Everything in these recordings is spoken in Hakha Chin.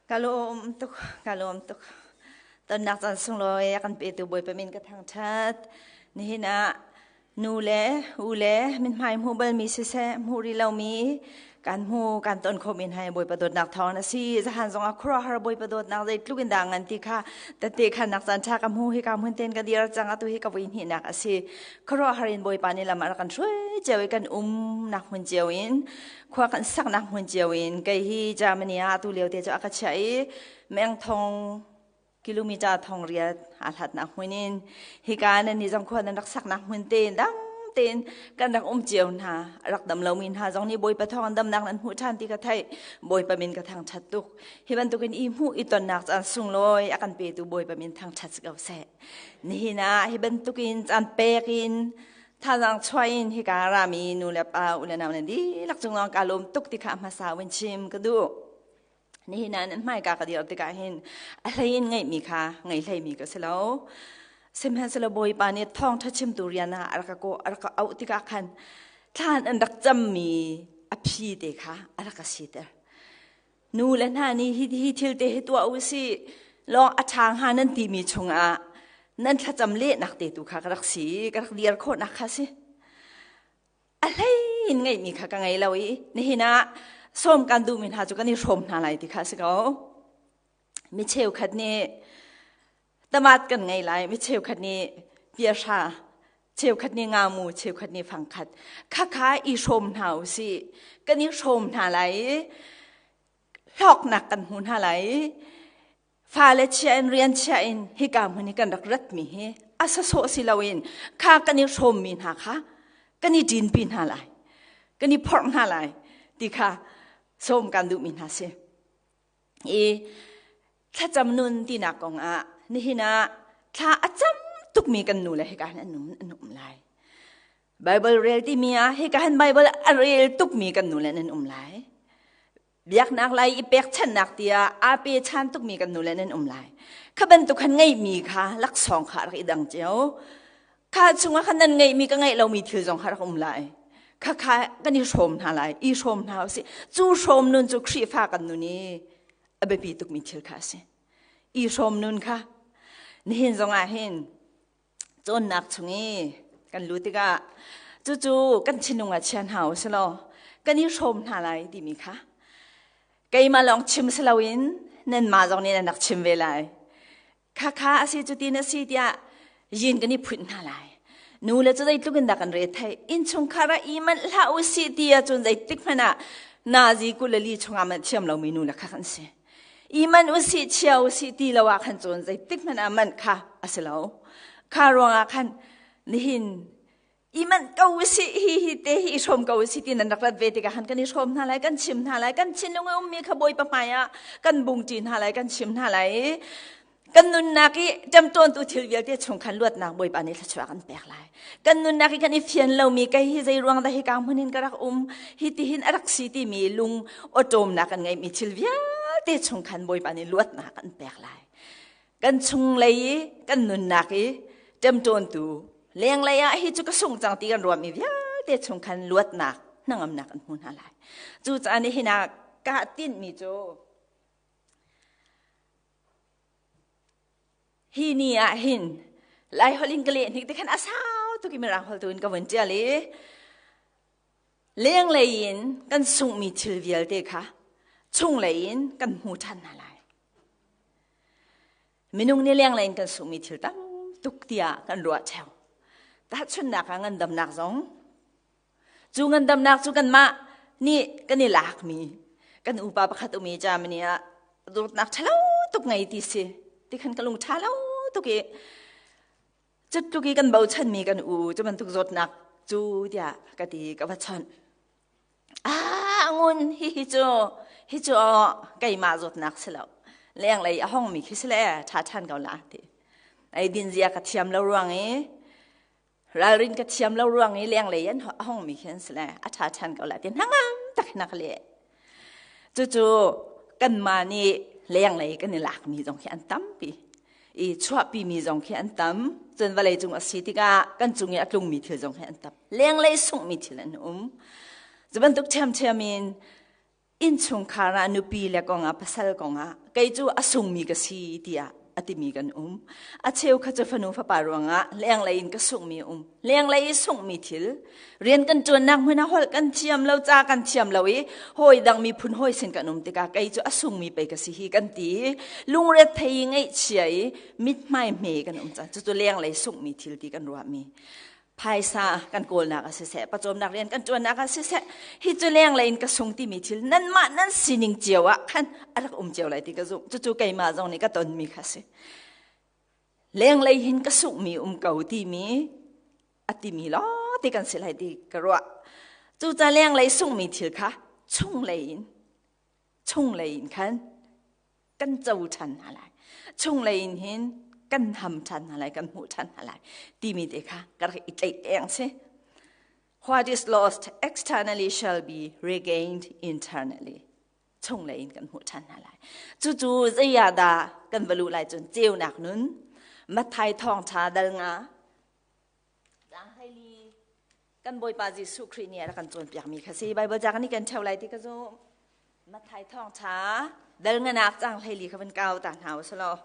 Ka lawm tuk, ka lawm tuk. Tonnak caan sunglawi a kan petu Bawipa min ka thangṭhat. Nihin ah nu le u le mithmai hmu balmi siseh, hmuh rih lomi kan hmu kan ton khawh men hai Bawipa dawtnak thawng a si. Zahan zong ah khuaruahhar Bawipa dawtnak zeitluk in dah ngan ti kha tette khannak caan ṭha ka hmu hi ka hmun ten ka dir cang atu hi ka vui hnihnak a si. Khuaruahhar in Bawipa nih lam a rak kan hruai cio i kan umnak hmun cio in khua kan saknak hmun cio in kei hi Germany ah atu lio te cu a ka chiah i meng thong kilometer thong riat aa hlatnak hmun in hika nan ni zong khua nan rak saknak hmun te dam tein kan rak um cio hna rak dam lomi hna zong nih Bawipa thawng an damnak nan hmuh ṭhan ti ka theih Bawipa min ka thangṭhat tuk hi bantukin i hmuh i tonnak caan sunglawi a kan petu Bawipa min thangṭhat si ko seh nihin ah hi bantukin caan pek in Thazaang chuah in hika rami nu le pa u le nau nan dihlak cung lawng kaa lawm tuk ti kha hmasa vun chim ka duh. Nihin ah nan hmaika ka dir tikah hin a hlei in ngeihmi kha ngei hleimi ka si lo. Sihmanhsehlaw Bawipa nih thawngṭha chimtu rian ah a rak ka kawh a rak ka auh tikah khan thlan an rak cammi a phi te kha a rak ka siter. Nu le hna nih hi, hi thil te hi tuah u sih lawng a ṭha hnga nan timi chungah nan thlacam lehnak te tu kha ka rak si ka rak dir khawhnak kha si. A hlei in ngeihmi kha ka ngei lo i nihin ah sawm kan duhmi hna cu kan i hrawm hna lai ti kha si ko. Mi cheukhat nih tamat kan ngei lai, mi cheukhat nih piahra, cheukhat nih ngamu, cheukhat nih fangkhat. Khakha i hrawm hna u sih. Kan i hrawm hna lai i hlawknak kan hmu hna lai i fale chia in rian chia in hika hmun hi kan rak ratmi hi a sasawh si loin kha kan i hrawmmi hna kha kan i ṭinpi hna lai kan i phorh hna lai ti kha sawm kan duhmi hna si. I thlacam nun tinak kong ah nihin ah thla a cam tukmi kan nu le hika hin an um, an um lai. Bible rel timi ah hika hin Bible a rel tukmi kan nu le nan um lai. Biaknak lai i pekchanhnak tiah aa pe chan tukmi kan nu le nan um lai. Kha bantuk khan ngeihmi kha laksawng kha rak i dang cio. Kha chungah khan nan ngeihmi ka ngeih lomi thil zong kha rak um lai. Kha kha kan i hrawm hna lai, i hrawm hna usih. Cu hrawm nun cu Khrihfa kan nun i a biapi tukmi thil kha a si. I hrawm nun kha nihin zong ah hin cawnnak chung i kan lut tikah cucu kan thinlung ah chia hna u si law kan i hrawm hna lai timi kha keimah lawng chim si loin nanmah zong nih nan rak chim ve lai. Khakha a si cutin a si tiah yin kan i phunh hna lai. Nu le cu zeitluk in dah kan re theih. Innchungkhar ah i manh hlah u sih ti ahcun zeitik hmanh ah nazi 22 chungah manh thiam lomi nu le kha kan si. I manh u sih chia u sih ti lo ah khan cun zeitik hmanh ah manh kha a si lo. Kha ruangah khan nihin i manh ko usih hi hi te hi i hrawm ko usih ti nan rak rat ve tikah khan kan i hrawm hna lai kan chim hna lai kan thinlung i ummi kha Bawipa hmai ah kan bungṭi hna lai kan chim hna lai i kan nunnak i ṭemṭawntu thil vialte chung khan luatnak Bawipa nih thluachuah kan pek lai kan nunnak i kan i fian lomi kei hi zei ruang dah hika hmun hin ka rak um hi ti hin a rak si timi lung awṭawmnak kan ngeihmi thil vialte chung khan Bawipa nih luatnak kan pek lai kan chunglei i kan nunnak i ṭemṭawntu lenglei ah hi cu ka sung cang ti kan ruahmi vialte chung khan luatnak hnangamnak kan hmu hna lai cucaah nihin ah kaa tinhmi cu hi ni ah hin lai holh in ka leh hnik te khan a sau tuk i mirang holh tu in ka vun ṭial i lenglei in kan sunghmi thil vialte kha chunglei in kan hmu ṭhan hna lai Minung nih lenglei in kan sunghmi thil tam tuk tiah kan ruah ṭheo. Tahchunhnak ah ngandamnak zong cu ngandamnak cu kanmah nih kan i lakmi kan upa pakhat um i Germany ah dawtnak ṭhalo tuk ngei ti si ti khan ka lung ṭha lo tuk i cutluk i kan bochanmi kan u cu bantuk zawtnak cu tiah ka ti ka va chawnh. Ah, ngun hi hi cu hi cu keimah zawtnak si lo. Lenglei a hongmi khi si le ṭha ṭhan ko la ti. Ei din zia ka thiam lo ruang i ralrin ka thiam lo ruang i lenglei an hongmi khi an si le a ṭha ṭhan ko la ti hnangam tak na ka leh. Cucu kanmah nih lenglei kan i lakmi zong khi an tampi. I chuahpimi zong khi an tam. Cun vawlei cung a si tikah kan cung i a tlungmi thil zong hi an tam. Lenglei sunghmi thil an um. Cu bantuk ṭhiamṭhiam in Innchungkhar ah nupi le kongah pasal kongah kei cu a sungmi ka si tiah a timi kan um. A cheu kha cu fanu fapa ruangah lenglei in ka sunghmi um. Lenglei i sunghmi thil rian kan ṭuannak hmun ah holh kan thiam lo, ca kan thiam lo i hawi dang miphun hawi sin kan um tikah kei cu a sungmi pei ka si hi kan ti i lungre thei i ngaihchia i mithmai hme kan um cang. Cucu lenglei sunghmi thil ti kan ruahmi. Phaisa kan kawlnak ah siseh, pawcawmnak rian kan ṭuannak ah siseh, hi cu lenglei in ka sung timi thil nanmah nan sining cio ah khan a rak um cio lai ti ka zumh. Cucu keimah zong nih ka tonmi kha si. Lenglei hin ka sunghmi um ko timi a timi lawng ti kan si lai ti ka ruah. Cuca lenglei sunghmi thil kha chunglei in chunglei in khan kan co ṭhan hna lai. Chunglei in hin kan ham ṭhan hna lai, kan hmuh ṭhan hna lai timi te kha ka rak i tlaih eng si. What is lost externally shall be regained internally. Chunglei in kan hmuh ṭhan hna lai. Cucu zei ah dah kan va luh lai cun ceunak nun Matthai thawngṭha dal nga Caang 14 kan Bawipa Jesuh Khrih nih a rak kan cawnpiakmi kha si. Baibal ca kan i kan ṭheo lai ti ka zumh. Matthai thawngṭha dal nganak caang 14 kha van kau ta hna u sih law.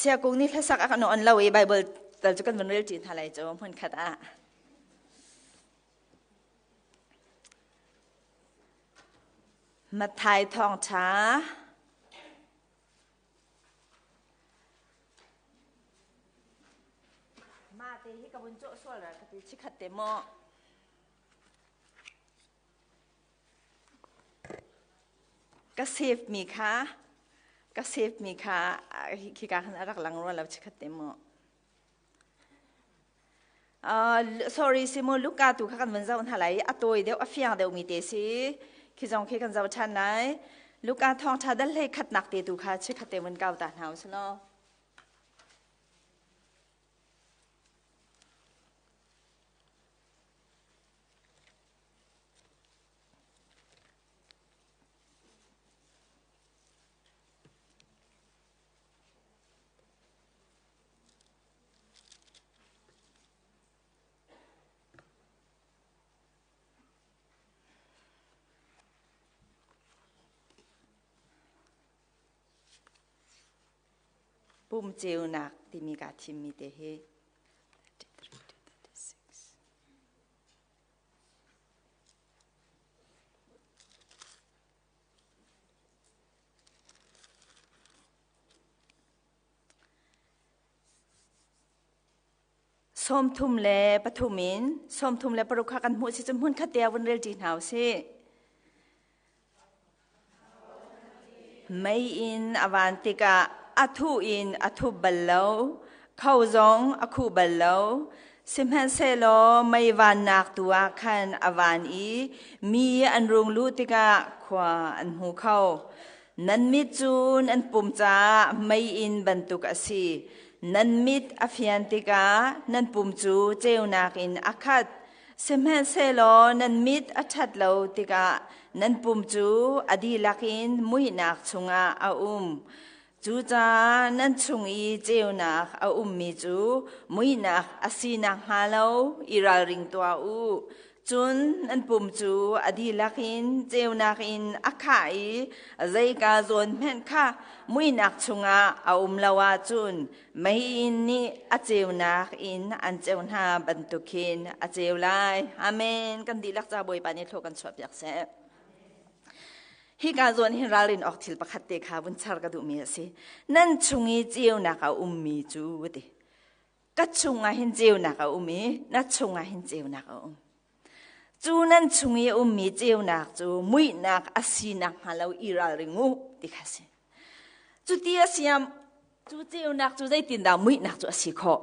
Siakung nih hlasak a kan on lo i Baibal tal cu kan van rel ṭi hna lai cu hmun khat ah. Matthai thawngṭha Mah te hi ka vun cawh sual ra ka ti chikhat te maw. Ka save mi kha ka save mi kha khika khan a rak lang rua lo chikhat te maw. Sorry si mu Luka tu kha kan vun zoh hna lai a tawi deuh a fiang deuh mi te si khi zong khi kan zoh ṭhan lai Luka thawngṭha dal hlei khatnak te tu kha chikhat te vun kau ta hna u sih law. Pum ceunak timi kaa thimmi te hi 33 in 36 kha kan hmuh si cun hmun khat te ah vun rel ṭi hna u sih. Mei in a van tikah a thuh in a thup bal lo, kho zong a khuh bal lo. Sihmanhsehlaw mei vannak tu ah khan a van i mi an rung luh tikah khua an hmu kho. Nan mit cu nan pum caah meiinn bantuk a si. Nan mit a fian tikah nan pum cu ceunak in a khat. Sihmanhsehlaw nan mit a ṭhat lo tikah nan pum cu a dihlak in muihnak chungah a um. Cucaah nan chung i ceunak a ummi cu muihnak a si nakhnga lo i ralring tuah u. Cun nan pum cu a dihlak in ceunak in a khah i zeika zawn hmanh kha muihnak chungah a um lo ahcun meiinn nih a ceunak in an ceu hna bantuk khin a ceu lai. Amen. Kan dihlak ca Bawipa nih thlua kan chuahpiak seh. Hika zawn hin ralrin awk thil pakhat te kha vun char ka duhmi a si. Nan chung i ceunak a ummi cu ti. Ka chungah hin ceunak a um i na chungah hin ceunak a um. Cu nan chung i a ummi ceunak cu muihnak a si nakhnga lo i ralring u ti kha si. Cuti a siam cu ceunak cu zeitindah muihnak cu a si khawh?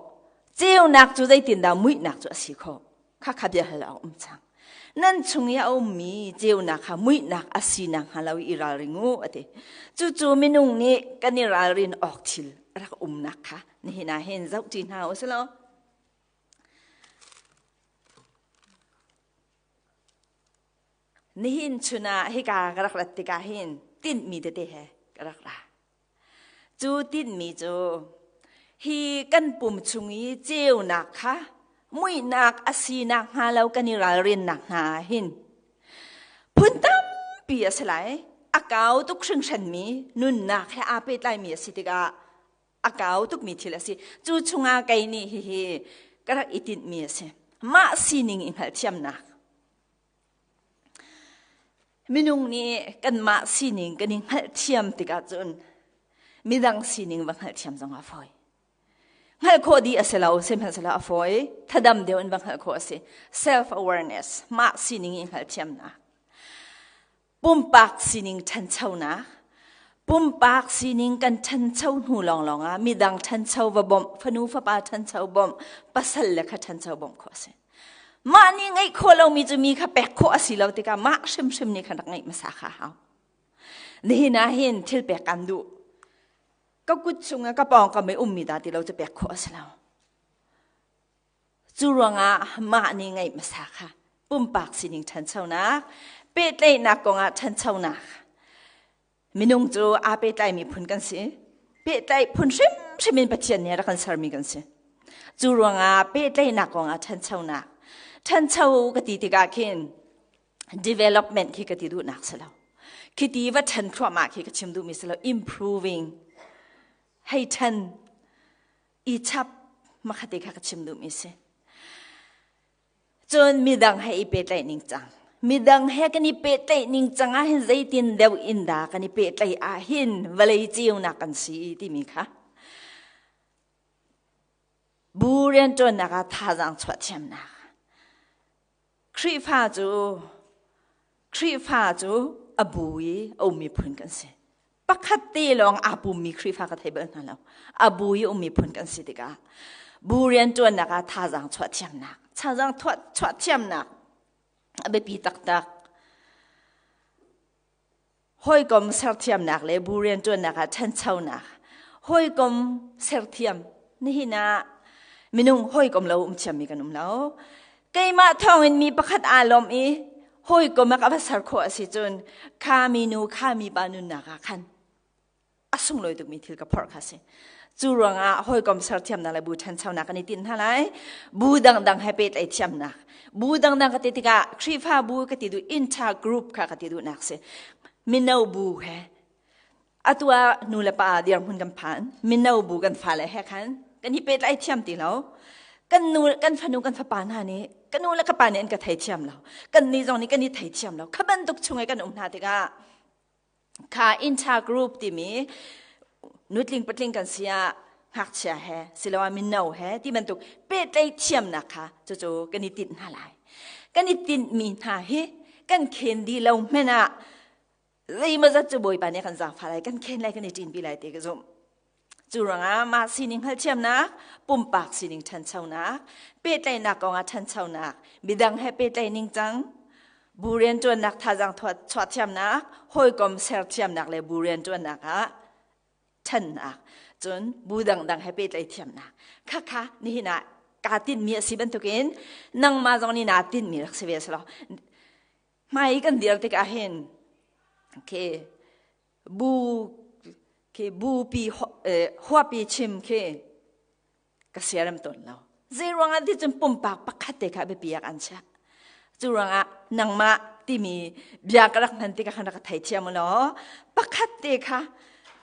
Ceunak cu zeitindah muihnak cu a si khawh? Khakha bia hal a um cang. Nan chung i a ummi ceunak kha muihnak a si nakhnga lo i ralring u a ti. Cucu minung nih kan i ralrin awk thil a rak umnak kha nihin ah hin zoh ṭi hna u si law. Nihin chun ah hika ka rak rat tikah hin tinhmi tete he ka rak ra. Cu tinhmi cu hi kan pum chung i ceunak kha. Muihnak a sinak hnga lo kan i ralrinnak hna ah hin phun tampi a si lai. A kau tuk hringhranmi nunnak he aa pehtlaimi a si tikah a kau tukmi thil a si. Cu chungah kei nih hihi ka rak i tinhmi a si. Mah sining i hngalhthiamnak. Minung nih kanmah sining kan i hngalhthiam tikah cun midang sining va hngalhthiam zong a fawi. Hngalh khawh dih a si lo, sihmanhsehlaw a fawi. Thadam deuh in va hngalh khawh a si. Self awareness, mah sining i hngalhthiamnak. Pumpak sining ṭhanchonak. Pumpak sining kan ṭhancho hnu lawnglawng ah midang ṭhancho va bawmh, fanu fapa ṭhancho bawmh, pasal le kha ṭhancho bawmh khawh a si. Mah nih ngeih khawh lomi cu mi kha pek khawh a si lo tikah mah hrimhrim nih khan rak ngeih hmasa kha a hau. Nihin ah hin thil pek kan duh. Ka kut chungah ka pawngkam i ummi dah ti lo cu pek khawh a si lo. Cu ruangah mah nih ngeih hmasa kha pumpak sining ṭhanchonak, pehtlaihnak kongah ṭhanchonak. Minung cu aa pehtlaimi phun kan si. Pehtlaih phun hrimhrim in Pathian nih a rak kan sermi kan si. Cu ruangah pehtlaihnak kongah ṭhanchonak. Ṭhancho ka ti tikah khin development khi ka ti duhnak si lo. Khiti va ṭhan thluahmah khi ka chim duhmi si lo. Improving. Hei ṭhan. I chap. Makhate kha ka chim duhmi si. Cun midang he i pehtlaih ning cang. Midang he kan i pehtlaih ning cang ah hin zeitin deuh in dah kan i pehtlaih ah hin vawlei ceunak kan si timi kha. Bu rianṭuannak ah thazaang chuah thiamnak. Khrihfa cu Khrihfa cu a bu i a ummi phun kan si. Pakhat te lawng aa pummi Khrihfa ka thei bal hna lo. A bu i ummi phun kan si tikah bu rianṭuannak ah thazaang chuah thiamnak, thazaang chuah thiamnak a biapi taktak. Hawikom serthiamnak le bu rianṭuannak ah ṭhanchonak. Hawikom serthiam nihin ah minung hawikom lo um thiammi kan um lo. Keimah thawngin mi pakhat aa lawm i hawikom ah ka va ser khawh a si cun kha mi nu kha mi pa nunnak ah khan a sunglawi tukmi thil ka phorh kha si. Cu ruangah hawikom serthiamnak le bu ṭhanchonak kan i tinh hna lai. Bu dangdang he pehtlaih thiamnak. Bu dangdang ka ti tikah Khrihfa bu ka ti duh inter group kha ka ti duhnak si. Mino bu he atu ah nu le pa dirhmun kan phan. Mino bu kan fale he khan kan i pehtlaih thiam ti lo. Kan nu kan fanu kan fapa hna nih ka nu le ka pa nih an ka thei thiam lo. Kan nih zong nih kan i thei thiam lo. Kha bantuk chung i kan um hna tikah Kha inter group timi nutling patling kan si ah ngakchia he siloah mino he ti bantuk pehtlaih thiamnak kha cucu kan i tinh hna lai. Kan i tinhmi hna hi kan khen dih lo hmanh ah zeimawzat cu Bawipa nih kan zaangfah lai, kan khen lai, kan i ṭinpi lai ti ka zumh. Cu ruangah mah sining hngalhthiamnak, pumpak sining ṭhanchonak, pehtlaihnak kongah ṭhanchonak, midang he pehtlaih ningcang, bu rianṭuannak thazaang chuahthiamnak, hawikom serthiamnak le bu rianṭuannak ah ṭhannak, cun bu dangdang he pehtlaih thiamnak. Khakha nihin ah kaa tinhmi a si bantukin nangmah zong nih naa tinhmi rak si ve a si lo. Hmai kan dir tikah hin okay, bu khi bupi huapi chim khi ka siarem tawn lo. Zei ruangah ti cun pumpak pakhat te kha biapi ah an chiah. Cu ruangah nangmah timi bia ka rak hman tikah khan rak ka theithiam law pakhat te kha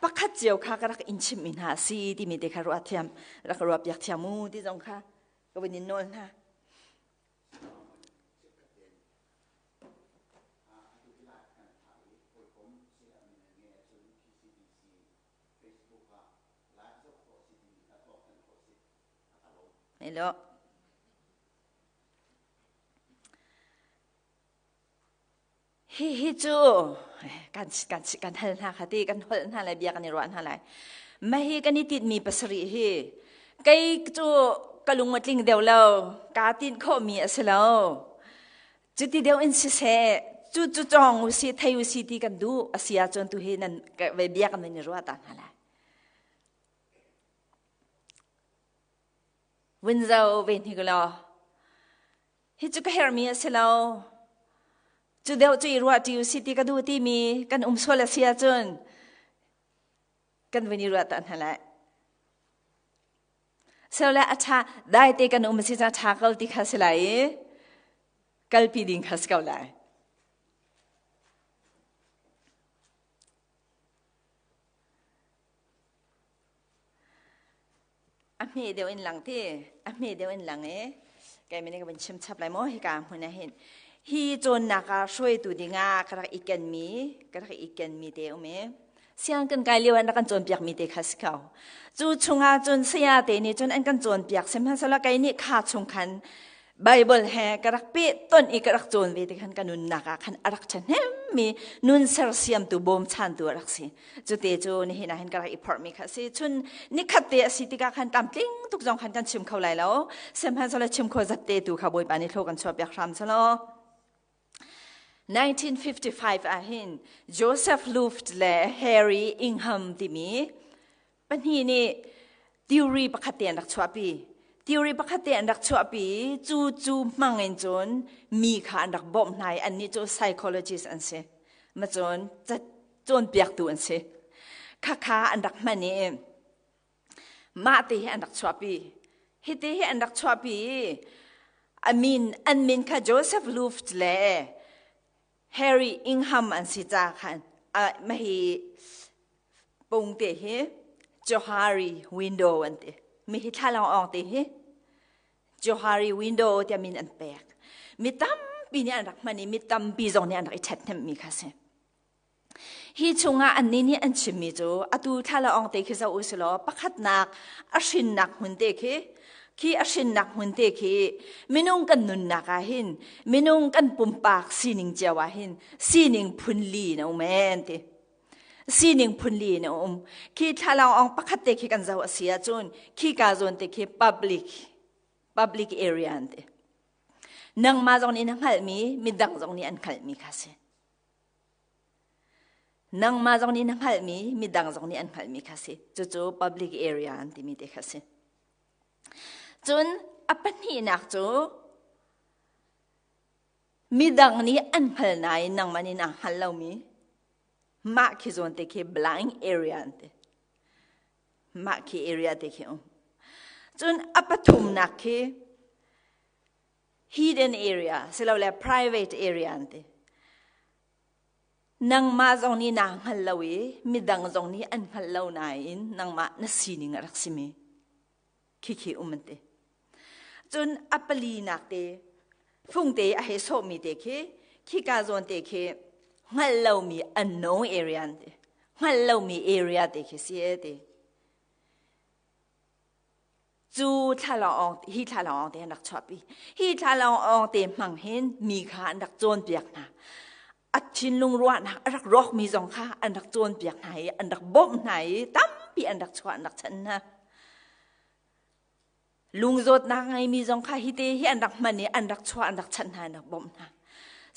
pakhat cio kha ka rak in chimmi hna si timi te kha ruah thiam rak ruah piak thiam u ti zong kha ka vun in nawl hna. Hello. Hi hi cu kan kan kan hal hna kha ti kan holh hna lai bia kan i ruah hna lai. Mah hi kan i tinhmi pasarih hi kei cu ka lung a tling deuh lo kaa tinh khawhmi a si lo. Cuti deuh in siseh cu cu cawng u si thei u si ti kan duh a si ahcun tu hi nan bia kan i ruah ta hna lai. Vun zo ve hnik law hi cu ka herhmi a si lo. Cu deuh cu i ruah ṭi u si ti ka duh timi kan um sual a si ahcun kan vun i ruah ta hna lai. So le a ṭha dai te kan um si ca ṭha ko ti kha si lai i kalpi ding kha si ko lai. A hme deuh in lang ti a hme deuh in lang i kai mene ka van chim chap lai maw hika hmun ah hin hi cawnnak ah hruaitu dingah ka rak i kenmi ka rak i kenmi te um i siang kan kai lio an rak kan cawnpiak mi te kha si ko cu chungah cun saya te nih cun an kan cawnpiak sihmanhsehlaw kei nih kha chung khan Bible he ka rak peh ton i ka rak cawn ve te khan ka nunnak ah khan a rak ṭhahnemmi nun sersiamtu bawmchantu a rak si. Cute cu nihin ah hin ka rak i phorhmi kha a si. Chun nikhat te a si tikah khan tlamtling tuk zong khan kan chim kho lai lo. Sihmanhsehlaw chim kho zat te tu kha Bawipa nih thlaw kan chuahpiak hram selaw. 1955 ah hin Joseph Luft le Harry Ingham timi pahnih nih theory pakhat te an rak chuahpi. Theory pakhat te an rak chuahpi cu cu hmang in cun mi kha an rak bawmh hna i annih cu psychologist an si. Ma cun cawnpiaktu an si. Khakha an rak hman i mah te hi an rak chuahpi. Hiti hi an rak chuahpi i a min an min kha Joseph Luft le Harry Ingham an si ca khan mahi pung te hi Johari window an ti. Mi hi thlalang ong te hi Johari window tiah min an pek. Mi tampi nih an rak hman i mi tampi zong nih an rak i ṭhathnemhmi kha si. Hi chungah annih nih an chimmi cu atu thlalaawng te khi zoh u si law pakhatnak a hrinnak hmun te khi khi a hrinnak hmun te khi minung kan nunnak ah hin minung kan pumpak sining cio ah hin sining phunli in a um en ti sining phunli in a um khi thlalaawng pakhat te khi kan zoh a si ahcun khi ka zawn te khi public public area an ti nangmah zong nih na hngalhmi midang zong nih an hngalhmi kha si Nangmah zong nih na hngalhmi, midang zong nih an hngalhmi kha si. Cucu public area an timi te kha si. Cun a pahnihnak cu midang nih an hngal nain nangmah nih naa hngal lomi mah khi zawn te khi blind area an ti. Mah khi area te khi um. Cun a pathumnak khi hidden area silole private area an ti. Nangmah zong nih naa hngal lo i midang zong nih an hngal lo nain nangmah na sining a rak simi khikhi um an ti. Cun a palinak te fungte a hei sawhmi te khi khika zawn te khi hngalh lomi unknown area an ti. Hngalh lomi area te khi si e ti. Cu thlalangawng hi thlalangawng te an rak chuahpi. Hi thlalangawng te hmang hin mi kha an rak cawnpiak hna. A thinlung ruahnak a rak rawkmi zong kha an rak cawnpiak hna i an rak bawmh hna i tampi an rak chuah an rak chanh hna. Lungzawtnak ngeimi zong kha hi te hi an rak hman i an rak chuah an rak chanh hna an rak bawmh hna.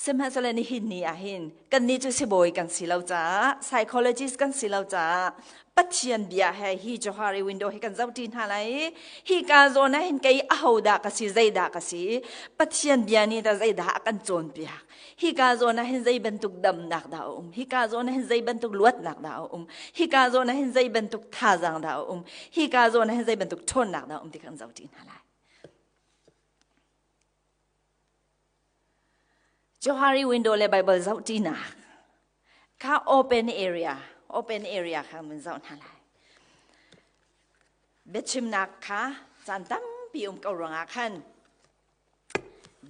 Sihmanhsehlaw nihin ni ah hin kannih cu sibawi kan si lo caah psychologist kan si lo caah Pathian bia he hi Johari window hi kan zohṭi hna lai i hika zawn ah hin kei ahodah ka si zeidah ka si Pathian bia nih dah zeidah a kan cawnpiak hika zawn ah hin zei bantuk damnak dah a um hika zawn ah hin zei bantuk luatnak dah a um hika zawn ah hin zei bantuk thazaang dah a um hika zawn ah hin zei bantuk ṭhawnnak dah a um ti kan zohṭi hna lai. Johari window le Bible zohṭinak kha open area open area kha mun zoh hna lai. Biachimnak kha caan tampi um ko ruangah khan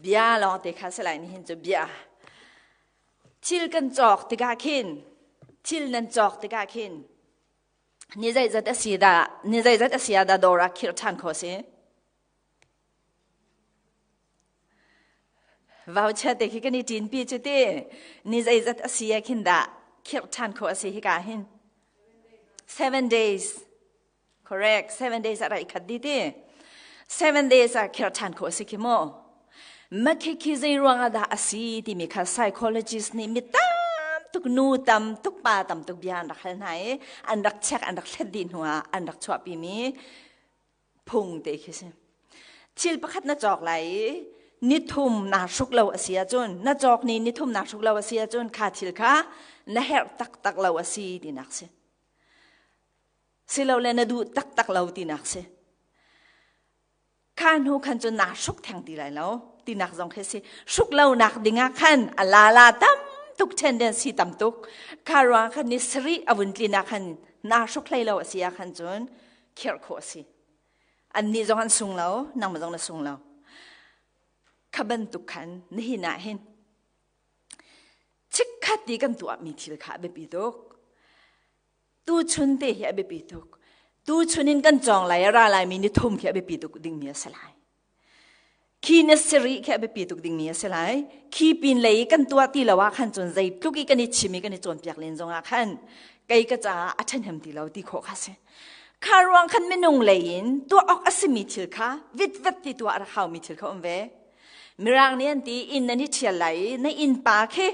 bia lawng te kha si lai nihin cu bia thil kan cawk tikah khin thil nan cawk tikah khin ni zeizat a si dah ni zeizat a si ah dah dawr ah khirh ṭhan kho si Vaucher te khi kan i ṭinpi cu ti ni zeizat a si ah khin dah khirh ṭhan khawh a si hika hin? 7 days. Correct. 7 days ah rai khat di ti. 7 days ah khirh ṭhan khawh a si khi mu. Ma khi khi zei ruang ah dah a si timi kha psychologist nih mi tam tuk nu tam tuk pa tam tuk bia an rak hal hna i an rak check an rak thlet dih hnu ah an rak chuahpi mi phung te khi si. Thil pakhat na cawk lai i nithum naa hruk lo a si ahcun na cawk ni nithum naa hruk lo a si ahcun kha thil kha na herh taktak lo a si tinak si. Silole na duh taktak lo tinak si. Kha hnu khan cun naa hruk theng ti lai lo tinak zong khi si. Hruk lo nak ding ah khan a la la tam tuk, tendency tam tuk. Kha ruang khan ni sarih a vun tlin ah khan naa hruk hlei lo a si ah khan cun khirh khawh a si. Annih zong an sung lo, nangmah zong na sung lo. Kha bantuk khan nihin ah hin chikkhat ti kan tuahmi thil kha a biapi tuk. Tuchun te hi a biapi tuk. Tuchun in kan cawng lai, a ra laimi ni thum khi a biapi tuk dingmi a si lai. Khi na siri khi a biapi tuk dingmi a si lai. Khi pin lei kan tuah ti lo ah khan cun zeitluk i kan i chim i kan i cawnpiak len zong ah khan kei ka caah a ṭhahnem ti lo ti khawh kha si. Kha ruang khan minung lei in tuah awk a simi thil kha vitvet ti tuah a rak haumi thil kha um ve. Mirang nih an ti, inn nan i ṭhial lai i na innpa khi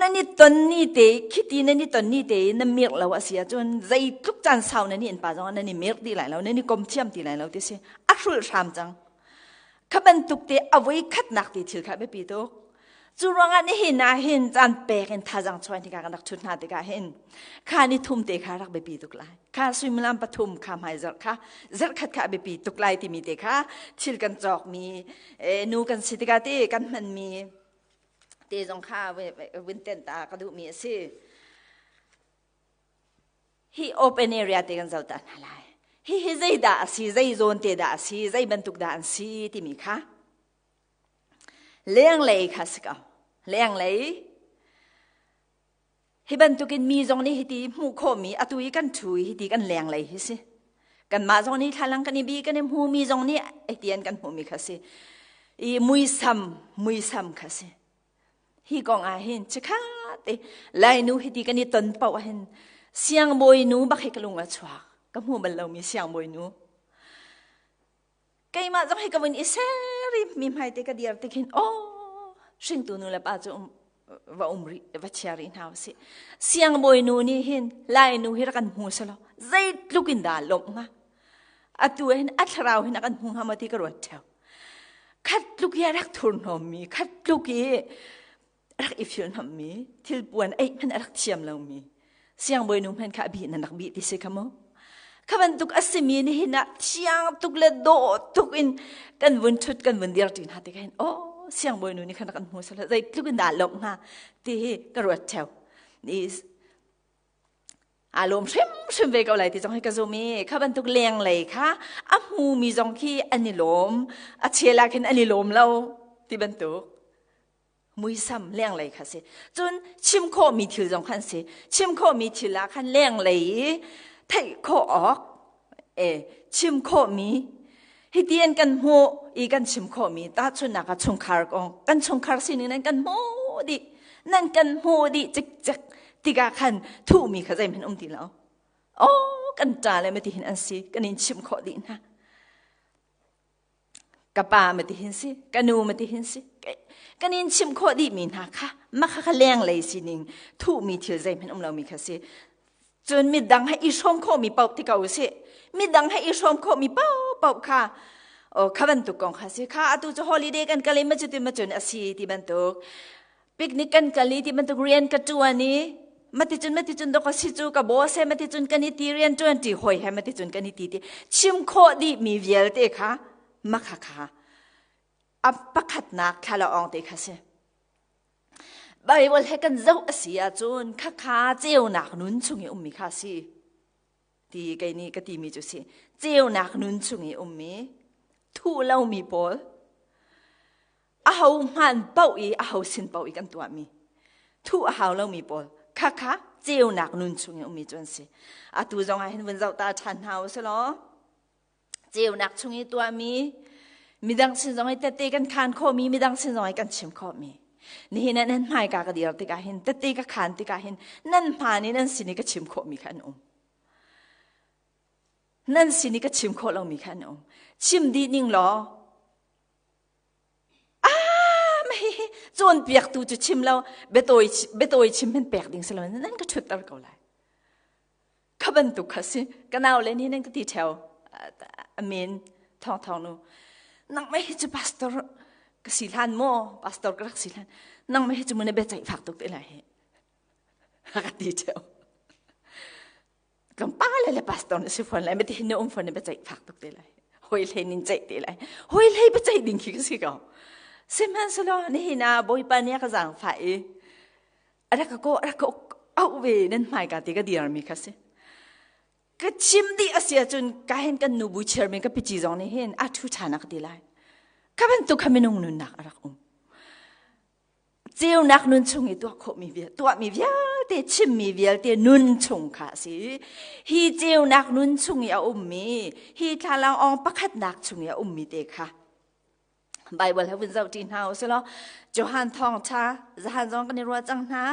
nan i ton ni te, khiti nan i ton ni te i na mirh lo a si ahcun zeitluk caan sau nan i innpa zong nan i mirh ti lai lo, nan i kom thiam ti lai lo ti si. A hrulh hram cang. Kha bantuk te a voi khatnak ti thil kha biapi tuk. Cu ruangah nihin ah hin caan pek in thazaang chuan hika kan rak ṭhut hna tikah hin kha ni thum te kha rak biapi tuk lai. Kha suimilam pathum kha hmai zarh kha zarh khat kha a biapi tuk lai timi te kha thil kan cawkmi, nu kan si tikah ti kan hmanmi te zong kha vun tenh ta ka duhmi a si. Hi open area te kan zoh ta hna lai. Hi hi zeidah a si, zei zawn te dah a si, zei bantuk dah an si timi kha lenglei kha si ko. Lenglei hi bantukin mi zong nih hiti hmuh khawhmi, atu i kan ṭhu i hiti kan lenglei hi si. Kanmah zong nih thlalang kan i bi, kan i hmu, mi zong nih hiti an kan hmuhmi kha si. I muisam muisam kha si. Hi kong ah hin chikhat te Lainu hiti kan i ton paoh ah hin siangbawi nu bak hi ka lung a chuak. Ka hmu bal lomi siangbawi nu. Keimah zong hi ka vun i ser i mi hmai te ka dir tik hin, oh, hringtu nu le pa cu um, va um rih, va chia rih hna usih. Siangbawi nu nih hin Lainu hi rak kan hmu selaw zeitluk in dah lawmh hnga. Atu hin a thlarau hin a kan hmu hnga maw ti ka ruat theo. Khat tluk hi a rak thurhnawmmi, khat tluk i rak i filhnawmmi, thil puan eih hmanh a rak thiam lomi siangbawi nu hmanh kha a bih nan rak bih ti si kha mu. Kha bantuk a simi nihin ah thiang tuk le dawh tuk in kan vun ṭhut, kan vun dir ṭi hna tikah hin, oh, siangbawi nu nih khan rak kan hmu sela zeitluk in dah lawmh hnga ti hi ka ruat ṭheo. Ni aa lawm hrimhrim ve ko lai ti zong hi ka zum i kha bantuk lenglei kha a hmumi zong khi an i lawm, a chel ah khin an i lawm lo ti bantuk muisam lenglei kha si. Cun chim khawhmi thil zong khan si. Chim khawhmi thil ah khan lenglei i theih khawh awk e chim khawhmi, hiti an kan hmuh i kan chim khawhmi, tahchunhnak ah chungkhar kong, kan chungkhar sining nan kan hmuh dih, nan kan hmuh dih cikcek tikah khan thuhmi kha zeihmanh um ti lo. Oh, kan ṭa le mati hin an si, kan in chimh khawh dih hna. Ka pa mati hin si, ka nu mati hin si, kan in chimh khawh dihmi hna kha makha kha lenglei sining, thuhmi thil zeihmanh um lomi kha si. Cun midang he i hrawm khawhmi paoh ti ko usih. Midang he i hrawm khawhmi paohpaoh kha, oh, kha bantuk kong kha si. Kha atu cu holiday kan kal i ma cuti ma cun a si ti bantuk, picnic kan kal i ti bantuk, rian ka ṭuan i maticun maticun dok a si cu, ka boss he maticun kan i ti, rian ṭuan ṭi hawi he maticun kan i ti ti chim khawh dihmi vialte kha makha kha a pakhatnak thlalaawng te kha si. Bible he kan zoh a si ahcun khakha ceunak nun chung i ummi kha si ti kei nih ka timi cu si. Ceunak nun chung i ummi, thuh lomi pawl, aho hmaan paoh i aho sin paoh i kan tuahmi, thuh a hau lomi pawl khakha ceunak nun chung i ummi cu an si. Atu zong ah hin vun zoh ta ṭhan hna u si law, ceunak chung i tuahmi, midang sin zong i tette kan khaan khawhmi, midang sin zong i kan chim khawhmi. Nihin ah nan hmaika ka dir tikah hin, tette ka khaan tikah hin, nan hmaan i nan sin i ka chim khawhmi kha an um, nan sin i ka chim khawh lomi kha an um. Chim dih ning law, ah, mah hihi cawnpiaktu cu chim lo, biatawi biatawi chim hin pek ding si lo, nan ka ṭhutter ko lai. Kha bantuk kha si. Ka nau le nih nan ka ti ṭheo. Amen Thawng Thawng nu, nang mei hi cu pastor ka si hlan maw, pastor ka rak si hlan, nang mei hi cu mu na biaceih fak tuk te lai hi ka ti ṭheo. Tlawmpal le pastor na si fawn lai, mati hin na um fawn, na biaceih fak tuk te lai. Hoi hlei nin ceih te lai. Hoi hlei pa ceih ding khi ka si ko. Sihmanhsehlaw nihin ah Bawipa nih a ka zaangfah i a rak ka kawh, a rak ka auh ve nan hmaika te ka dirmi kha si. Ka chim dih a si ahcun ka hin kan nu bu chairman ka pici zong nih hin a ṭhu ṭhan a ka ti lai. Kha bantuk kha minung nunnak a rak um. Ceunak nun chung i tuah khawhmi vial tuahmi vialte chimmi vialte nun chung kha a si. Hi ceunak nun chung i a ummi hi thlalang ong pakhatnak chung i a ummi te kha Bible he vun zoh ṭi hna u sih law Johan thawngṭha zahan zong kan i ruah cang hna.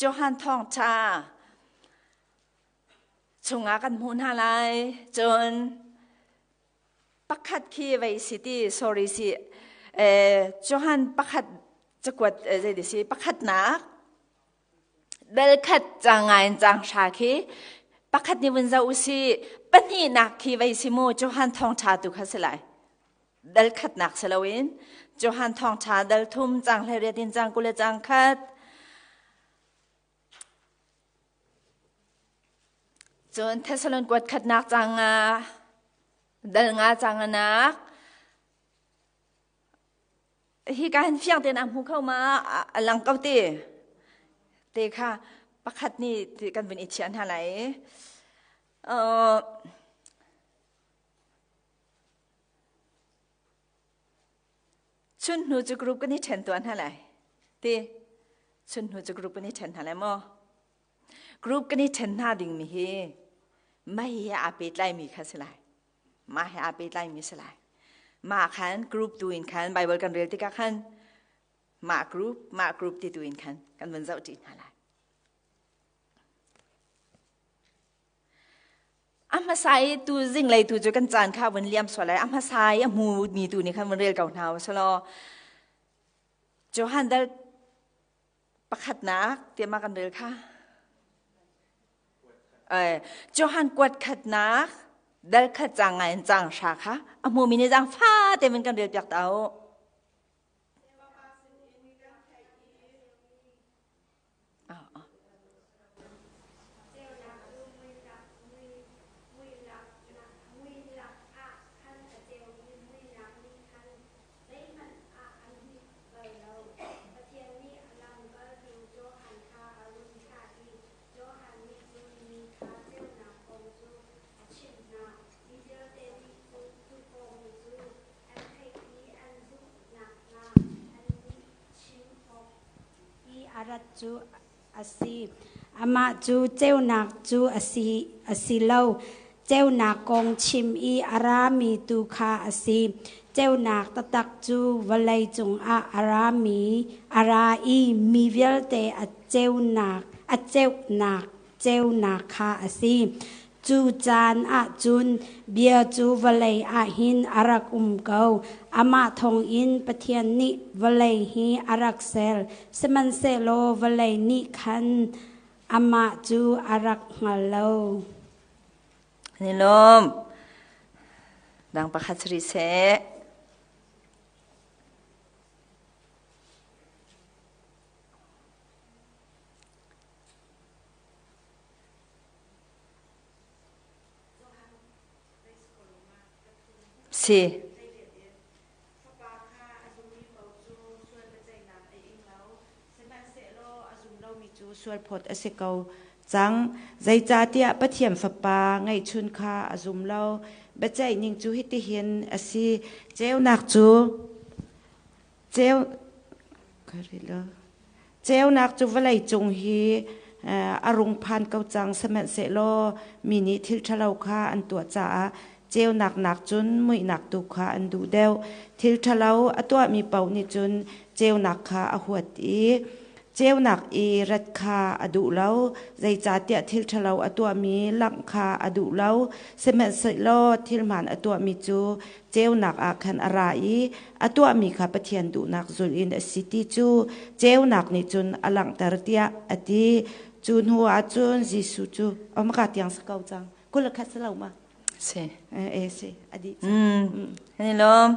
Johan thawngṭha chungah kan hmuh hna lai. Cun pakhat khi vei si ti sorry si Johan pakhat cakuat zei si pakhatnak bel khat cang ngai in cang hra khi pakhat nih vun zoh u si pahnihnak khi vei si mu Johan thawngṭha tu kha si lai dal khatnak si loin Johan thawngṭha dal thum cang hlei riat in cang 20 le cang khat Cun Thessalon kuat khatnak cang dal nga cang anak hi ka hin fiang tein a hmu kho ma a lang ko te te kha pakhat nih kan vun i thian hna lai Chun hnu cu group kan i ṭhen tuah hna lai. Ti chun hnu cu group kan i ṭhen hna lai maw? Group kan i ṭhen hna dingmi hi mei he aa pehtlaimi kha si lai. Mah he aa pehtlaimi si lai. Mah khan group tu in khan Bible kan rel tikah khan mah group mah group ti tu in khan kan vun zoh ṭi hna lai. A hmasa i tu zinglei tu cu kan caan kha vun liam sual lai. A hmasa i a hmumi tu nih khan vun rel ko hna u selaw Johan dal pakhatnak tiah ma kan rel kha. Johan kuat khatnak dal khat cang ngai in cang hra kha a hmumi nih zang fa te vun kan rel piak ta u. I a rat cu a si. Amah cu ceunak cu a si, a si lo. Ceunak kong chim i a rami tu kha a si. Ceunak taktak cu vawlei cungah a rami, a ra i mi vialte a ceunak, a ceunak ceunak kha a si. Cu caan ah cun bia cu vawlei ah hin a rak um ko. Amah thawngin Pathian nih vawlei hi a rak ser. Sihmanhsehlaw vawlei nih khan amah cu a rak hngal lo. Ni lawm. Dang pakhat sari seh. Si. Sualphawt a si ko cang. Zeicahtiah Pathian Fapa ngeihchun kha a zum lo. Biaceih ning cu hitihin a si. Ceunak cu Ceu Ceunak cu vawleicung hi a rung phan ko cang sihmanhsehlaw mi nih thil ṭhalo kha an tuah caah ceunak nakcun muihnak tu kha an duh deuh. Thil ṭhalo a tuahmi paoh nih cun ceunak kha a huat i Ceunak i rat kha a duh lo, zeicahtiah thil ṭhalo a tuahmi langh kha a duh lo. Sihmanhsehlaw thil hmaan a tuahmi cu ceunak ah khan a ra i a tuahmi kha Pathian duhnak zulh in a si ti cu ceunak nih cun a langhter tiah a ti. Cu hnu ah cun Jesuh cu maka tiang si ko cang. 21 si lo ma? Si. E si, a dih. Ni lawm.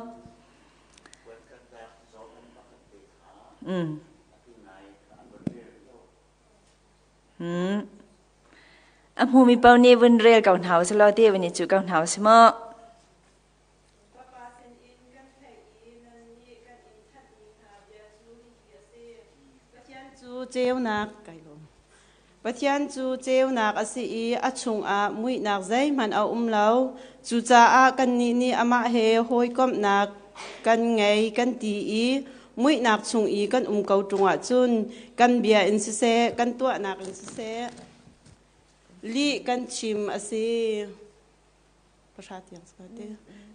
A hmumi paoh nih vun rel ko hna usih law ti vun i cuh ko hna usih mu. ceunak kai lawm. Pathian cu ceunak a si i a chungah muihnak zeihmanh a um lo. Cucaah kannih nih amah he hawikomhnak kan ngei kan ti i muihnak chung i kan um ko ṭung ahcun kan bia in siseh, kan tuahnak in siseh, lih kan chim a si.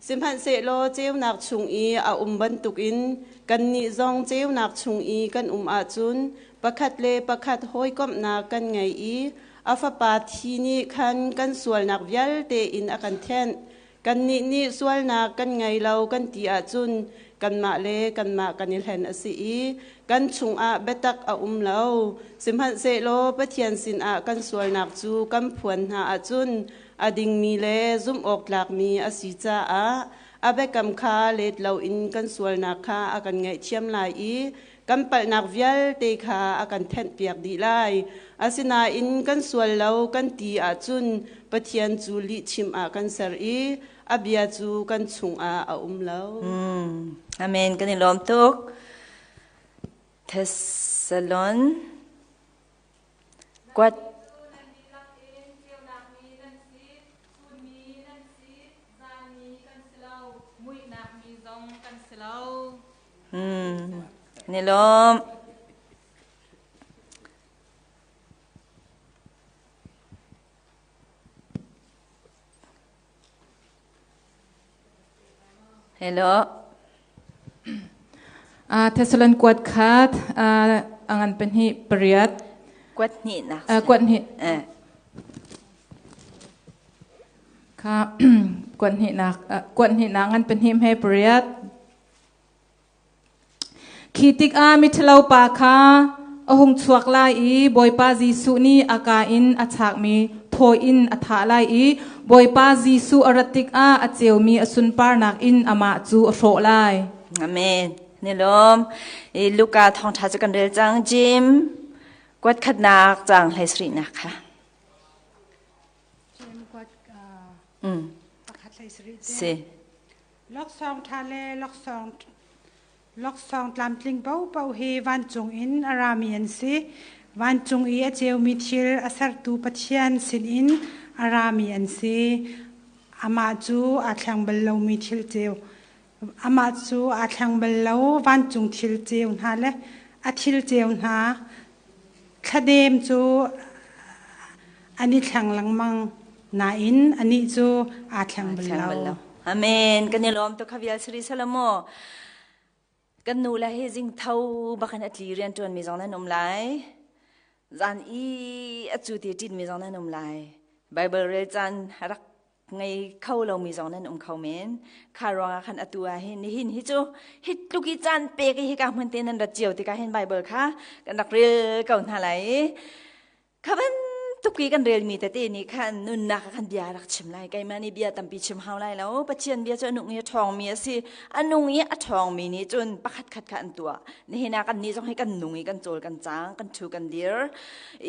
Sihmanhsehlaw ceunak chung i a um bantukin kannih zong ceunak chung i kan um ahcun pakhat le pakhat hawikomhnak kan ngei i a Fapa thi nih khan kan sualnak vialte in a kan thenh. Kannih nih sualnak kan ngei lo kan ti ahcun kanmah le kanmah kan i hlen a si i kan chungah biatak a um lo. Sihmanhsehlaw Pathian sinah kan sualnak cu kan phuan hna ahcun a dingmi le zumhawktlakmi a si caah a biakam kha let loin kan sualnak kha a kan ngaihthiam lai i kan palhnak vialte kha a kan thenhpiak dih lai. Asinain kan sual lo kan ti ahcun Pathian cu lihchim ah kan ser i a bia cu kan chungah a um lo. Amen. Kan i lawm tuk. Thessalon Kuat Ni lawm. Hello. Thessalon kuat khat a ngan pahnih pariat. Kuat hnih nak. Kuat hnih. Kha kuat hnih nak kuat hnih nak ngan pahnih he pariat. Khi tikah miṭhalo pa kha a hung chuak lai i Bawipa Jesuh nih a kaa in a chakmi thaw in a thah lai i Bawipa Jesuh a rat tikah a ceumi a sunparnak in amah cu a hrawh lai. Amen. Ni lawm. I Luka thawngṭha cu kan rel cang. Jim, kuat khatnak cang hlei sarihnak kha. Jim kuat pakhat hlei sarih te. Si. Laksawng ṭha le laksawng tlamtling paohpaoh hi vancung in a rami an si. Vancung i a ceumi thil a sertu Pathian sinin a rami an si. Amah cu aa thleng bal lomi thil ceu. Amah cu aa thleng bal lo vancung thil ceu hna le a thil ceu hna thladem cu an i thleng lengmang nain anih cu aa thleng bal lo. Amen. Kan i lawm tuk khavial Sri Salamo. Kan nu le hi zing tho bakin a tli rian tuan mi zong nan um lai. Zan i a cu ti ṭin mi zong nan um lai. Bible rel caan rak ngei kho lomi zong nan um kho men. Kha ruangah khan atu ah hin nihin hi cu hi tluk i caan pek i hika hmun te nan rat cio tikah hin Bible kha kan rak rel ko hna lai i kha bantuk i kan relmi tete nih khan nunnak ah khan bia rak chim lai. Keimah nih bia tampi chim hau lai lo. Pathian bia cu a nung i a ṭhawngmi a si. A nung i a ṭhawngmi nih cun pakhat khat kha an tuah. Nihin ah kannih zong hi kan nung i kan cawl kan cang, kan ṭhu kan dir.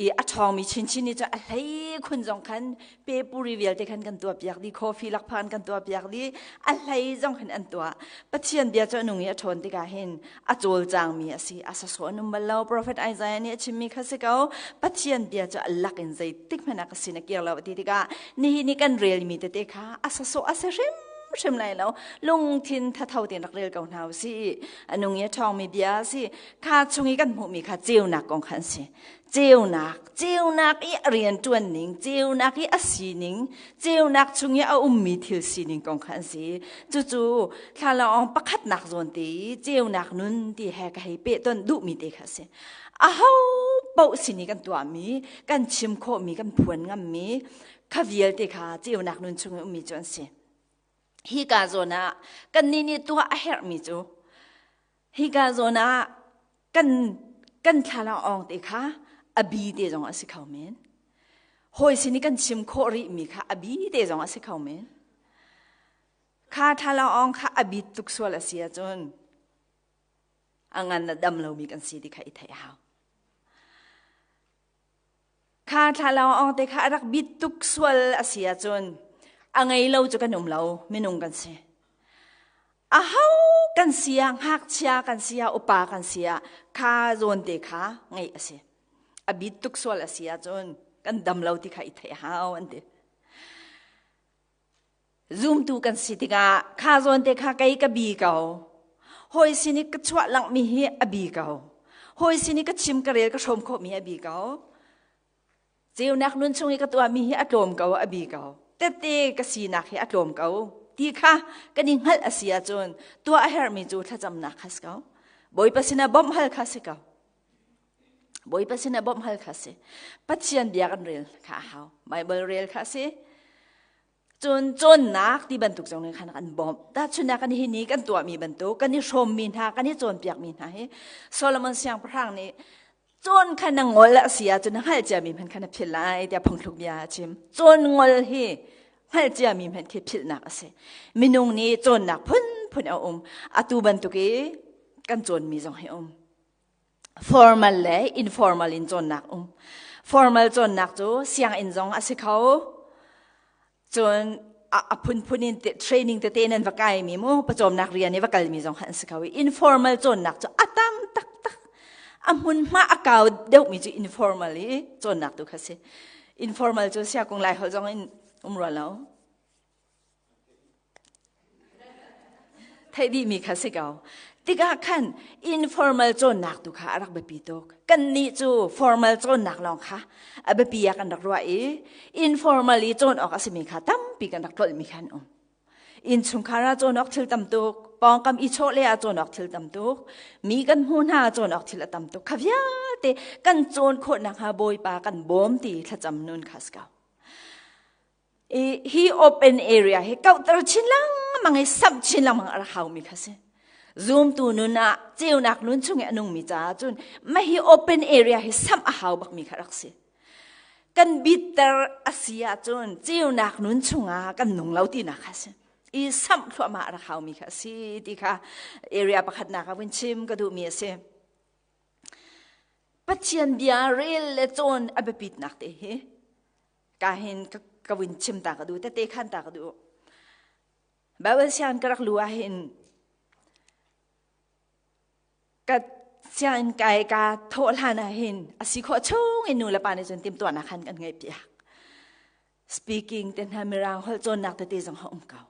I a ṭhawngmi chinchin nih cun a hlei khun zong khan pepuri vialte khan kan tuah piak dih coffee lakphan kan tuah piak dih a hlei zong khan an tuah Pathian bia cu a nung i a ṭhawn tikah hin a cawlcangmi a si a sasawh an um bal lo Prophet Isaiah nih a chimmi kha si ko Pathian bia cu a lak in zeitik hmanh ah ka sin a kir lo a ti tikah nihin i kan relmi tete kha a sasawh a si hrim hrim lai lo lungthin thatho tein rak rel ko hna u sih a nung i a ṭhawngmi bia a si kha chung i kan hmuhmi kha ceunak kong kha an si Ceunak, ceunak i a rianṭuan ning, ceunak i a sining, ceunak chung i a ummi thil sining kong kha an si. Cucu thlalangawng pakhatnak zawn te i ceunak nun ti he ka hei pehtonh duhmi te kha a si. Aho paoh sin i kan tuahmi, kan chim khawhmi, kan phuan ngammi kha vialte kha ceunak nun chung i ummi cu an si. Hika zawn ah kannih nih tuah a herhmi cu hika zawn ah kan kan thlalang awng te kha a bi te zong a si kho men. Hawi sin i kan chim khawh rihmi kha a bi te zong a si kho men. Kha thlalang awng kha a bit tuk sual a si ahcun a ngan a dam lomi kan si ti kha i theih a hau. Kha thlalang te kha a rak bit tuk sual a si ahcun a ngei lo cu kan um lo, minung kan si. Aho kan si ah, ngakchia kan si ah, upa kan si ah, kha zawn te kha ngeih a si. A bit tuk sual a si ahcun kan dam lo ti kha i theih hau an ti. Zumtu kan si tikah kha zawn te kha kei ka bi ko. Hawi sin i ka chuah langmi hi a bi ko. Hawi sin i ka chim ka rel ka hrawm khawhmi a bi ko. Ceunak nun chung i ka tuahmi hi a tlawm ko a bi ko. Tette ka sinak hi a tlawm ko. Ti kha kan i hngalh a si ahcun tuah a herhmi cu thlacamnak kha si ko. Bawipa sinah bawmh hal kha si ko. Bawipa sinah bawmh hal kha si. Pathian bia kan rel kha a hau. Bible rel kha si. Cun cawnnak ti bantuk zong nih khan kan bawmh. Tahchunhnak kan hi ni kan tuahmi bantuk, kan i hrawmmi hna, kan i cawnpiakmi hna hi Solomon siangpahrang nih cawn kha na ngol a si ahcun na hngalh ciami hmanh kha na philh lai tiah phungthluk bia a chim. Cawn ngol hi hngalh ciami hmanh khi philhnak a si. Minung nih cawnnak phunphun a um. Atu bantuk i kan cawnmi zong hi um. Formal le informal in cawnnak um. Formal cawnnak cu sianginn zong a si kho. Cun a phunphun in training tete nan va kaimi mu pawcawmnak rian i va kalmi zong an si kho i informal cawnnak cu a tam taktak. A hmunhma a kau deuhmi cu informal i cawnnak tu kha si. Informal cu siakung lai holh zong in um rua lo. Theih dihmi kha si ko. Tikah khan informal cawnnak tu kha a rak biapi tuk. Kannih cu formal cawnnak lawng kha a biapi ah kan rak ruah i informal i cawn awk a simi kha tampi kan rak tlolhmi kha an um. Innchungkhar ah cawn awk thil tam tuk, pawngkam i chawhleh ah cawn awk thil tam tuk, mi kan hmu hna ah cawn awk thil a tam tuk. Kha vialte kan cawn khawh nakhnga Bawipa kan bawm ti thlacam nun kha si ko. Hi open area hi kauhter chin lengmang i samh chin lengmang a rak haumi kha si. Zumtu nun ah ceunak nun chung i a nungmi caah cun mah hi open area hi samh a hau bakmi kha rak si. Kan bitter a si ahcun ceunak nun chungah kan nung lo tinak kha si. I samh thluahmah a rak haumi kha si ti kha area pakhatnak ah vun chim ka duhmi a si. Pathian bia rel le cawn a biapitnak te hi ka hin ka vun chim ta ka duh tete khan ta ka duh. Bible sianginn ka rak lu ah hin ka sianginn kai ka thawh hlan ah hin a si khawh chung in nu le pa nih cun timhtuahnak khan kan ngeih piak. Speaking te hna mirang holh cawnnak tete zong ha um ko.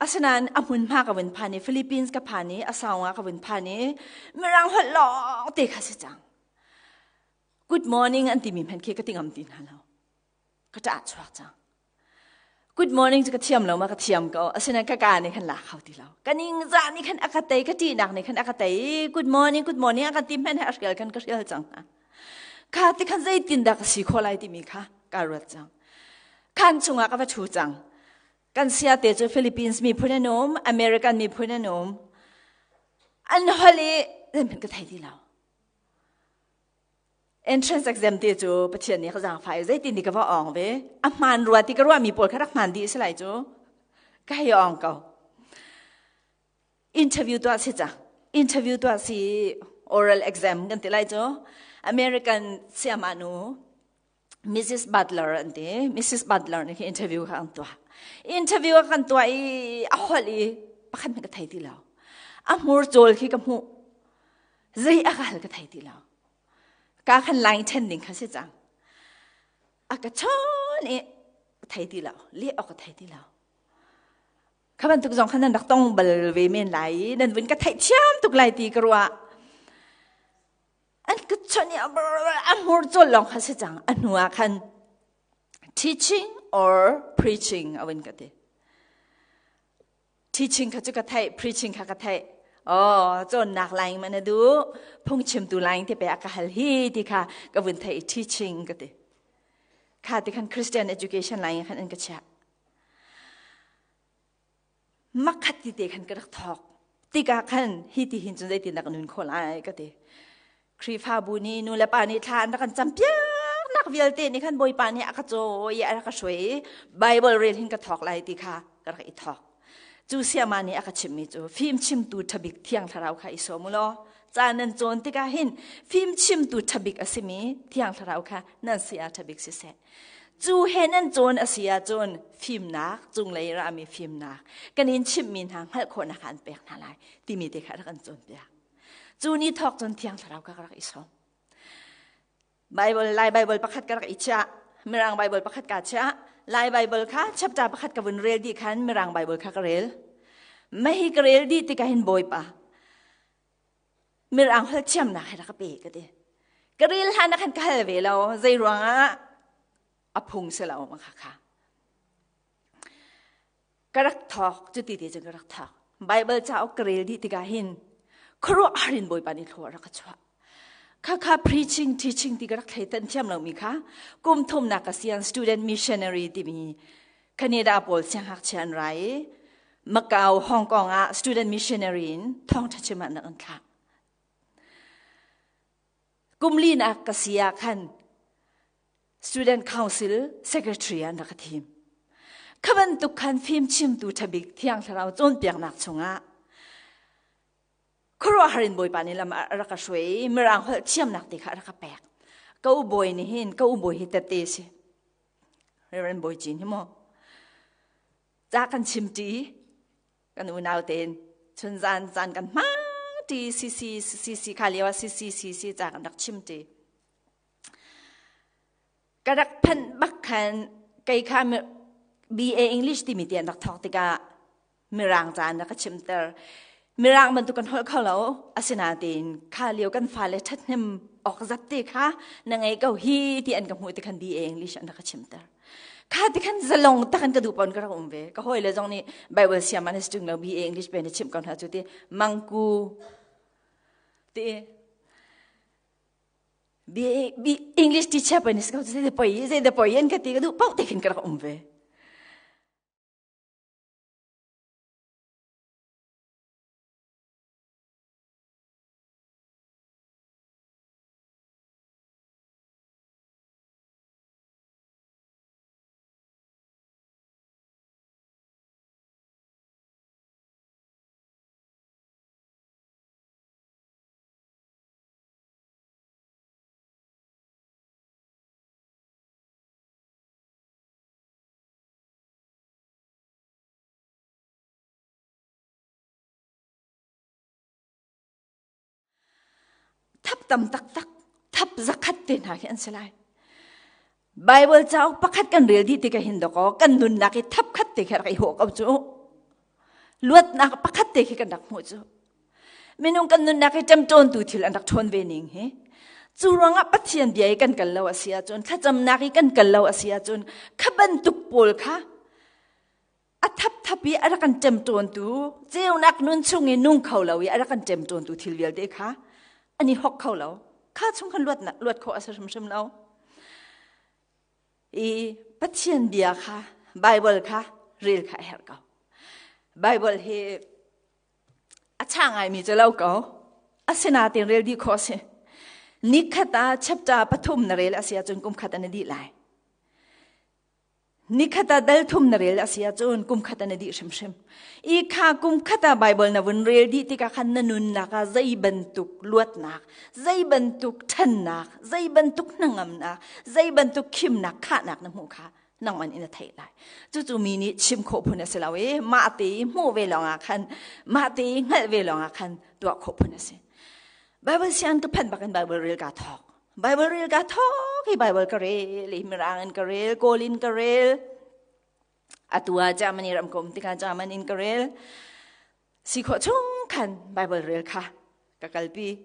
Asinain a hmunhma ka vun phan i Philippines ka phan i a saung ah ka vun phan i mirang holh lawng te kha si cang. Good morning an timi hmanh khi ka ti ngam ti hna lo. Ka ṭah chuak cang. Good morning cu ka thiam lo ma ka thiam ko. Asinain ka ka nih khan lak hau ti lo. Ka ningzah nih khan a ka tei, ka ṭihnak nih khan a ka tei. Good morning, good morning a kan ti hmanh he a hrial khan ka hrial cang hna. Kha ti khan zeitin dah ka si khawh lai timi kha ka ruat cang. Khan chungah ka va ṭhu cang. Kan siate cu Philippines miphun an um, American miphun an um. An holh i zeihmanh ka thei ti lo. Entrance exam te cu Pathian nih ka zaangfah i zeitin ti ka va awng ve. A hmaan rua ti ka ruahmi pawl kha rak hmaan dih si lai cu. Ka hei awng ko. Interview tuah si cang. Interview tuah si oral exam kan ti lai cu. American siama nu Mrs. Butler an ti. Mrs. Butler nih khi interview kha an tuah. Interview a kan tuah i a holh i pakhat hmanh ka thei ti lo. A hmur cawl khi ka hmuh. Zei a ka hal ka thei ti lo. Ka khan line ṭhen ding kha si cang. A ka chawn i thei ti lo. Leh awk ka thei ti lo. Kha bantuk zong khan nan rak tong bal ve men lai i nan vun ka theihthiam tuk lai ti ka ruah. An ka chawnh i a hmur cawl lawng kha si cang. A hnu ah khan teaching or preaching a vun ka ti. Teaching kha cu ka theih, preaching kha ka theih. Oh, cawnnak laing man a duh, phungchimtu laing te pe a ka hal hi ti kha ka vun theih teaching ka ti. Kha ti khan Christian education laing khan an ka chiah. Makhat ti te khan ka rak thawk. Tikah khan hi ti hin cun zeitin dah ka nun khawh lai ka ti. Khrihfabu nih nu le pa nih thla an rak kan campiak nak vialte nih khan Bawipa nih a ka cawi i a rak ka hruai i Bible rel hin ka thawk lai ti kha ka rak i thawk. Cu siama nih a ka chimmi cu fimchimtu ṭhabik Thiang Thlarau kha i sawm u law ca nan cawn tikah hin fimchimtu ṭhabik a simi Thiang Thlarau kha nan si ah ṭhabik siseh. Cu he nan cawn a si ahcun fimnak cunglei rami fimnak kan in chimhmi hna hngalh khawhnak an pek hna lai timi te kha rak an cawnpiak. Cu ni thawk cun Thiang Thlarau ka rak i sawm. Bible Lai Bible pakhat ka rak i chiah. Mirang Bible pakhat ka chiah. Lai Bible kha chapter pakhat ka vun rel dih khan Mirang Bible kha ka rel. Mahi ka rel dih tikah hin Bawipa Mirang holh thiamnak he rak ka pe ka ti. Ka rel hlan ah khan ka hal ve lo. Zei ruangah a phung si lo ma kha kha. Ka rak thawk cuti te cun ka rak thawk. Bible cauk ka rel dih tikah hin khuaruahhar in Bawipa nih thlua rak ka chuah. Khakha preaching teaching ti ka rak thleitan thiam lomi kha kum thumnak ka sian student missionary timi Canada pawl siangngakchia an ra i Macau, Hong Kong ah student missionary in thawngṭha chim ah an thlah. Kum linak ka si ah khan Student Council Secretary an rak ka thim. Kha bantuk khan fim chimtu ṭhabik Thiang Thlarau cawnpiaknak chungah khuaruahhar in Bawipa nih lam a rak ka hruai i Mirang holh thiamnak te kha a rak ka pek. Ka u bawi nih hin ka u bawi hi tette si. Reverend Bawi Cin hi mu. Ca kan chim ṭi kan unau tein chun zan caan kan hmang ṭi CC CC kha lio ah CC CC ca kan rak chim ṭi. Ka rak phanh bak khan kei kha BA English timi te an rak thawk tikah Mirang ca an rak ka chimter. Mirang bantuk kan holh kho lo. Asinain kha lio kan fale ṭhathnem awk zat te kha na ngei ko hi ti an ka hmuh ti khan BA English an rak ka chimter. Kha ti khan zalong tak in ka duh pon ka rak um ve. Ka hawile zong nih Bible siam an si lo BA English pe na chimh ko hna cu ti mangku ti B English teacher pa nih zei de poi zei de poi an ka ti ka duh paoh te khin ka rak um ve. Thap tam taktak, thap zakhat te hna khi an si lai. Bible cauk pakhat kan rel dih tikah hin dakaw kan nunnak i thap khat te khi rak i hawh ko cu. Luatnak pakhat te khi kan rak hmuh cu. Minung kan nunnak hi ṭemṭawntu thil an rak ṭhawn ve ning hi. Cu ruangah Pathian bia i kan kal lo a si ahcun, thlacamnak i kan kal lo a si ahcun, kha bantuk pawl kha a thapthap i a rak kan ṭemṭawntu, ceunak nun chung i nung kho lo i a rak kan ṭemṭawntu thil vialte kha an i hok kho lo. Kha chung khan luat khawh a si hrimhrim lo. I Pathian bia kha, Bible kha rel kha a herh ko. Bible hi A ṭha ngaimi cu lo ko. Asinain rel dih khawh a si. Nikhat ah chapter pathum na rel a si ahcun kum khat an i dih lai. Nikhat ah dal thum na rel a si ahcun kum khat an i dih hrimhrim. I kha kum khat ah Bible na vun rel dih tikah khan na nunnak ah zei bantuk luatnak, zei bantuk ṭhannak, zei bantuk hnangamnak, zei bantuk khimnak, khahnak na hmuh kha nangman in a theih lai. Cucu mi nih chim khawh phun a si lo i mah te i hmuh ve lawngah khan mah te i hngalh ve lawngah khan tuah khawh phun a si. Bible siang ka phanh bakin Bible rel ka thawk. Bible rel ka thawk i Bible ka rel i Mirang in ka rel, Kawl in ka rel. Atu ah Germany ram ka um tikah German in ka rel. Si khawh chung khan Bible rel kha ka kalpi.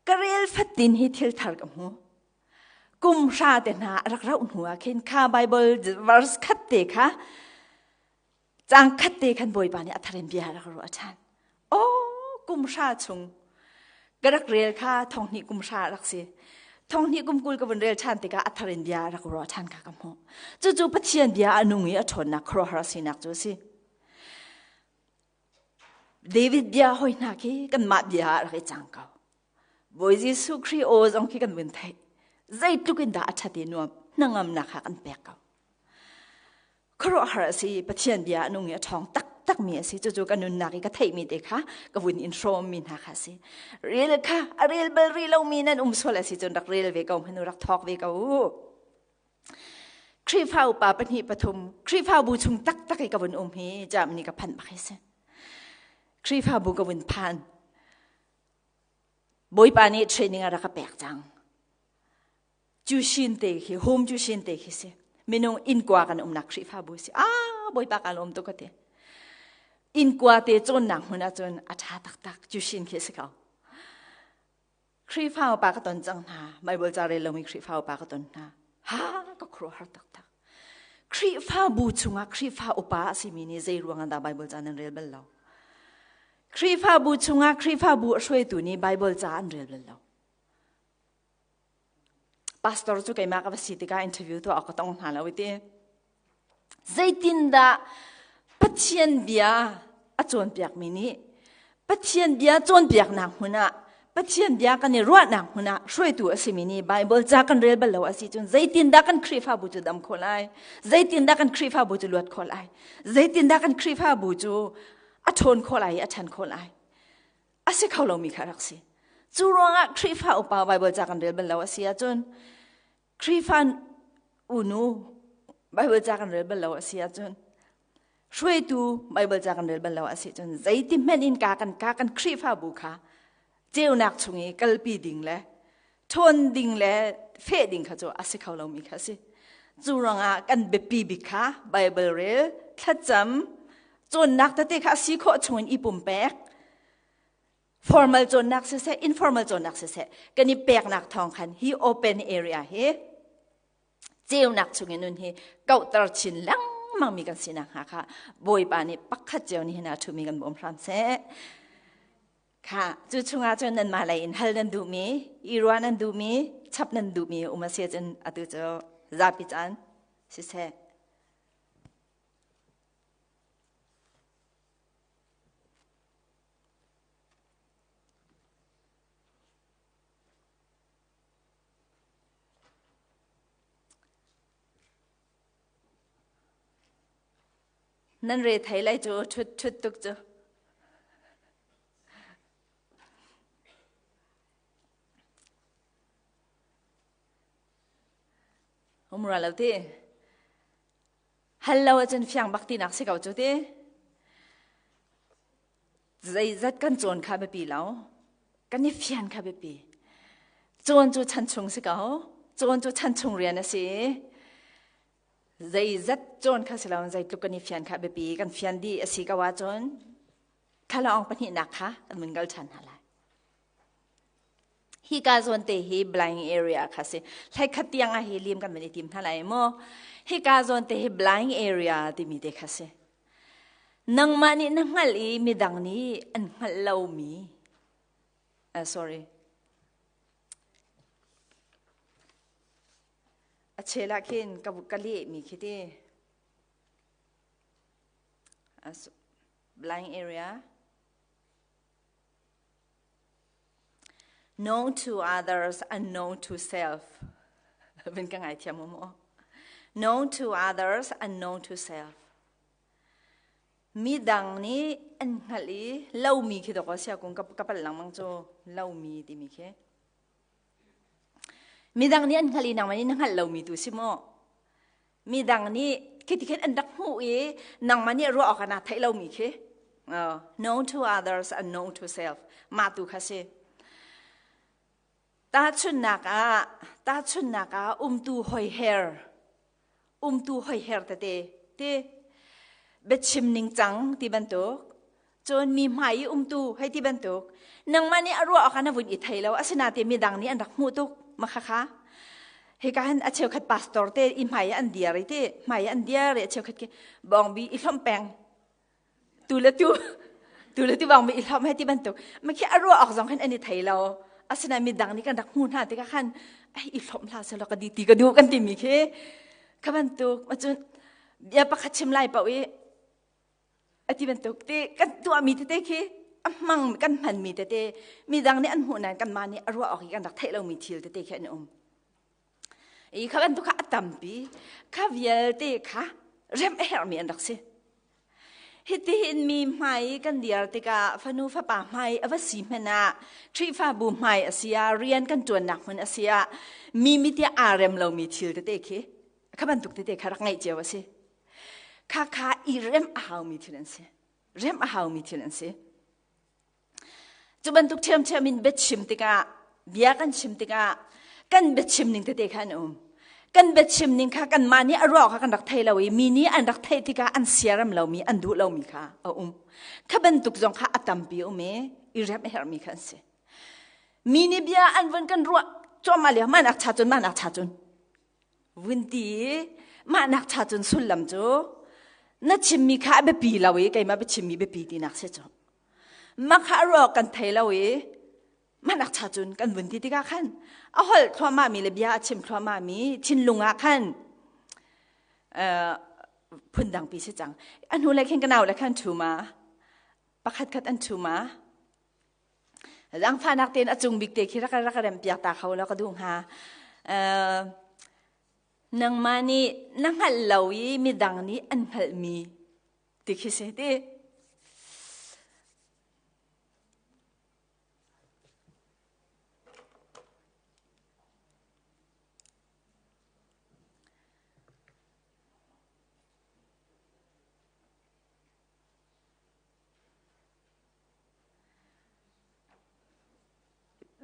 Ka rel fatin hi thil thar ka hmu. Kum hra te hna a rak rauh hnu ah khin kha Bible verse khat te kha cang khat te khan Bawipa nih a thar in bia rak ruah ṭhan. Oh, kum hra chung ka rak rel kha thong hnih kum hra rak si. Thong hnih kum 20 ka vun rel ṭhan tikah a thar in bia rak ruah ṭhan kha ka hmuh. Cucu Pathian bia a nung i a ṭhawnnak khuaruahhar sinak cu a si. David bia hoi hna khi kanmah bia ah rak i cang ko. Bawi Jesuh Khrih aw zong khi kan vun theih. Zeitluk in dah a ṭhat i nuam hnangamnak kha kan pek ko. Khuaruahhar a si, Pathian bia a nung i a ṭhawng taktak mi a si. Cucu ka nunnak i ka theihmi te kha ka vun in hrawmmi hna kha a si. Rel kha a rel bal rih lomi nan um sual a si cun rak rel ve ko hmanh u, rak thawk ve ko u. Khrihfa upa pahnih pathum Khrihfabu chung taktak i ka vun um hi Germany ka phanh bak hi si. Khrihfabu ka vun phan. Bawipa nih training a rak ka pek cang. Cushin te khi home cushin te khi si. Minung inn kua kan umnak Khrihfabu si. Ah Bawipa ka lawm tuk ka ti. Inn kua te cawnnak hmun ahcun a ṭha taktak cushin khi si ko. Khrihfa upa ka ton cang hna. Bible ca rel lomi Khrihfa upa ka ton hna. Ha ka khuaruahhar taktak. Khrihfabu chungah Khrihfa upa a simi nih zei ruang ah dah Bible ca nan rel bal lo? Khrihfabu chungah Khrihfabu a hruaitu nih Bible ca an rel bal lo. Pastor cu keimah ka va si tikah interview tuah awk ka tong hna lo i ti. Zeitindah Pathian bia a cawnpiakmi nih Pathian bia cawnpiaknak hmun ah Pathian bia kan i ruahnak hmun ah hruaitu a simi nih Baibal ca kan rel bal lo a si cun zeitindah kan Khrihfabu cu dam khawh lai? Zeitindah kan Khrihfabu cu luat khawh lai? Zeitindah kan Khrihfabu cu a ṭhawn khawh lai i a ṭhan khawh lai? A si kho lomi kha rak si. Cu ruangah Khrihfa upa Baibal ca kan rel bal lo a si ahcun Khrihfa unu Baibal ca kan rel bal lo a si ahcun hruaitu Baibal ca kan rel bal lo a si cun zeiti hmanh in ka kan ka kan Khrihfabu kha ceunak chung i kalpi ding le ṭhawn ding le feh ding kha cu a si kho lomi kha a si. Cu ruangah kan biapi bik kha Baibal rel, thlacam, cawnnak tete kha a si khawh chung in i pumpek, formal cawnnak siseh informal cawnnak siseh kan i peknak thawng khan hi open area hi ceunak chungin nun hi kauhter chin lengmang mi kan sinak hnga kha Bawipa nih pakhat cio nih hin a ṭhumi kan bawm hram seh. Kha cu chungah cun nanmah lei in hal nan duhmi, i ruah nan duhmi, chap nan duhmi um a si cun atu cu zapi caan siseh. Nan re thei lai cu ṭhut ṭhut tuk cu. Um ra lo ti. Hal lo ahcun fiang bak tinak si ko cu ti. Zeizat kan cawn kha biapi lo. Kan i fian kha biapi. Cawn cu chan chung si ko. Cawn cu chan chung rian a si. Zeizat cawn kha si lo zeitluk kan i fian kha biapi. Kan fian dih a si ko ahcun thlalaawng pahnihnak kha kan mun kal ṭhan hna lai. Hika zawn te hi blind area kha si. Hlei khat tiang ah hi lim kan van i tim hna lai mu. Hika zawn te hi blind area timi te kha si. Nangmah nih na hngalh i midang nih an hngalh lomi. Sorry. A chel ah khin ka, ka lehmi khi ti. Blind area. Known to others, unknown to self. Vin ka ngaithiam mu mu. Known to others, unknown to self. Midang nih an hngalh i lomi khi dawk sia kung ka pal lengmang cu lomi timi khi. Midang nih an hngalh i nangmah nih na hngalh lomi tu si mu. Midang nih khi ti khin an rak hmuh i nangmah nih ruah awk ah naa theih lomi khi. Known to others and known to self. Mah tu kha si. Tahchunhnak ah, tahchunhnak ah umtu hoiher, umtu hoiher tete, ti biachim ningcang ti bantuk, cun mi hmai i umtu hei ti bantuk, nangmah nih a ruah awk ah na vun i thei lo, asinain midang nih an rak hmuh tuk, ma khakha. Hika hin a cheukhat pastor te i hmai an diar i ti, hmai an diar i a cheukhat ki bawngbi i hlomh peng. Tu le tu, tu le tu bawngbi i hlomh hei ti bantuk. Ma khi a ruah awk zong khan an i thei lo. Asinain midang nih kan rak hmuh hna tikah khan ai i hlomh hlah selaw ka di ti ka duh kan timi khi kha bantuk ma cun bia pakhat chim lai paoh i a ti bantuk te kan tuahmi tete khi a hmang kan hmanmi tete midang nih an hmuh nain kanmah nih a ruah awk i kan rak theih lomi thil tete khi an um. I kha bantuk kha a tampi kha vialte kha remh a herhmi an rak si. Hitihin mi hmai kan dir tikah fanu fapa hmai a va si hmanh ah Khrihfabu hmai a si ah rian kan ṭuannak hmun a si ah mi miti aa rem lomi thil tete khi kha bantuk tete kha rak ngeih cio a si. Kha kha i remh a haumi thil an si. Remh a haumi thil an si. Cu bantuk ṭhiamṭhiam in biachim tikah, bia kan chim tikah, Kan biachim ning tete kha an um. Kan biachim ning kha kanmah nih a ruah kha kan rak thei lo i mi nih an rak theih tikah an siarem lomi, an duh lomi kha a um. Kha bantuk zong kha a tampi um i i remh a herhmi kha an si. Mi nih bia an vun kan ruah cuahmah lio mah nak cha cun mah nak cha cun vun ti i mah nak cha cun sullam cu na chimmi kha a biapi lo i keimah biachimmi biapi tinak si cu. Mah kha a ruah kan thei lo i mah nak cha cun kan vun ti tikah khan a holh thluahmahmi le bia a chim thluahmahmi thinlung ah khan phundangpi si cang. A hnu le khin ka nau le khan ṭhu ma pakhat khat an ṭhu ma Zaangfahnak tein a cung bik te khi rak rak rem piak ta kho law ka duh hnga. Nangmah nih na hngalh lo i midang nih an hngalhmi ti khi si ti.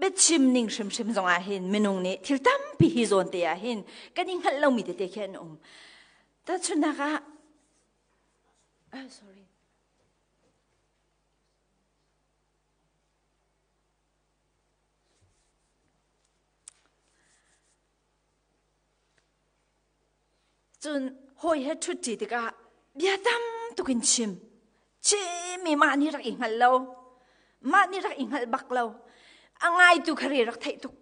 Biachim ning hrimhrim zong ah hin minung nih thil tampi hi zawn te ah hin kan i hngalh lomi tete khi an um. Tahchunhnak ah, oh, sorry. Cun hawi he ṭhutṭi tikah bia tam tuk in chim. Chimmi mah nih rak i hngal lo. Mah nih rak i hngalh bak lo. A ngaitu kha re rak theih tuk.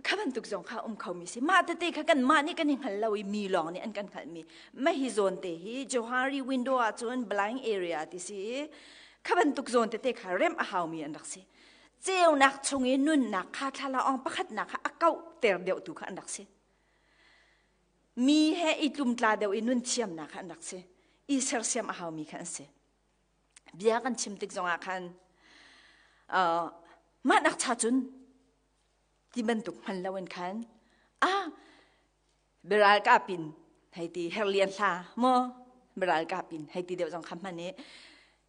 Kha bantuk zong kha um khomi si. Mah tete kha kan mah nih kan i hngal lo i mi lawng nih an kan hngalhmi. Mah hi zawn te hi Johari window ah cun blind area ti si i kha bantuk zawn tete kha remh a haumi an rak si. Ceunak chung i nunnak kha thlalaawng pakhatnak kha a kauhter deuhtu kha an rak si. Mi he i tlumtla deuh i nun thiamnak kha an rak si. I sersiam a haumi kha an si. Bia kan chim tik zongah khan mah nak cha cun ti bantuk hman loin khan ah biaral ka pin hei ti herlian hla maw biaral ka pin hei ti deuh zong kha hman i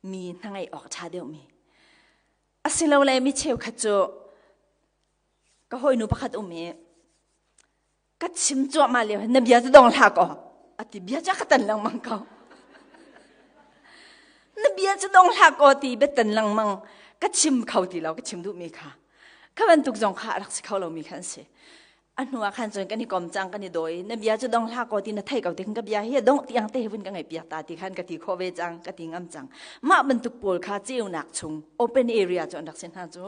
mi hnangaih awk ṭha deuh mi asilole mi cheukhat cu ka hawinu pakhat um i ka chim cuahmah lio na bia cu dong hlah ko ati bia cu ka tan lengmang ko na bia cu dong hlah ko ti bia tan lengmang ka chim kho ti lo ka chim duhmi kha kha bantuk zong kha a rak si kho lomi kha an si A hnu ah khan cun kan i kom cang kan i dawi na bia cu dong hlah kaw ti na thei ko ti khan ka bia hi dong tiang te vun ka ngaih piak ta ti khan ka ti khawh ve cang ka ti ngam cang mah bantuk pawl kha ceunak chung open area cu an rak si hna cu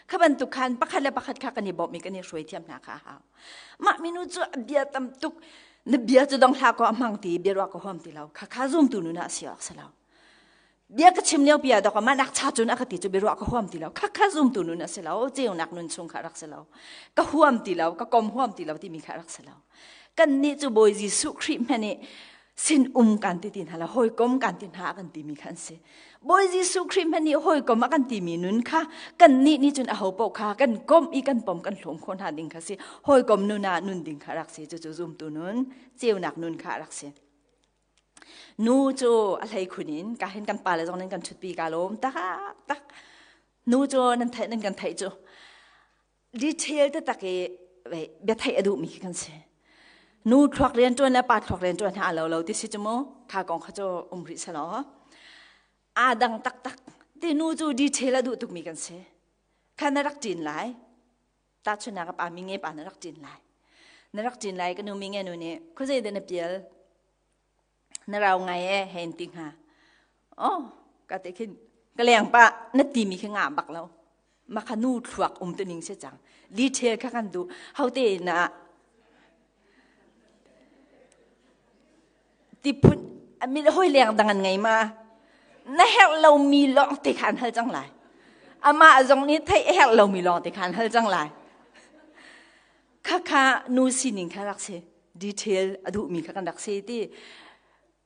kha bantuk khan pakhat le pakhat kha kan i bawmh i kan i hruai thiam hna kha hau mah minu cu a bia tam tuk na bia cu dong hlah kaw a hmang ti bia ruah ka huam ti lo kha kha zumtu nu na si awk si lo Bia ka chim lio pi ah dok mah nak cha cun a ka ti cu biaruah ka huam ti lo. Kha kha zumtu nun a si lo. Ceunak nun chung kha rak si lo. Ka huam ti lo, ka kom huam ti lo timi kha rak si lo. Kan nih cu Bawi Jesuh Khrih hmanh nih sin um kan ti ti hna lo, hawikom kan ti hna kan timi kha an si. Bawi Jesuh Khrih hmanh nih hawikom a kan timi nun kha kan nih nih cun aho paoh kha kan kom i kan pom kan hlawm khawh hna ding kha si. Hawikom nun ah nun ding kha rak si. Cucu zumtu nun, ceunak nun kha rak si. Nu cu a hleikhun in ka hin kan pale zong nan kan ṭhutpi ka lawm taktak. Nu cu nan theih nan kan theih cu detail taktak i bia theih a duhmi khi kan si. Nu thluak rian ṭuan le pa thluak rian ṭuan hi aa lo lo ti si cu mu. Kha kong kha cu um rih selaw. Aa dang taktak. Ti nu cu detail a duh tukmi kan si. Kha na rak ṭin lai. Tahchunhnak ah pa mi nge pa na rak ṭin lai. Na rak ṭin lai ka nu mi nge nu nih khuazei dah na pial na rau ngai e hei an ti hnga. Oh ka te khin ka leng pa na timi khi nga bak lo. Ma kha nu thluak um tu ning si cang. Detail kha kan duh. Hote na ti phun mi hoi leng dang an ngei ma na herh lomi lawng te kha an hal cang lai amah zong nih theih a herh lomi lawng te kha an hal cang lai kha kha nu sining kha rak si detail a duhmi kha kan rak si ti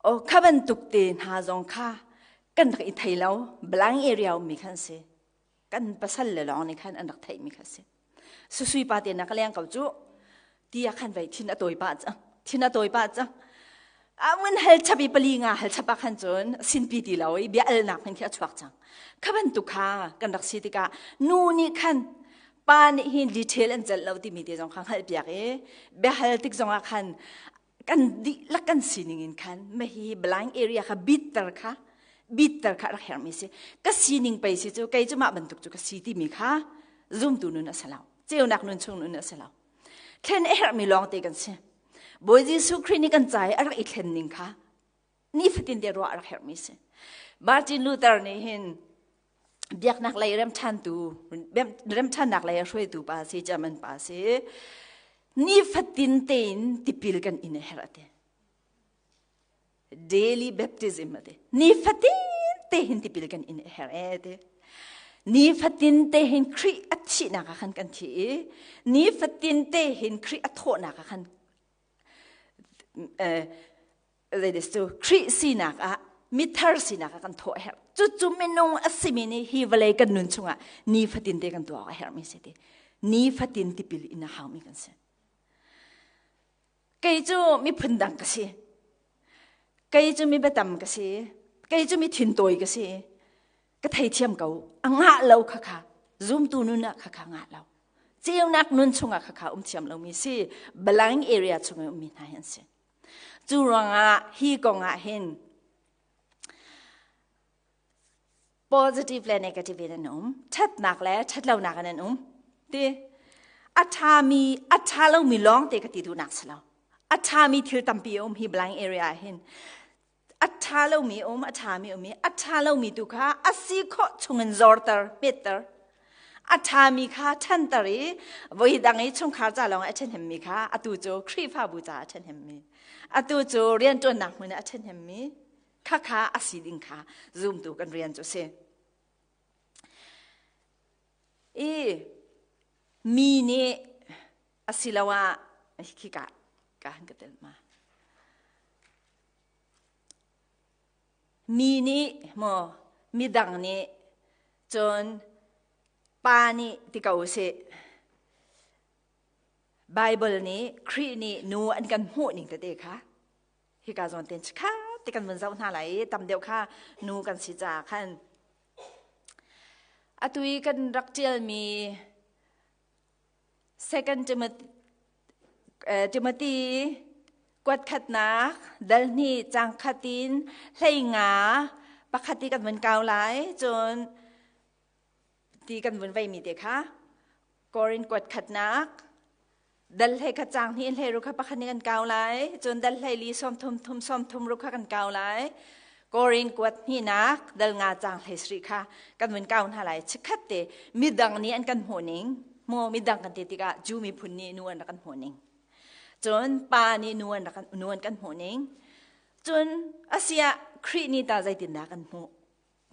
o kha bantuk te hna zong kha kan rak i thei lo blank area ummi khan si kan pasal le lawng nih khan an rak theihmi kha si susui pa te na ka leng ko cu ti ah khan vei thin a tawi pah cang thin a tawi pah cang amun hal chapi pali nga hal chapa khan cun sinpi ti lo i bia alnak hman khi a chuak cang kha bantuk kha kan rak si tikah nu nih khan. Pa nih hin detail an celh lo timi te zong kha hngalh piak i biahal tik zong ah khan kan dihlak kan sining in khan mahi blind area kha bitter kha bitter kha rak hermi si. Ka sining pei si cu kei cu mah bantuk cu ka si timi kha zumtu nun a si lo. Ceunak nun chung nun a si lo. Thlen a herhmi lawng te kan si. Bawi Jesuh Khrih nih kan ca i a rak i thlen ning kha nifatin te ruah a rak herhmi si. Martin Luther nih hin biaknak lei remṭhantu remṭhannak lei a hruaitu pa si German pa si nifatin tein tipil kan in a herh ati daily baptism ati nifatin te hin tipil kan in a herh e ti nifatin te hin Khrih a thihnak ah khan kan thi i nifatin te hin Khrih a thawhnak ah khan zeitis cu Khrih sinak ah mithar sinak ah kan thawh a herh. Cucu minung a simi nih hi vawlei kan nun chungah nifatin te kan tuah awk a herhmi si ti. Nifatin tipil in a haumi kan si. Kei cu miphun dang ka si. Kei cu mi biatam ka si. Kei cu mi thintawi ka si. Ka theithiam ko. A ngah lo kha kha. Zumtu nun ah kha kha ngah lo. Ceunak nun chungah kha kha um thiam lomi si. Blind area chung i ummi hna hi an si. Cu ruangah hi kong ah hin positive le negative in an um, ṭhatnak le ṭhatlonak in an um. Ti a ṭhami, a ṭha lomi lawng te ka ti duhnak si lo. A ṭhami thil tampi a um hi blind area ah hin. A ṭha lomi um, a ṭhami um i a ṭha lomi tu kha a si khawh chungin zorter, hmetter. A ṭhami kha ṭhanter i voidang i chungkhar ca lawng a ṭhahnemmi kha atu cu Khrihfabu caah a ṭhahnemmi, atu cu rianṭuannak hmun ah a ṭhahnemmi khakha a si ding kha zumtu kan rian cu a si. I mi nih asiloah khika ka han ka tel ma. Mi nih maw midang nih cun pa nih ti ko usih. Bible nih Khrih nih nu an kan hmuh ning tete kha hika zawn ten kha ti kan vun zoh hna lai i tam deuh kha nu kan si caah khan atu i kan rak ṭialmi Second Timothy kuat khatnak dal hnih cang khat in hlei nga pakhat ti kan vun kau lai cun ti kan vun veimi te kha Korin kuat khatnak dal hlei khat cang hnih hlei ru kha pakhat nih kan kau lai cun dal hlei li sawm thum thum sawm thum ru kha kan kau lai Korin kuat hnihnak dal nga cang hlei sri kha kan vun kau hna lai chikkhat te midang nih an kan hmuh ning mu midang kan ti tikah Jew miphun nih nu an rak kan hmuh ning cun pa nih nu an rak nu an kan hmuh ning cun asiah Khrih nih ta zeitindah kan hmuh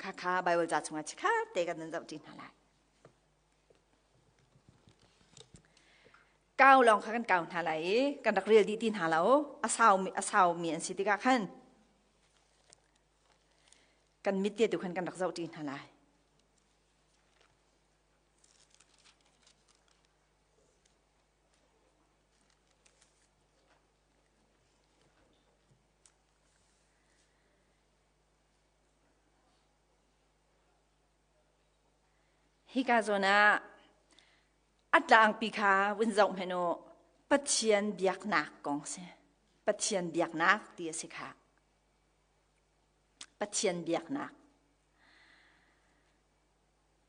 kha kha Bible ca chungah chikkhat te kan zoh ṭi hna lai Kau lawng kha kan kau hna lai i kan rak rel dih ti hna lo. A saumi a saumi an si tikah khan kan mit te tu khan kan rak zoh ṭi hna lai. Hika zawn ah a tlangpi kha vun zoh hmanh u. Pathian biaknak kong si. Pathian biaknak ti a si kha. Pathian biaknak.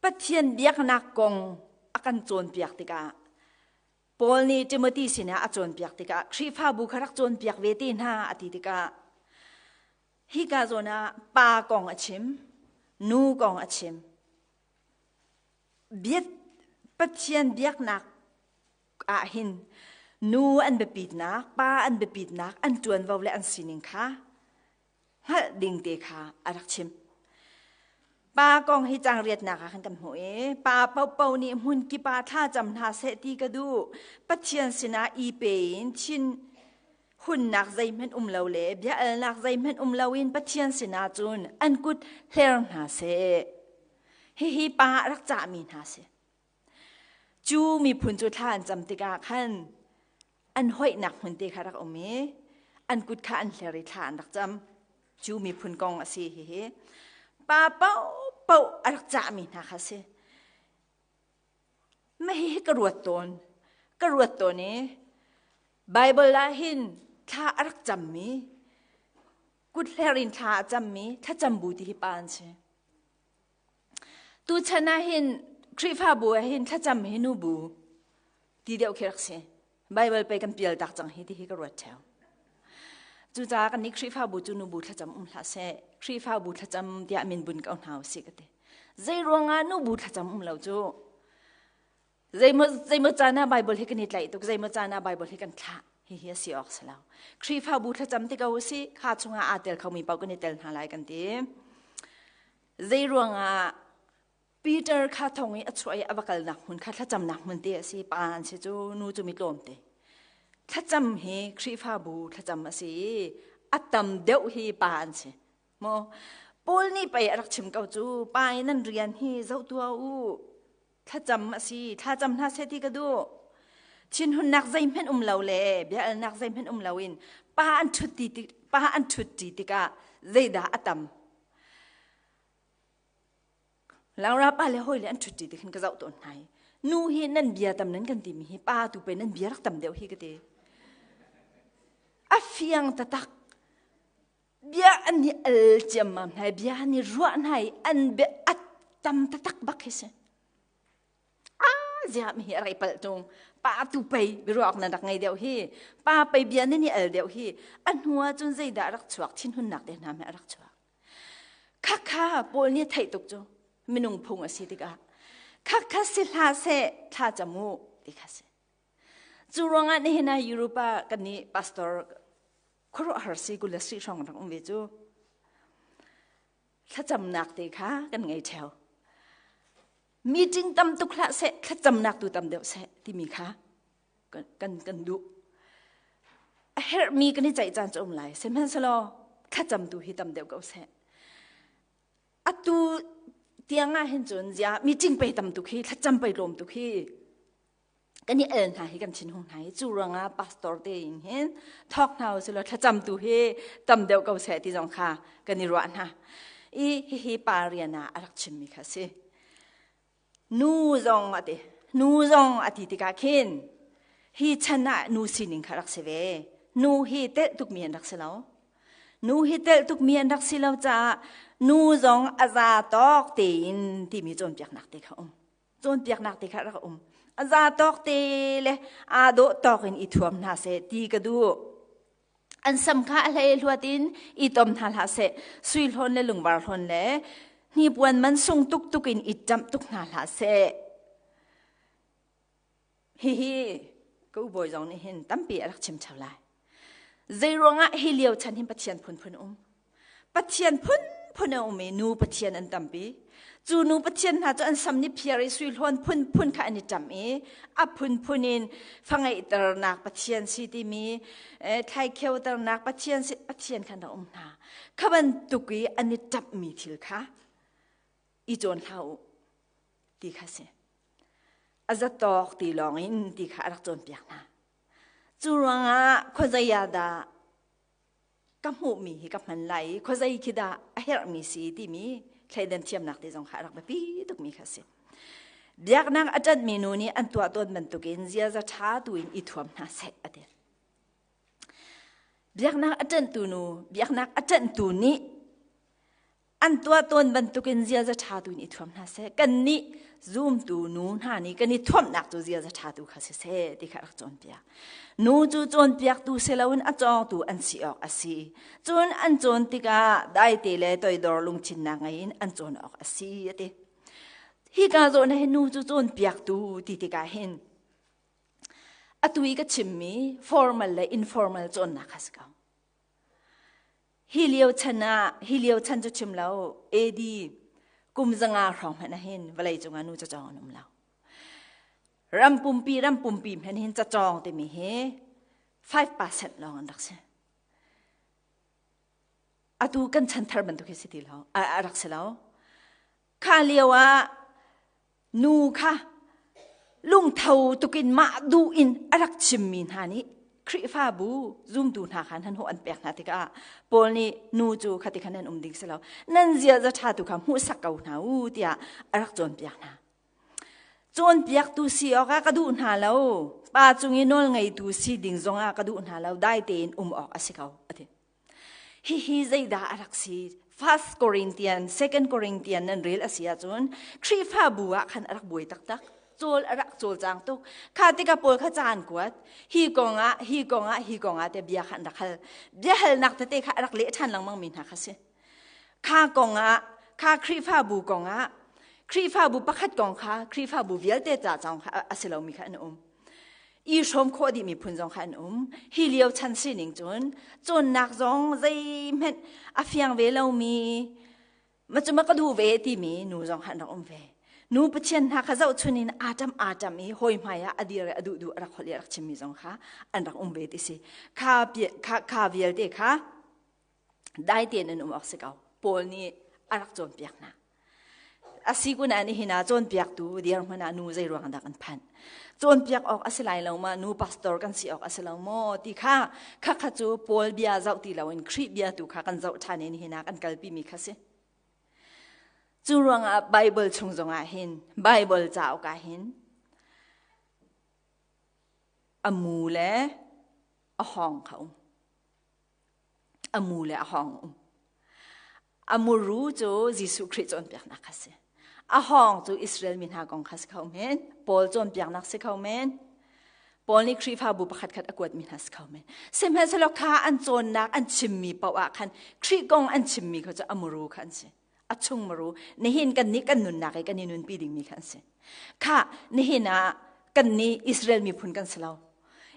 Pathian biaknak kong a kan cawnpiak tikah Paul nih Timothy sinah a cawnpiak tikah Khrihfabu kha rak cawnpiak ve te hna a ti tikah hika zawn ah pa kong a chim, nu kong a chim. Biak, Pathian biaknak ah hin nu an biapitnak, pa an biapitnak, an ṭuanvo le an sining kha hngalh ding te kha a rak chim. Pa kong hi cang riatnak ah khan kan hmuh i pa paohpaoh nih hmun kip ah thlacam hna seh ti ka duh. Pathian sinah i pe in thin hunnak zeihmanh um lo le bia alnak zeihmanh um loin Pathian sinah cun an kut hler hna seh. Hihi pa a rak cahmi hna si. Cu miphun cu thla an cam tikah khan an hoihnak hmun te kha rak um i an kut kha an hler i thla an rak cam. Cu miphun kong a si hihi. Pa paohpaoh a rak cahmi hna kha si. Mah hihi ka ruat tawn. Ka ruat tawn i Baibal ah hin thla a rak cammi, kuthler in thla a cammi thlacam bu ti hi pa an si. Tuchan ah hin Khrihfabu ah hin thlacam hi nu bu ti deuh khi rak si. Baibal pei kan pial tak cang hi ti hi ka ruat theo. Cucaah kan nih Khrihfabu cu nubu thlacam um hlah seh. Khrihfabu thlacam tiah min bun ko hna usih ka ti. Zei ruangah nubu thlacam um lo cu zeimaw caan ah Bible hi kan i tlaih tuk, zeimaw caan ah Bible hi kan thlah. Hihi a si awk si lo. Khrihfabu thlacam ti ko usih, kha chungah aa tel khomi paoh kan i tel hna lai kan ti. Zei ruangah Peter kha thong i a chuah i a va kalnak hmun kha thlacamnak hmun te a si. Pa an si cu, nu cu mi tlawmte. Thlacam hi Khrihfabu thlacam a si i a tam deuh hi pa an si. Maw? Paul nih pei a rak chim ko cu, pa i nan rian hi zoh tuah u. Thlacam a si, thlacam hna seh ti ka duh. Thinhunnak zeihmanh um lo le bia alnak zeihmanh um loin pa an ṭhut ti pa an ṭhut ṭi tikah zeidah a tam? Laura pa le hawi le an ṭhut ṭi ti khin ka zoh tawn hna i nu hi nan bia tam nan kan timi hi pa tu pe nan bia rak tam deuh hi ka ti. A fiang tatak. Bia an i al ciammam hna i bia an i ruah hna i an bia a tam tatak bak hi si. Ah ziah mi hi a rei palh tung. Pa tu pei biaruak nan rak ngei deuh hi. Pa pei bia nan i al deuh hi. A hnu ah cun zeidah a rak chuak thinhunnak te hna me a rak chuak. Khakha Paul nih a theih tuk cu minung phung a si tikah khakha si hlah seh thla cam u ti kha si. Cu ruangah nihin ah Europe ah kan nih pastor khuaruahhar si kul le sui hrawng rak um ve cu thlacamnak te kha kan ngei theo. Meeting tam tuk hlah seh thlacamnak tu tam deuh seh timi kha kan kan duh. A herhmi kan i ceih caan cu um lai. Sihmanhsehlaw thlacam tu hi tam deuh ko seh. Atu tiang ah hin cun zia meeting pei tam tuk hi thlacam pei tlawm tuk hi kan i el hna hi kan thinhung hna hi cu ruangah pastor te in hin thawk hna usih law thlacam tu hi tam deuh ko seh ti zong kha kan i ruah hna. I hihi pa rian ah a rak chimmi kha si. Nu zong a ti. Nu zong a ti tikah khin hi chan ah nu sining kha rak si ve. Nu hi telh tukmi an rak si lo. Nu hi telh tukmi an rak si lo caah nu zong a za tawk tein timi cawnpiaknak te kha um. Cawnpiaknak te kha rak um. A za tawk te le aa dawh tawk in i thuam hna seh ti ka duh. An sam kha a hlei hluat in i tom hna hlah seh. Sui hlawn le lungvar hlawn le hnipuan man sung tuktuk in i ṭamh tuk hna hlah seh. Hihi ka u bawi zong nih hin tampi a rak chim ṭheo lai. Zeiruangah hi lio chan hin Pathian phunphun um? Pathian phunphun a um i nu Pathian an tampi. Cu nu Pathian hna cu an sam nih phiar i sui hlawn phunphun kha an i ṭam i a phunphun in fangeihternak Pathian si timi thlaikheuternak Pathian si Pathian kha an rak um hna. Kha bantuk i an i ṭamhmi thil kha i cawn hlah u ti kha si. A zatawk ti lawng in ti kha a rak cawnpiak hna. Cu ruangah khuazei ah dah ka hmuhmi hi ka hman lai i khuazei khi dah a herhmi si timi thleidan thiamnak te zong kha a rak biapi tukmi kha si. Biaknak a ṭanhmi nu nih an tuah tawn bantukin ziaza ṭha tu in i thuam hna seh a ti. Biaknak a ṭanhtu nu, biaknak a ṭanhtu nih An tuah tawn bantukin ziaza ṭha tu in i thuam hna seh. Kannih zumtu nu hna nih kan i thuamhnak cu ziaza ṭha tu kha siseh ti kha rak cawnpiak. Nu cu cawnpiaktu si loin a cawngtu an si awk a si. Cun an cawn tikah daite le toidor lungthinnak ngei in an cawn awk a si a ti. Hika zawn ah hin nu cu cawnpiaktu ti tikah hin atu i ka chimmi formal le informal cawnnak kha si ko. Hi lio chan ah, hi lio chan cu chim lo, AD kum 500 hrawng hmanh ah hin vawlei cungah nu cacawng an um lo. Ram pumpi ram pumpi hmanh hin cacawng timi hi 5% lawng an rak si. Atu kan chan thar bantuk hi si ti lo, a rak si lo. Kha lio ah nu kha lungtho tukin mah duh in a rak chimmi hna nih Khrihfabu zumtu hna kha nan an pek hna tikah Paul nih nu cu khati khan nan um ding si lo nan ziaza ṭha tu kha hmuhsak ko hna u tiah a rak cawnpiak hna. Cawnpiaktu si awkah ka duh hna lo. Pa cung i nawl ngeitu si ding zongah ka duh hna lo. Dai tein um awk a si ko, a ti. Hihi zeidah a rak si? First Corinthian, Second Corinthian nan rel a si ahcun Khrihfabu ah khan a rak buai taktak. Cawl a rak cawlcang tuk. Kha tikah Paul kha caan kuat. Hi kongah, hi kongah, hi kongah te bia kha an rak hal. Biahalnak tete kha a rak leh ṭhan lengmang mi hna kha si. Kha kongah, kha Khrihfabu kongah, Khrihfabu pakhat kong kha Khrihfabu vialte ca zong kha a si lomi kha an um. I hrawm khawh dih miphun zong kha an um. Hi lio chan sining cun cawnnak zong zeihmanh a fiang ve lomi ma cu ma ka duh ve timi nu zong kha an rak um ve. Nu Pathian hna kha zohchun in aa ṭam aa ṭam i hawi hmai ah a dir i a duh duh a rak holh i a rak chimmi zong kha an rak um ve ti si. Kha, kha, kha vialte kha dai tein an um awk si ko. Paul nih a rak cawnpiak hna. A si kun ah nihin ah cawnpiaktu dirhmun ah nu zei ruang dah kan phanh? Cawnpiak awk a si lai lo ma nu pastor kan si awk a si lo maw ti kha kha kha cu Paul bia zoh ti loin Khrih bia tu kha kan zoh ṭhan i nihin ah kan kalpi mi kha si. Cu ruangah Bible chung zongah hin Bible cauk ah hin a mu le a hawng kha um. A mu le a hawng um. A muru cu Jesuh Khrih cawnpiaknak kha si. A hawng cu Israel mi hna kong kha si kho men. Paul cawnpiaknak si kho men. Paul nih Khrihfabu pakhat khat a kuatmi hna si kho men. Sihmanhsehlaw kha an cawnnak an chimmi paoh ah khan Khrih kong an chimmi kha cu a muru kha an si. A chung muru. Nihin kan nih kan nunnak i kan i nunpi dingmi kha an si. Kha nihin ah kan nih Israel miphun kan si lo.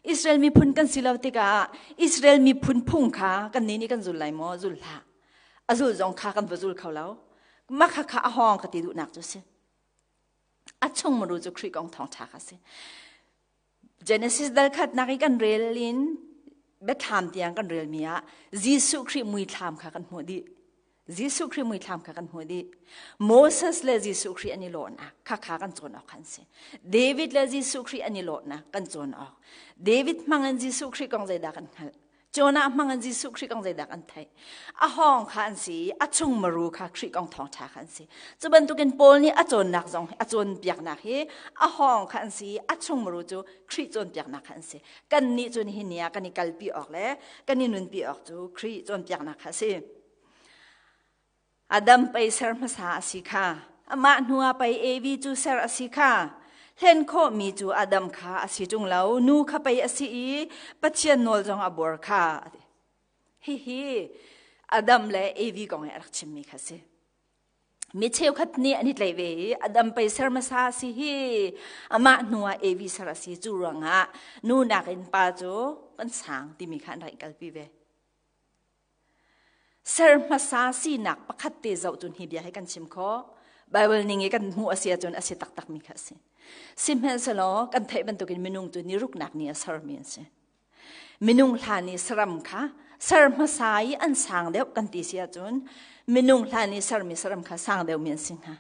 Israel miphun kan si lo tikah Israel miphun phung kha kan nih nih kan zul lai maw? Zul hlah. A zul zong kha kan va zul kho lo. Mah kha kha a hawng ka ti duhnak cu si. A chung muru cu Khrih kong thawngṭha kha si. Genesis dal khatnak i kan rel in biathlam tiang kan relmi ah Jesuh Khrih muithlam kha kan hmuh dih. Jesuh Khrih muithlam kha kan hmuh dih. Moses le Jesuh Khrih an i lawhnak kha kha kan cawn awk an si. David le Jesuh Khrih an i lawhnak kan cawn awk. David hmang in Jesuh Khrih kong zeidah kan hngalh? Jonah hmang in Jesuh Khrih kong zeidah an theih? A hawng kha an si i a chung maru kha Khrih kong thawngṭha kha an si. Cu bantukin Paul nih a cawnnak zong a cawnpiaknak hi a hawng kha an si i a chung maru cu Khrih cawnpiaknak kha an si. Kannih cu nihin ni ah kan i kalpi awk le kan i nunpi awk cu Khrih cawnpiaknak kha a si. Adam pei ser hmasa a si kha. Amah hnuah pei Evi cu ser a si kha. Hlen khawhmi cu Adam kha a si ṭung lo, nu kha pei a si i Pathian nawl zong a buar kha. Hihi Adam le Evi kong i a rak chimmi kha si. Mi cheukhat nih an i tlaih ve i Adam pei ser hmasa a si hi amah hnuah Evi ser a si cu ruangah nu nakin pa cu kan sang timi kha an rak i kalpi ve. Ser hmasa sinak pakhat te zoh cun hi bia hi kan chim khawh. Bible ning i kan hmuh a si ahcun a si taktakmi kha a si. Sihmanhsehlaw kan theih bantukin minung cu ni ruknak ni a sermi an si. Minung hlan i saram kha ser hmasa i an sang deuh kan ti si ahcun minung hlan i sermi saram kha sang deuhmi an si hnga.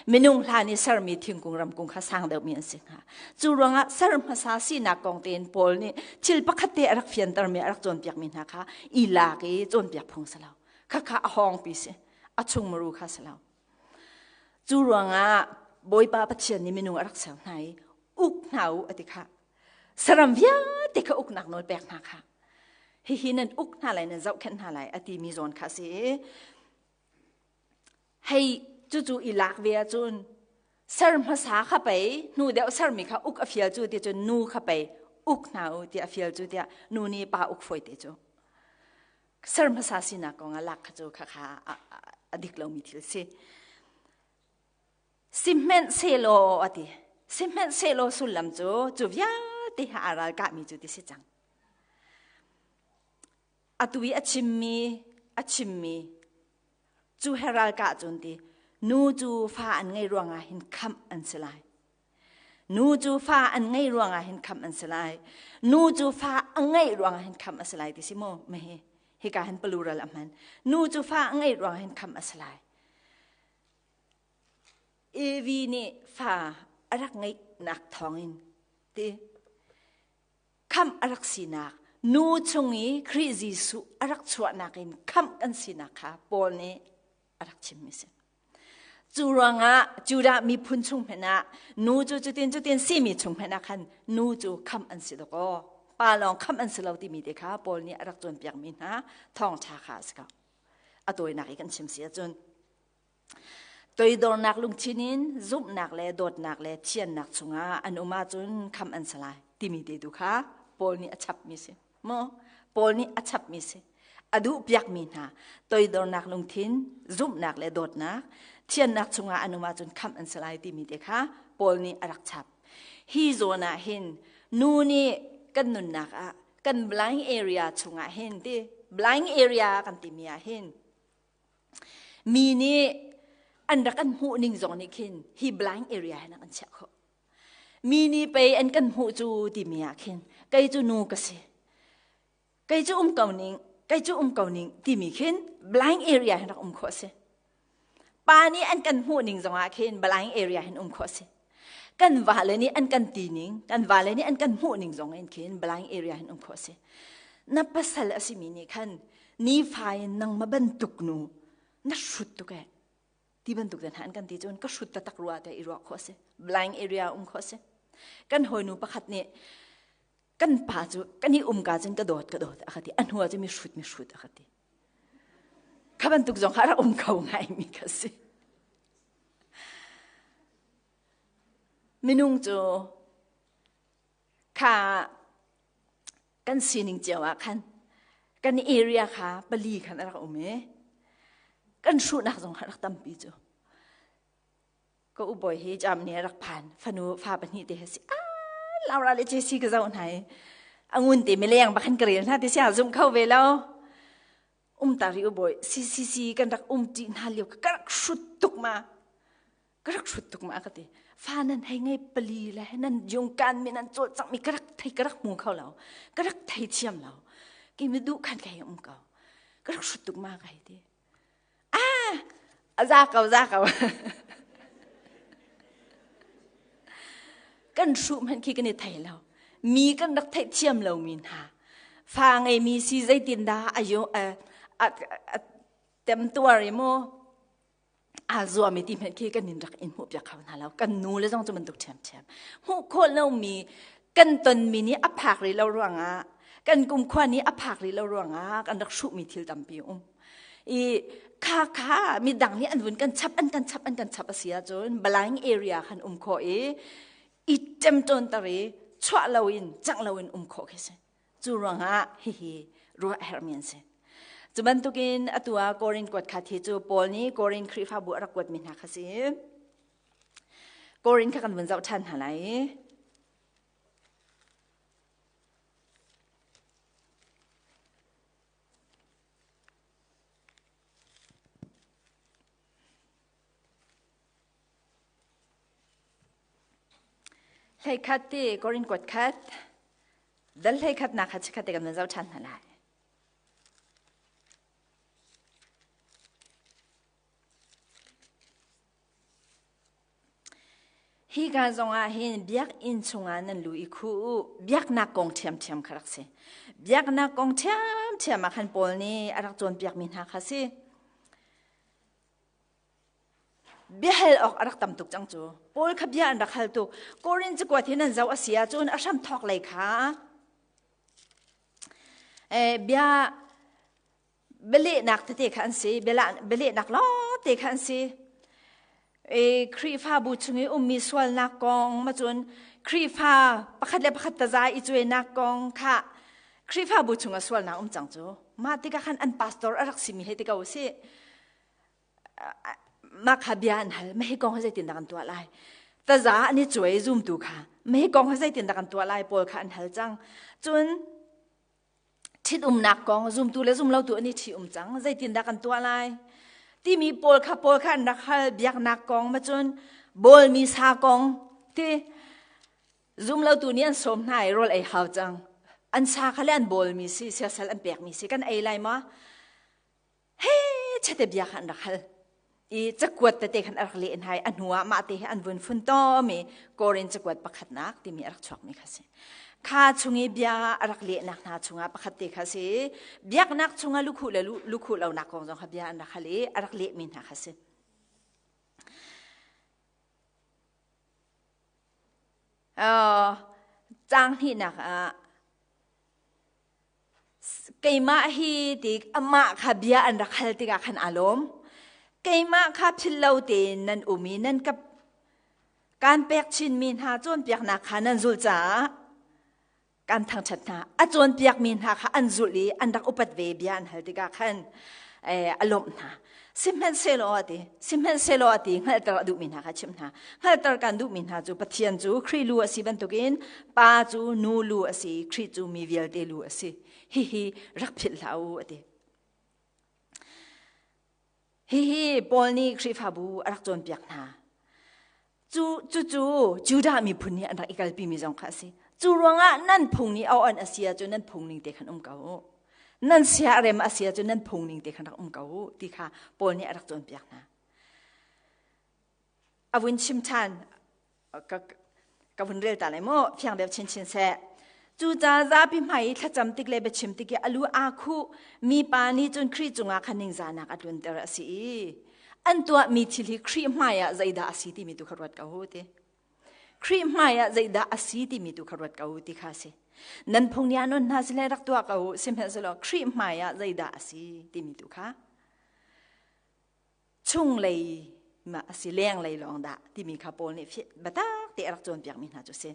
Minung hlan i sermi thingkung ramkung kha sang deuhmi an si hnga. Cu ruangah ser hmasa sinak kong tein Paul nih thil pakhat te a rak fiantermi a rak cawnpiakmi hna kha i lak i cawnpiak phung si lo. Khakha a hawngpi si. A chung muru kha si lo. Cu ruangah Bawipa Pathian nih minung a rak ser hna i uk hna u a ti kha. Saram vialte kha uknak nawl pek hna kha. Hihi nan uk hna lai nan zohkhenh hna lai a timi zawn kha si i hei cucu i lak ve ahcun ser hmasa kha pei hnu deuh sermi kha uk a fial cu ti cun nu kha pei uk hna u ti a fial cu tiah nu nih pa uk foi te cu ser hmasa sinak kong ah lak kha cu kha kha a dik lomi thil si sihmanhsehlaw a ti sihmanhsehlaw sullam cu cu vialte ha a ral kahmi cu ti si cang atu i a chimmi a chimmi cu he ralkah cun ti nu cu fa an ngei ruangah hin khamh an si lai nu cu fa an ngei ruangah hin khamh an si lai nu cu fa a ngeih ruangah hin khamh a si lai ti si mu mahi hika hin plural a hman nu cu fa a ngeih ruangah hin khamh a si lai Evi nih fa a rak ngeihnak thawngin ti khamh a rak sinak nu chung i Khrih Jesuh a rak chuahnak in khamh kan sinak kha Paul nih a rak chimmi si. Cu ruangah Judah miphun chung hmanh ah nu cu cutin cutin simi chung hmanh ah khan nu cu khamh an si dawkaw pa lawng khamh an si lo timi te kha Paul nih a rak cawnpiakmi hna thawngṭha kha a si ko. A tawinak i kan chim si ahcun toidornak lungthin in zumhnak le dawtnak le thiannak chungah an um ahcun khamh an si lai timi te tu kha Paul nih a chapmi si. Maw Paul nih a chapmi si. A duhpiakmi hna toidornak lungthin, zumhnak le dawtnak, thiannak chungah an um ahcun khamh an si lai timi te kha Paul nih a rak chap. Hi zawn ah hin nu nih kan nunnak ah kan blind area chungah hin ti blind area kan timi ah hin mi nih an rak kan hmuh ning zong nih khin hi blind area hin an chiah khawh. Mi nih pei an kan hmuh cu timi ah khin kei cu nu ka si. Kei cu um ko ning, kei cu um ko ning timi khin blind area hin rak um khawh si. Pa nih an kan hmuh ning zongah khin blind area hin um khawh si. Kan vale nih an kan ti ning, kan vale nih an kan hmuh ning zong in khin blind area hin um khawh si. Na pasal a simi nih khan nifa in nangmah bantuk nu na hrut tuk eh ti bantuk te hna an kan ti cun ka hrut taktak rua te i ruah khawh si blind area um khawh si kan hawinu pakhat nih kan pa cu kan i um ka cun ka dawt ka dawt a ka ti a hnu ah cun mi hrut mi hrut a ka ti kha bantuk zong kha rak um kho ngai mi ka si minung cu kha kan sining cio ah khan kan area kha pali khan a rak um i kan hruhnak zong kha rak tampi cu ka u bawi hi jam nih a rak phan fanu fa pahnih te si a Laura le Jesse ka zoh hna i angun te mileng bakhan ka rel hna te sia zum kho ve lo um ta ri u bawi CCC kan rak um ti hna lio ka rak hrut tuk ma ka rak hrut tuk ma ka ti fa nan hei ngei pali le nan jung kan mi nan cawl cang mi ka rak thei ka rak hmu kho lo ka rak thei thiam lo ki mi duh khan ka hei um ko ka rak hrut tuk ma ka hei ti ah a za ko za ko kan hruh hmanh khi kan i thei lo mi kan rak theih thiam lo mi hna fa ngei mi si zeitin dah ayo a temtuar i mu aa zuam i ti hmanh khi kan in rak in hmuh piak kho hna lo kan nu le zong cu bantuk ṭhiamṭhiam hmuh khawh lomi kan tonmi nih a phak rih lo ruangah kan kumkhua nih a phak rih lo ruangah kan rak hruhmi thil tampi um i kha kha midang nih an vun kan chap an kan chap an kan chap a si ahcun blind area khan um khawh i i ṭemṭawn tar i chuah loin cangh loin um khawh khi si Cu ruangah hihi ruah a herhmi an si. Cu bantukin atu ah Korin kuat kha thi cu Paul nih Korin Khrihfabu a rak kuatmi hna kha si. Korin kha kan vun zoh ṭhan hna lai. Hleikhat ti Korin kuat khat dal hleikhatnak kha chikkhat te kan van zoh ṭhan hna lai. Hi ka zongah hin biakinn chungah nan lu i khu u. Biaknak kong ṭhiamṭhiam kha rak si. Biaknak kong ṭhiamṭhiam ah khan Paul nih a rak cawnpiakmi hna kha si. Biahal awk a rak tam tuk cang cu. Paul kha bia an rak hal tuk. Korin cakuat hi nan zoh a si ahcun a hram thawk lei kha bia bialehnak tete kha an si. Bialehnak lawngte kha an si. Khrihfabu chung i ummi sualnak kong ma cun Khrihfa pakhat le pakhat taza i cuainak kong kha Khrihfabu chung ah sualnak um cang cu. Mah tikah khan an pastor a rak simi he ti ko si. Mah kha bia an hal mah hi kong hi zeitindah kan tuah lai taza an i cuai zumtu kha mah hi kong hi zeitindah kan tuah lai pawl kha an hal cang cun ṭhitumnak kong zumtu le zumlotu an i ṭhi-um cang zeitindah kan tuah lai timi pawl kha pawl kha an rak hal biaknak kong ma cun bawlmi sa kong ti zumlotu nih an sawm hna i rawl ei hau cang an sa kha le an bawlmi si siasal an pekmi si kan ei lai ma He chete bia kha an rak hal. I cakuat tete khan a rak leh hna i a hnu ah mah te hi an vun fun tom i Korin cakuat pakhatnak timi a rak chuakmi kha si. Kha chung i bia a rak lehnak hna chungah pakhat te kha si. Biaknak chungah lukhuh le lukhuh lonak kong zong kha bia an rak hal i a rak lehmi hna kha si. Caang hnihnak ah keimah hi tik amah kha bia an rak hal tikah khan aa lawm. Keimah kha philh lo tein nan um i nan ka kan pek chinmi hna cawnpiaknak kha nan zulh caah kan thangṭhat hna. A cawnpiakmi hna kha an zulh i an rak upat ve bia an hal tikah khan a lawmh hna. Sihmanhsehlaw a ti, sihmanhsehlaw a ti, hngalhter a duhmi hna kha chimh hna. Hngalhter kan duhmi hna cu Pathian cu Khrih lu a si bantukin Pa cu nu lu a si, Khrih cu mi vialte lu a si. Hihi rak philh hlah u a ti. Hihi Paul nih Khrihfabu a rak cawnpiak hna. Cu cucu Judah miphun nih an rak i kalpimi zong kha a si. Cu ruangah nan phung nih a on a si ahcun nan phung ning te khan um ko u. Nan sia a rem a si ahcun nan phung ning te khan rak um ko u ti kha Paul nih a rak cawnpiak hna. A vun chim ṭhan ka, ka vun rel ta lai mu fiang deuh chinchin seh. Cucaah zapi hmai i thlacam tik le biachim tik i a lu aa khuh mi pa nih cun Khrih cungah khan ningzahnak a tlunter a si i an tuahmi thil hi Khrih hmaiah zeidah a si timi tu kha ruat ko u ti. Khrih hmaiah zeidah a si timi tu kha ruat ko u ti kha a si. Nan phung nih an on hna sile rak tuah ko u sihmanhsehlaw Khrih hmaiah zeidah a si timi tu kha chunglei ma a si lenglei lawng dah timi kha Paul nih biatak te a rak cawnpiakmi hna cu a si.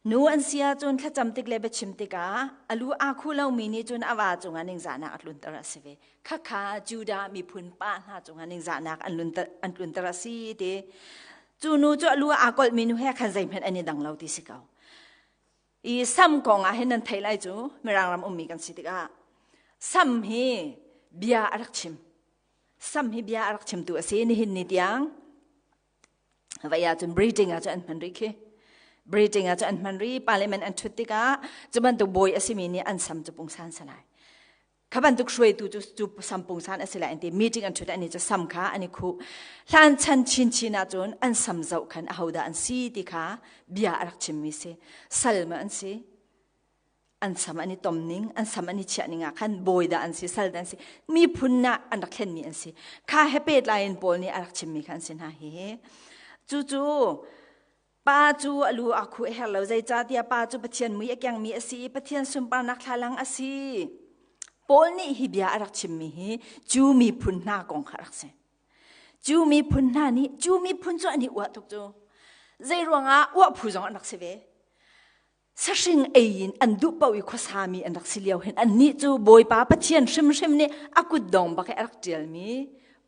Nu an si ahcun thlacam tik le biachim tikah a lu aa khu lomi nih cun a va cungah ningzahnak a tlunter a si ve. Khakha Judah miphun pa hna cungah ningzahnak an tlunter a si ti. Cu nu cu a lu aa kolhmi nu he khan zeihmanh an i dang lo ti si ko. I sam kong ah hin nan theih lai cu Mirang ram ummi kan si tikah sam hi bia a rak chim. Sam hi bia a rak chimtu a si nihin ni tiang. Vai ahcun breeding ah cun an hman rih khi. Breeding ah cun an hman rih. Parliament an ṭhut tikah cu bantuk bawi a simi nih an sam cu pungsan si lai. Kha bantuk hruaitu cu, cu sam pungsan a si lai an ti. Meeting an ṭhut an i cu sam kha an i khuh. Hlan chan chinchin ahcun an sam zoh khan ahodah an si ti kha bia a rak chimmi si. Sal ma an si. An sam an i tom ning, an sam an i chiah ning ah khan bawi dah an si, sal dah an si, miphun ah an rak thlenmi an si. Kha he pehtlai in Paul nih a rak chimmi kha an si hna hi. Cucu pa cu a lu a khu a herh lo zeicahtiah pa cu Pathian mui a kengmi a si i Pathian sunparnak thlalang a si. Paul nih hi bia a rak chimmi hi cu miphun hna kong kha a rak si. Cu miphun hna nih cu miphun cu an i uah tuk cu. Zei ruangah uah phu zong an rak si ve. Sahring ei in an duh paoh i khuasami an rak si lio hin annih cu Bawipa Pathian hrimhrim nih a kutdong bak i a rak ṭialmi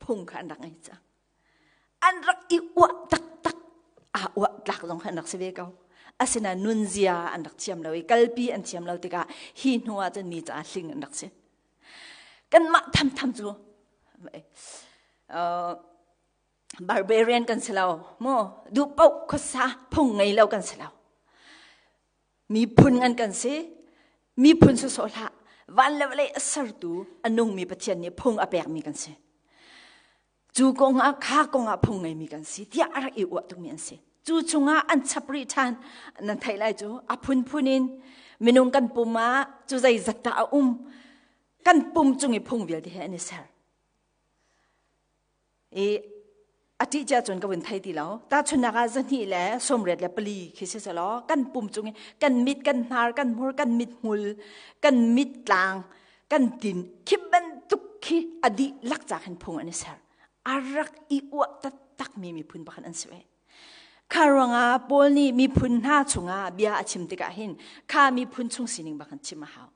phung kha an rak ngei cang. An rak i uah taktak. Aa uah tlak zong kha an rak si ve ko. Asinain nunzia an rak thiam lo i kalpi an thiam lo tikah hi hnu ah cun mi caah hling an rak si. Kanmah thamtham cu barbarian kan si lo mu duh paoh khuasa phung ngei lo kan si lo miphun ngan kan si miphun sawsawh hlah van le vawlei a sertu a nungmi Pathian nih phung a pekmi kan si cu kong ah kha kong ah phung ngeimi kan si tiah a rak i uah tukmi an si cu chungah an chap rih ṭhan nan theih lai cu a phunphun in minung kan pum ah cu zeizat dah a um kan pum cung i phung vialte he an i ser I a ṭih cia cun ka vun thei ti lo. Tahchunhnak ah zahnih le 84 khi si selaw kan pum cung i kan mit, kan hnar, kan hmur, kan mithmul, kan mittlang, kan tin khi bantuk khi a dihlak ca khin phung an i ser. A rak i uah taktakmi miphun pakhat an si ve. Kha ruangah Paul nih miphun hna chungah bia a chim tikah hin kha miphun chung sining bak in chim a hau.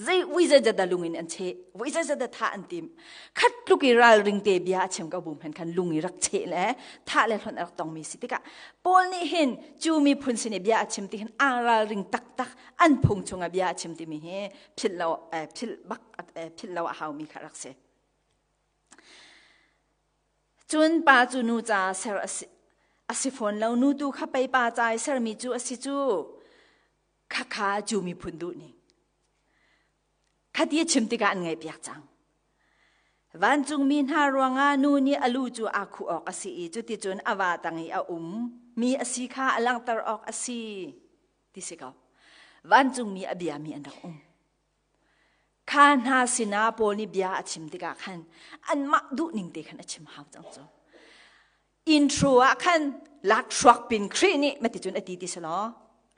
Zei vui zeizat dah lung in an cheh, vui zeizat dah thah an tim. Khat tluk i ralring te bia a chim ko bu hmanh khan lung i rak cheh le thah le hlonh a rak tongmi si tikah Paul nih hin cu miphun sin i bia a chim ti hin aa ralring taktak an phung chungah bia a chim timi hi philh lo philh bak philh lo a haumi kha rak si. Cun pa cu nu ca ser a si, a si fawn lo. Nu tu kha pei pa ca i sermi cu a si cu. Khakha cu miphun duh ning. Khati a chim tikah an ngaihpiak cang. Vancungmi hna ruangah nu nih a lu cu aa khuh awk a si i cuticun a va tang i a um mi a si kha a langhter awk a si ti si ko. Vancungmi a biami an rak um. Kha hna sinah Paul nih bia a chim tikah khan anmah duhning te khan a chim hau cang cu. Intro ah khan lakhruak pin Khrih nih mati cun a ti ti selaw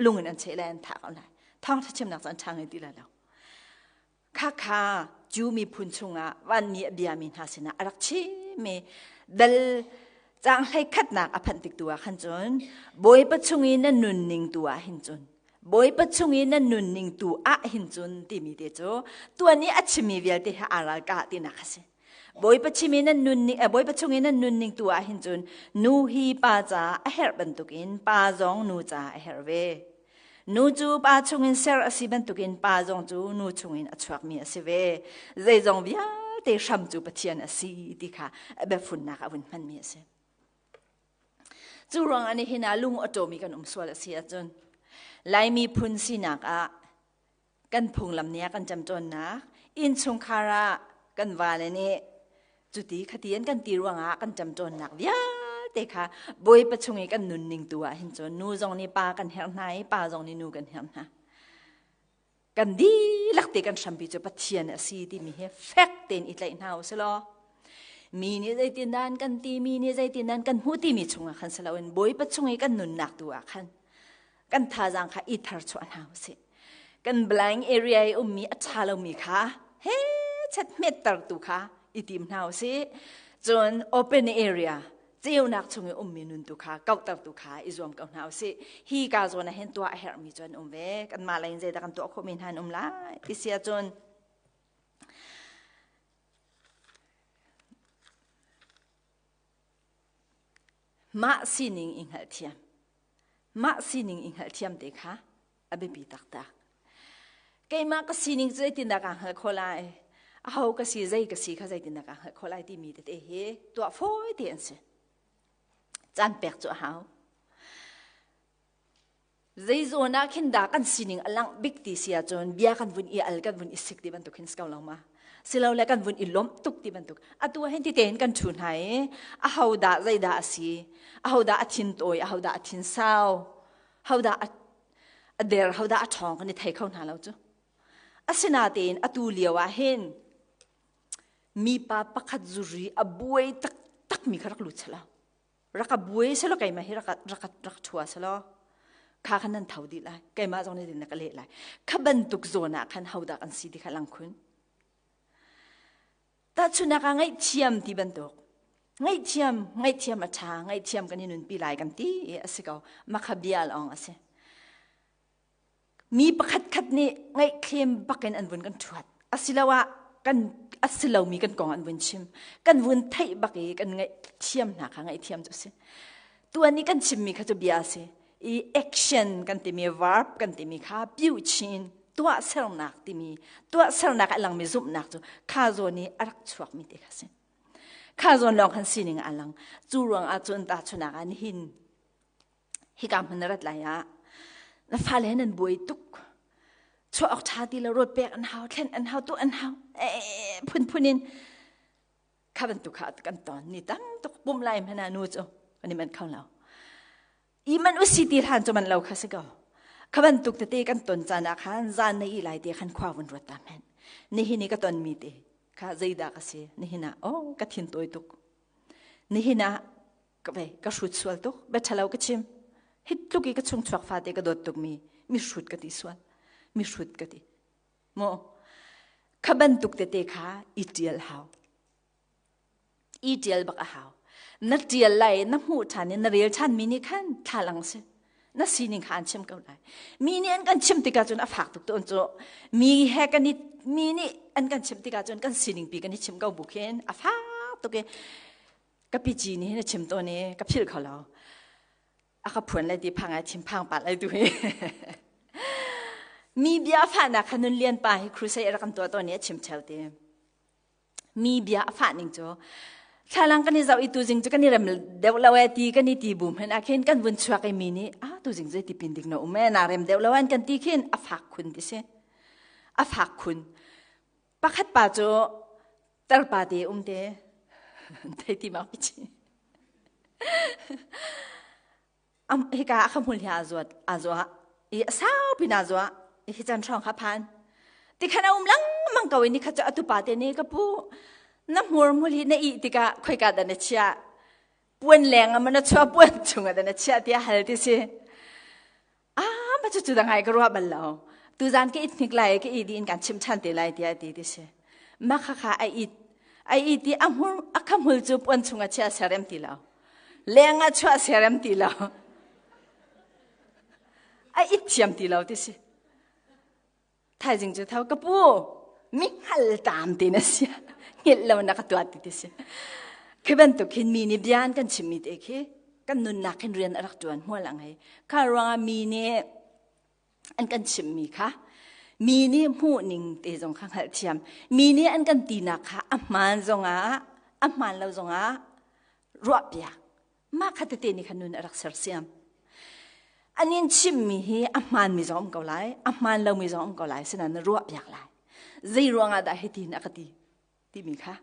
lung in an cheh le an thah ko lai. Thawngṭha chimnak cu an ṭha ngei ti lai lo. Khakha Jew miphun chungah vanmi a biami hna sinah a rak chimmi dal caang hlei khatnak a phanh tik tu ah khan cun Bawipa chung i na nunning tu ah hin cun Bawipa chung i na nunning tu ah hin cun timi te cu tuan i a chimmi vialte he aa ralkah tinak a si. Bawipa chim i nan nunning Bawipa chung i nan nunning tu ah hin cun nu hi pa caah a herh bantukin pa zong nu caah a herh ve. Nu cu pa chungin ser a si bantukin pa zong cu nu chungin a chuakmi a si ve. Zeizong vialte hram cu Pathian a si ti kha a biafunnak a vun hmanmi a si. Cu ruangah nihin ah lung a ṭawmi kan um sual a si ahcun Laimi phun sinak ah kan phunglam nih a kan ṭemṭawnnak innchungkhar ah kan vale nih cuti khati an kan ti ruangah kan ṭemṭawnnak vialte kha Bawipa chung i kan nunning tu ah hin cun nu zong nih pa kan herh hna i pa zong nih nu kan herh hna. Kan dihlak te kan hrampi cu Pathian a si timi hi fek tein i tlaih hna u si law mi nih zeitin dah an kan ti mi nih zeitin dah an kan hmuh timi chungah khan si loin Bawipa chung i kan nunnak tu ah khan kan thazaang kha i tharchuah hna u sih. Kan blind area i ummi a ṭha lomi kha he chet hmetter tu kha i tim hna u sih. Cun open area ceunak chung i ummi nun tu kha kauhter tu kha i zuam ko hna u sih. Hi ka zawn ah hin tuah a herhmi cu an um ve. Kanmah lei in zeidah kan tuah khawhmi hna an um lai ti si ahcun mah sining i hngalhthiam. Mah sining i hngalhthiam te kha a biapi taktak. Keimah ka sining cu zeitindah kaa hngalh khawh lai? Aho ka si, zei ka si kha zeitindah kaa hngalh khawh lai timi tete hi tuah fawi te an si. Caan pek cu a hau. Zei zawn ah khin dah kan sining a langh bik ti si ahcun bia kan vun i al kan vun i sik ti bantuk hin si ko lo ma? Silole kan vun i lawmh tuk ti bantuk. Atu ah hin ti tein kan ṭhu hna i aho dah zeidah a si? Aho dah a thin tawi? Aho dah a thin sau? Ho dah a der? Ho dah a ṭhawng? Kan i thei kho hna lo cu. Asinain atu lio ah hin mipa pakhat zuri a buai taktakmi kha rak lut selaw rak a buai selaw keimah hi rak rak rak ṭhua selaw kha khan nan tho dih lai keimah zong nih na ka leh lai kha bantuk zawn ah khan hodah kan si ti kha lang khun Tahchunhnak ah ngaihthiam ti bantuk. Ngaihthiam, ngaihthiam a ṭha, ngaihthiam kan i nunpi lai kan ti i a si ko. Makha bia lawng a si. Mi pakhat khat nih ngaihthlem bakin an vun kan ṭhuat. Asiloah kan a si lomi kan kong an vun chim. Kan vun theih bak i kan ngaihthiam hna kha ngaihthiam cu a si. Tuan i kan chimmi kha cu bia a si. I action kan timi verb kan timi kha piuchin tuahsernak timi tuahsernak a langmi zumhnak cu kha zawn i a rak chuakmi te kha si. Kha zawn lawng khan sining a lang. Cu ruang ah cun tahchunak ah nihin hika hmun na rat lai ah na fale he nan buai tuk. Chuah awk ṭha ti lo rawt pek an hau, thlen an hau, tuah an hau. Phunphun in kha bantuk kha kan ton ni tam tuk pum lai hmanh ah nu cu kan i manh kho lo. I man usi ti hlan cu man lo kha si ko. Kha bantuk tete kan ton caan ah khan zan na i lai te khan khua vun ruat ta men. Nihin i ka ton mi te kha zeidah ka si? Nihin ah oh ka thin tawi tuk. Nihin ah ka ve ka hrut sual tuk bia ṭhalo ka chim. Hi tluk i ka chung chuak fate ka dawt tuk mi mi hrut ka ti sual. Mi hrut ka ti. Mu kha bantuk tete kha i ṭial hau. I ṭial bak a hau. Na ṭial lai na hmuh ṭhan i na rel ṭhan mi nih khan thlalang si. Na sining kha an chim ko lai. Mi nih an kan chim tikah cun a fak tuk tawn cu. Mi he kan i mi nih an kan chim tikah cun kan sining pi kan i chim ko bu khin a fak tuk i ka pi ci nih hin a chim tawn i ka philh kho lo. A ka phuan lai ti phang ai thin phang pa lai tu hi. Mi bia fahnak kha nun lian pa hi crusade a rak kan tuah tawn i a chim theo te. Mi bia a fah ning cu thlalang kan i zoh i tuzing cu kan i rem deuh lo e ti kan i ti bu hmanh ah khin kan vun chuak i mi nih ah tuzing zei ti pin ding na um e na rem deuh lo an kan ti khin a fak khun ti si a fak khun pakhat pa cu tarpa te um te thei ti ma pichi am hika a khamhul hi a zuat a zua i a sau pin a zua i hi chan hrawng kha phan ti khan a um lengmang ko i ni khat cu atu pa te nih ka pu na hmur hmul hi na ih tikah khoika dah na chiah? Puan leng ah na chuah puan chung ah na chiah tiah hal ti si. Ah, ma cu cu da ngai ka ruah bal lo. Tuzan ka it hnik lai ka i di in kan chim than te lai tiah ti ti si. Ma kha kha a it. A it i a hmur a kha hmul cu puan chung ah chia serem ti lo. Leng ah chuah serem ti lo. A it thiam ti lo ti si. Thaizing cu tho ka pu mi hngal tam ti na si. Hngilh lo na ka tuat ti ti si. Khi bantuk hin mi nih bia an kan chimmi te khi kan nunnak hin rian a rak ṭuan hmual ang hei. Kha ruangah mi nih an kan chimmi kha mi nih hmuh ning te zong kha hngalhthiam. Mi nih an kan tinak kha a hmaan zongah a hmaan lo zongah ruahpiak. Mah kha tete nih khan nun a rak sersiam. An in chimmi hi a hmaanmi zong um ko lai, a hmaan lomi zong um ko lai, sinain na ruahpiak lai. Zei ruangah dah hitin a ka ti timi kha.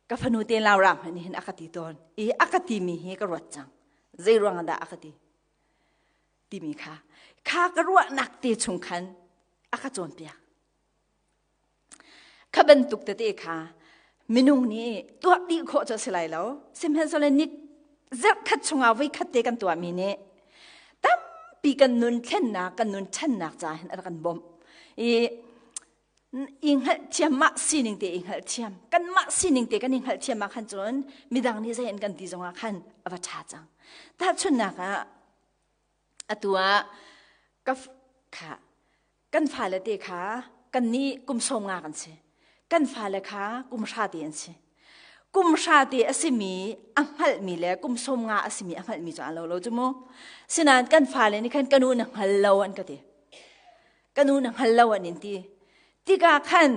Ka fanu te Laura hmanh nih hin a ka ti tawn. I a ka timi hi ka ruat cang. Zei ruangah dah a ka ti timi kha. Kha ka ruahnak te chung khan a ka cawnpiak. Kha bantuk tete kha minung nih tuah dih khawh cu a si lai lo. Sihmanhsehlaw ni zarhkhat chungah voikhat te kan tuahmi nih tampi kan nun thlennak, kan nun ṭhannak caah hin a rak kan bawmh. I i hngalhthiam mah sining te i hngalhthiam kanmah sining te kan i hngalhthiam ah khan cun midang nih zei an kan ti zongah khan a va ṭha cang. Tahchunhnak ah atu ah ka kha Kan fale te kha kannih kum 50 kan si. Kan fale kha kum hra te an si. Kum hra te a simi a hngalhmi le kum 50 a simi a hngalhmi cu aa lo lo cu mu. Sinain kan fale nih khan ka nu na hngal lo an ka ti. Ka nu na hngal lo an in ti. Tikah khan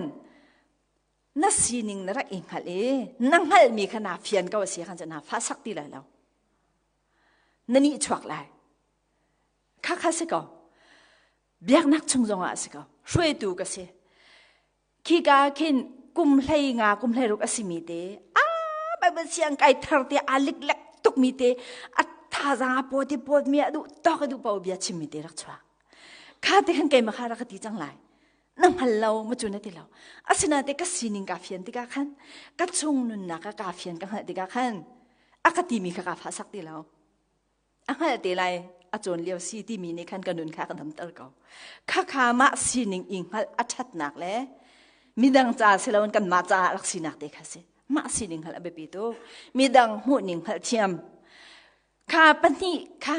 na sining na rak i hngalh i na hngalhmi kha naa fian ko a si khan cu naa fa sak ti lai lo. Na nih chuak lai. Kha kha si ko. Biaknak chung zongah a si ko. Hruaitu ka si. Khika khin kum hlei nga kum hlei ruk a simi te a Bible siang kai thar te a liklek tuk mi te a thazaang a pawt i pawt mi a duh tawk a duh paoh bia chim mi te rak chuak. Kha te khan keimah kha rak ka ti cang lai. Na hngal lo ma cu na ti lo. Asinain te ka sining ka fian tikah khan ka chung nunnak ah ka fian ka hngalh tikah khan a ka timi kha ka fa sak ti lo. A hngalh te lai a cawn lio si timi nih khan ka nun kha ka damter ko. Khakha mah sining i hngalh a ṭhatnak le midang ca si loin kanmah caah rak sinak te kha si. Mah sining hngalh a biapi tuk. Midang hmuhning hngalh thiam. Kha pahnih kha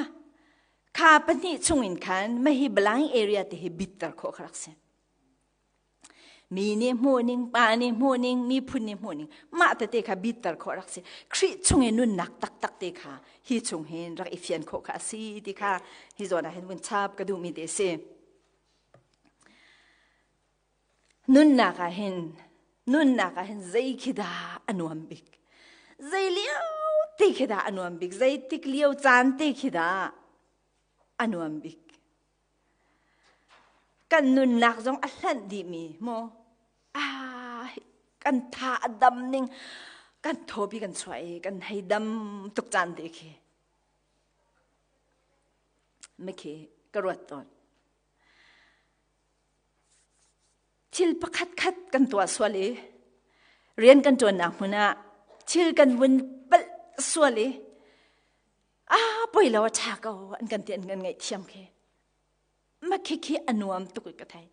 kha pahnih chungin khan mahi blind area te hi bitter khawh kha rak si. Mi nih hmuhning, pa nih hmuhning, miphun nih hmuhning, mah tete kha bitter khawh rak si. Khrih chung i nunnak taktak te kha hi chung hin rak i fian khawh kha a si ti kha hi zawn ah hin vun chap ka duhmi te si. Nunnak ah hin nunnak ah hin zei khi dah a nuam bik? Zei lio te khi dah a nuam bik? Zei tik lio caan te khi dah a nuam bik? Kan nunnak zong a hlanh dihmi maw? Ah, kan tha a dam ning, kan thawpi kan chuah i kan hei dam tuk caan te khi. Mikhi ka ruat tawn. Thil pakhat khat kan tuah sual i rian kan ṭuannak hmun ah thil kan vun palh sual i ah poi lo a ṭha ko an kan ti an kan ngaihthiam khi ma khi khi a nuam tuk i ka thei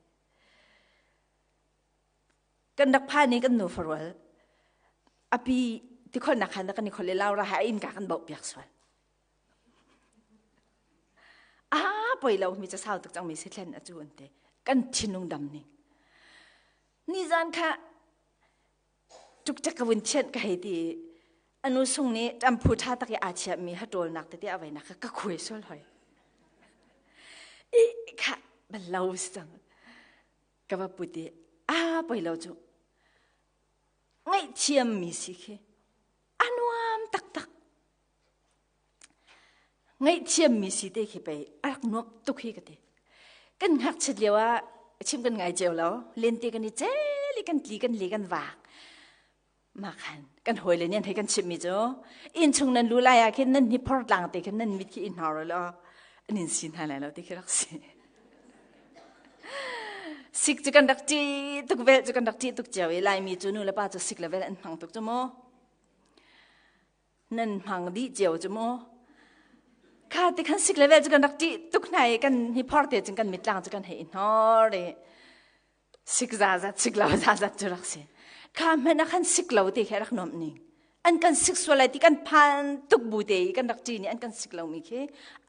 kan rak phan i kan nu farual api tikhol nak khan kan i khol i laura ha in ka kan bauh piak sual ah poi lo mi cha sau tuk cang mi si thlen a cu an te kan thinlung dam ning nizan kha Ṭukṭek ka vun thianh ka hei ti i a nu sung nih ṭamphu ṭha tak i aa chiahmi haṭawlnak tete a veinak kha ka khuai sual hoi. I kha bal lo si cang. Ka va put i a poi lo cu. Ngaihthiammi si khi a nuam taktak. Ngaihthiammi si te khi pei a rak nuam tuk hi ka ti. Kan ngakchiat lio ah chim kan ngai cio lo. Lente kan i cel i kan tli kan li kan vak. Mah khan kan hawile nih an hei kan chimmi cu inn chung nan lu lai ah khin nan hi phor tlang te khin nan mit khi i hnor law an in si hna lai lo ti khi rak si. Sik cu kan rak ṭi tuk vel cu kan rak ṭi tuk cio i Laimi cu nu le pa cu sik le vel an hmang tuk cu mu. Nan hmang dih cio cu mu. Kha ti khan sik le vel cu kan rak ṭih tuk hna i kan hi phor te cun kan mitlang cu kan hei i hnor i sik zazat sik lo zazat cu rak si. Kha hmanh ah khan sik lo te khi a rak nuamh ning. An kan sik sual lai ti kan phan tuk bu te i kan rak ṭih nih an kan sik lomi khi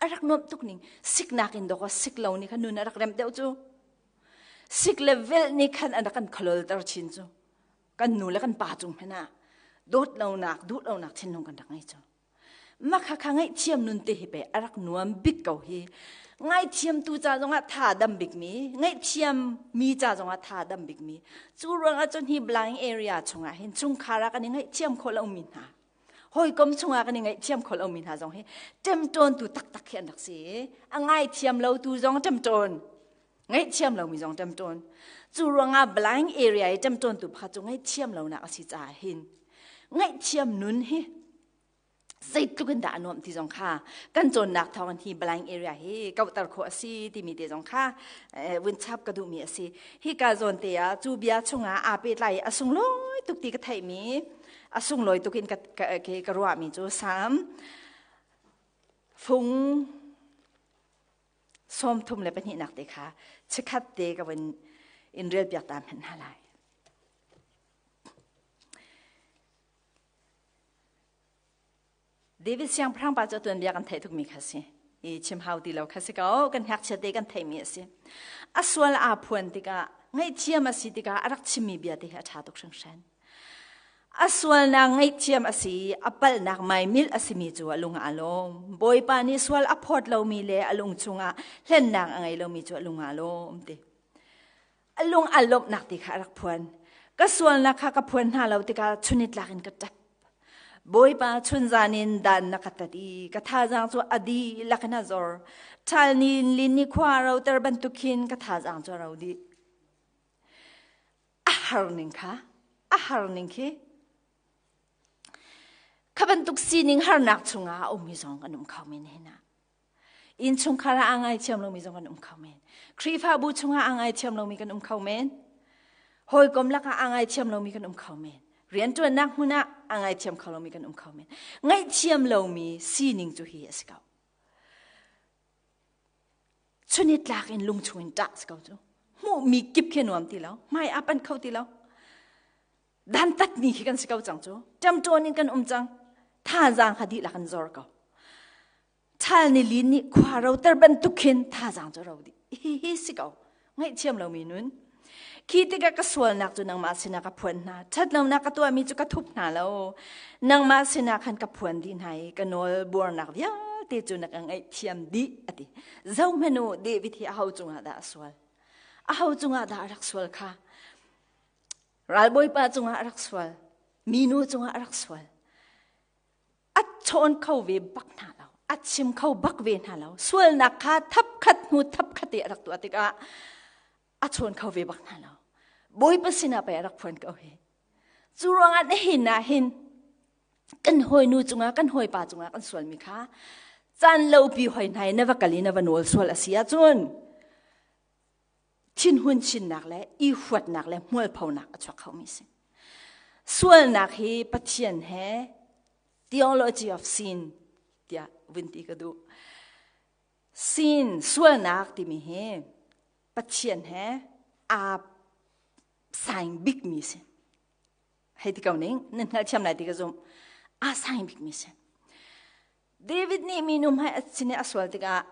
a rak nuamh tuk ning. Siknak in dawkaw sik lo nih khan nun a rak remh deuh cu. Sik le velh nih khan an rak kan khololter chin cu. Kan nu le kan pa cung hmanh ah dawt lonak, duh lonak thinlung kan rak ngei cu. Makha kha ngaihthiam nun te hi pe a rak nuam bik ko hi. Ngaithiam tu ca zongah tha dam bik mi, ngaihthiam mi ca zongah tha dam bik mi. Cu ruangah cun hi blind area chungah hin chungkhar ah kan i ngaihthiam khawh lo mi hna. Hawikom chungah kan i ngaihthiam khawh lo mi hna zong hi ṭemṭawn tu taktak hi an rak si. A ngaithiam lo tu zong ṭemṭawn. Ngaihthiam lo mi zong ṭemṭawn. Cu ruangah blind area i ṭemṭawn tu pakhat cu ngaihthiam lonak a si caah hin ngaihthiam nun hi zeitluk in dah a nuamh ti zong kha kan cawnnak thawngin hi blind area hi kauhter khawh a si timi te zong kha vun chap ka duhmi a si. Hika zawn te ah cu bia chungah aa pehtlai i a sunglawi tuk ti ka theihmi a sunglawi tuk in ka, ka, ka ruahmi cu Salm fung 32 nak te kha chikhat te ka vun in rel piak ta hmanh hna lai. David siangpahrang pa cu tuanbia kan theih tukmi kha si. I chim hau ti lo kha si ko. Kan ngakchia te kan theihmi a si. A sual aa phuan tikah, ngaihthiam a si tikah a rak chimmi bia te hi a ṭha tuk hringhran. A sualnak ngaihthiam a si i a palhnak maimilh a simi cu a lung aa lawm. Bawipa nih sual a phawt lomi le a lung chungah hlennak a ngei lomi cu a lung aa lawm ti. A lung aa lawmhnak ti kha a rak phuan. Ka sualnak kha ka phuan hna lo tikah chunitlak in ka ṭap. Bawipa chunzan in dan na ka tat i ka thazaang cu a dihlak in a zor. Ṭhal ni lin ni khua roter bantuk khin ka thazaang cu a ro dih. A har ning kha, a har ning khi kha bantuk sining harnak chungah a ummi zong kan um kho men hin ah. Innchungkhar ah aa ngaithiam lomi zong kan um kho men. Khrihfabu chungah aa ngaithiam lomi kan um kho men. Hawikom lakah aa ngaithiam lomi kan um kho men. Rianṭuannak hmun ah aa ngaithiam kho lomi kan um kho men. Ngaihthiam lomi sining cu hi a si ko. Chunitlak in lungchung in ṭah si ko cu. Hmuhmi kip khi nuam ti lo. Hmai aa pan kho ti lo. Dantatmi khi kan si ko cang cu. Ṭamṭawn in kan um cang. Thazaang kha dihlak in zor ko. Ṭhal ni lin nih khua roter bantuk khin thazaang cu ro dih. Hihi si ko. Ngaihthiam lomi nun. Khi tikah ka sualnak cu nangmah sinah ka phuan hna. Ṭhatlonak ka tuahmi cu ka thup hna lo. Nangmah sinah khan ka phuan dih hna i ka nawl buarnak vialte cu na ka ngaihthiam dih a ti. Zohhmanh u, David hi aho cungah dah a sual? Aho cungah dah a rak sual kha? Ralbawipa cungah a rak sual. Minu cungah a rak sual. A chawn kho ve bak hna lo a chim kho bak ve hna lo sualnak kha thap khat hnu thap khat i a rak tuah tikah a chawn kho ve bak hna lo bawipa sinah pei a rak phuan ko hi cu ruangah nihin ah hin kan hawinu cungah kan hawipa cungah kan sualmi kha caan lopi hoi hna i na va kal i na va nawl sual a si ahcun thinhun chinnak le i huatnak le hmualphonak a chuak khomi si. Sualnak hi Pathian he theology of sin tiah vun ti ka duh. Sin, sualnak timi hi Pathian he aa saing bikmi si. Hei ti ko ning, nan hngalhthiam lai ti ka zumh. Aa saing bikmi si. David nih minu hmai a sin i a sual tikah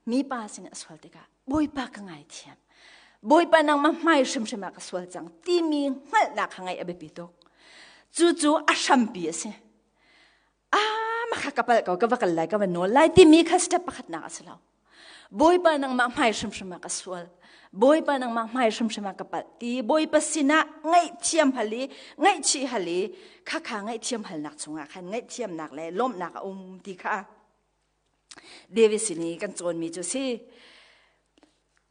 mipa sin i a sual tikah Bawipa ka ngaithiam. Bawipa nangmah hmai hrimhrim ah ka sual cang timi hngalhnak kha ngaih a biapi tuk. Cucu a hrampi a si. Ah, makha ka palh ko, ka va kal lai, ka va nawl lai timi kha step pakhatnak a si lo. Bawipa nangmah hmai hrimhrim ah ka sual. Bawipa nangmah hmai hrimhrim ah ka palh ti Bawipa sinah ngaihthiam hal i ngaihchih hal i khakha ngaihthiam halnak chungah khan ngaihthiamnak le lawmhnak a um ti kha David sin i kan cawnmi cu si.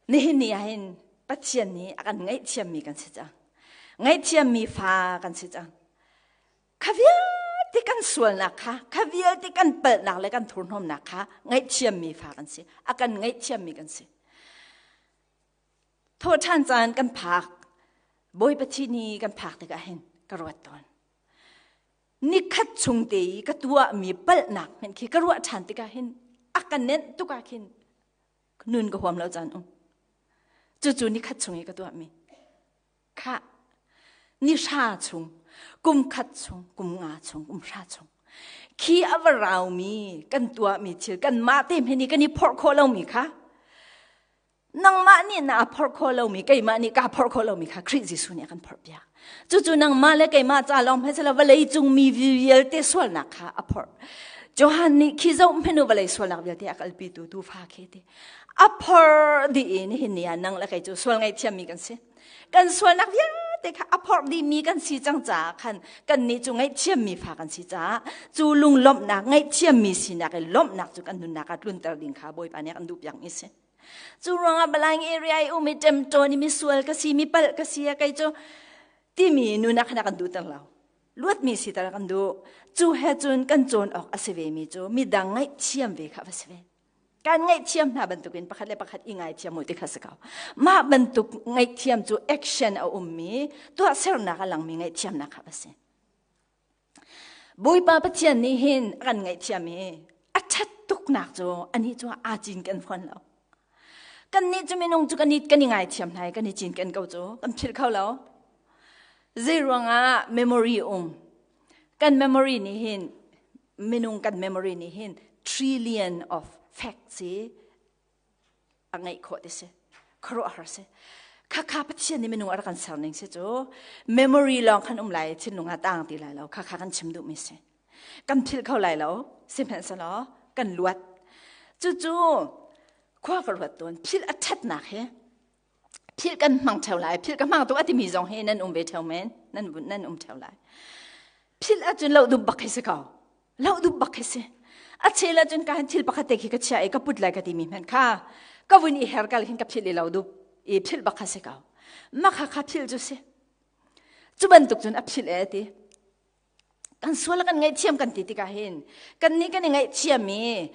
Nihin ni ah hin Pathian nih a kan ngaihthiammi kan si cang. Ngaihthiammi fa kan si cang. Kha vialte kan sualnak kha, kha vialte kan palhnak le kan thurhnawmnak kha ngaihthiammi fa kan si. A kan ngaihthiammi kan si. Thawhṭhan caan kan phak, Bawipa thi ni kan phak tikah hin ka ruat tawn. Nikhat chung te i ka tuahmi palhnak hmenh khi ka ruah ṭhan tikah hin a ka nenh tuk ah khin nun ka huam lo caan um. Cucu nikhat chung i ka tuahmi. Khah, ni hra chung, kum khat chung, kum nga chung, kum hra chung. Khi a va raumi kan tuahmi thil kanmah te hme nih kan i phorh khawh lomi kha nangmah nih na phorh khawh lomi keimah nih kaa phorh khawh lomi kha Khrih Jesuh nih a kan phorhpiak. Cucu nangmah le keimah ca lawng hmanh silo vawlei cung mi vialte sualnak kha a phorh. Johan nih khi zoh hmanh u vawlei sualnak vialte a kalpitu tuufa khi ti. A phorh dih i nihin ni ah nang le kei cu sual ngaihthiammi kan si. Kan sualnak vialte kha a phorh dihmi kan si cang caah khan kannih cu ngaihthiammi fa kan si caah cu lunglawmhnak ngaihthiammi sinak i lawmhnak cu kan nunnak ah tlunter ding kha Bawipa nih a kan duhpiakmi a si. Cu ruangah Balaing area i um i ṭemṭawn i misual ka si, mi palh ka si a kei cu timi nunak khan a kan duhter lo. Luatmi siter a kan duh. Cu he cun kan cawn awk a si vemi cu midang ngaihthiam ve kha va si ve. Kan ngaihthiam hna bantukin pakhat le pakhat i ngaithiam u ti kha si ko. Mah bantuk ngaihthiam cu action a ummi, tuahsernak a langmi ngaihthiamnak kha a si. Bawipa Pathian nih hin a kan ngaihthiam i a ṭhat tuknak cu anih cu aa cinken fawn lo. Kannih cu minung cu kan i kan i ngaithiam hna i kan i cinken ko cu kan philh kho lo. Zei ruangah memory um? Kan memory nih hin minung kan memory nih hin trillion of facts hi a ngeih khawh ti si. Khuaruahhar si. Khakha Pathian nih minung a rak kan ser ning si cu memory lawng khan um lai thinlung ah taang ti lai lo. Khakha kan chim duhmi si. Kan philh kho lai lo. Sihmanhsehlaw kan luat. Cucu khua ka ruat tawn. Philh a ṭhatnak hi philh kan hmang ṭheo lai. Philh ka hmang tuk a timi zong hi nan um ve ṭheo men. Nan nan um ṭheo lai. Philh ahcun loh dup bak hi si ko. Loh dup bak hi si. A chel ahcun ka thil pakhat te khi ka chia i ka put lai ka timi hmanh kha ka vun i her kal khin ka philh i lo dup i philh bak kha si ko. Makha kha philh cu si. Cu bantuk cun a philh e ti. Kan sual kan ngaihthiam kan ti tikah hin kan nih kan i ngaihthiam i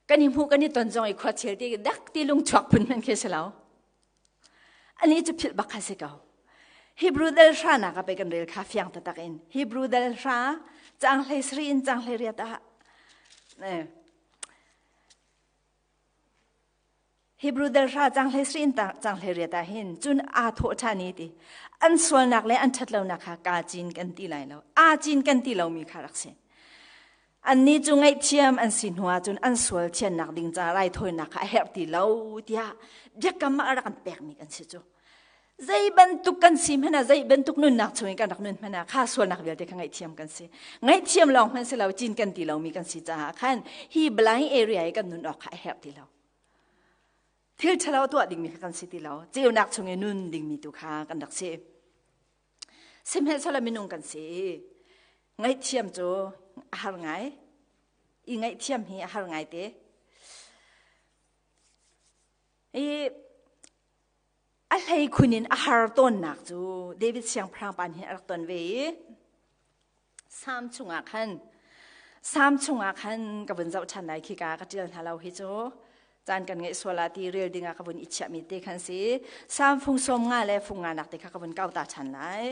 kan i hmuh kan i ton zong i khua chel ti dak ti lung chuak phun hmanh khi si lo. Ani cu philh bak kha si ko. Hebrew dal hra nak ah pei kan rel kha fiang taktak in. Hebrew dal hra cang hlei sri in cang hlei riat ah Hebrew dal hra cang hlei sri in cang hlei riat ah hin cun aa thawh ṭhan i ti an sualnak le an ṭhatlonak kha kaa cin kan ti lai lo. Aa cin kan ti lomi kha rak si. Annih cu ngaihthiam an si hnu ahcun an sual thiannak ding ca raithawinak kha a herh ti lo tiah biakam ah a rak kan pekmi kan si cu. Zei bantuk kan si hmanh ah zei bantuk nunnak chung in kan rak nun hmanh ah kha sualnak vialte kha ngaihthiam kan si. Ngaihthiam lawng hmanh si lo cin kan ti lomi kan si caah khan hi blind area i kan nun awk kha a herh ti lo. Thil ṭhalo tuah dingmi kha kan si ti lo. Ceunak chung i nun dingmi tu kha kan rak si. Sihmanhsehlaw minung kan si i ngaihthiam cu a har ngai. I ngaihthiam hi a har ngai te. I a hlei khun in a har tawnnak cu David siangpahrang pa nih a rak ton ve i Salm chungah khan Salm chungah khan ka vun zoh ṭhan lai khi ka ka ṭial hna lo hi cu caan kan ngeih sual ah ti rel ding ah ka vun i chiahmi te khan si. Salm fung sawm nga le fung nga nak te kha ka vun kau ta ṭhan lai.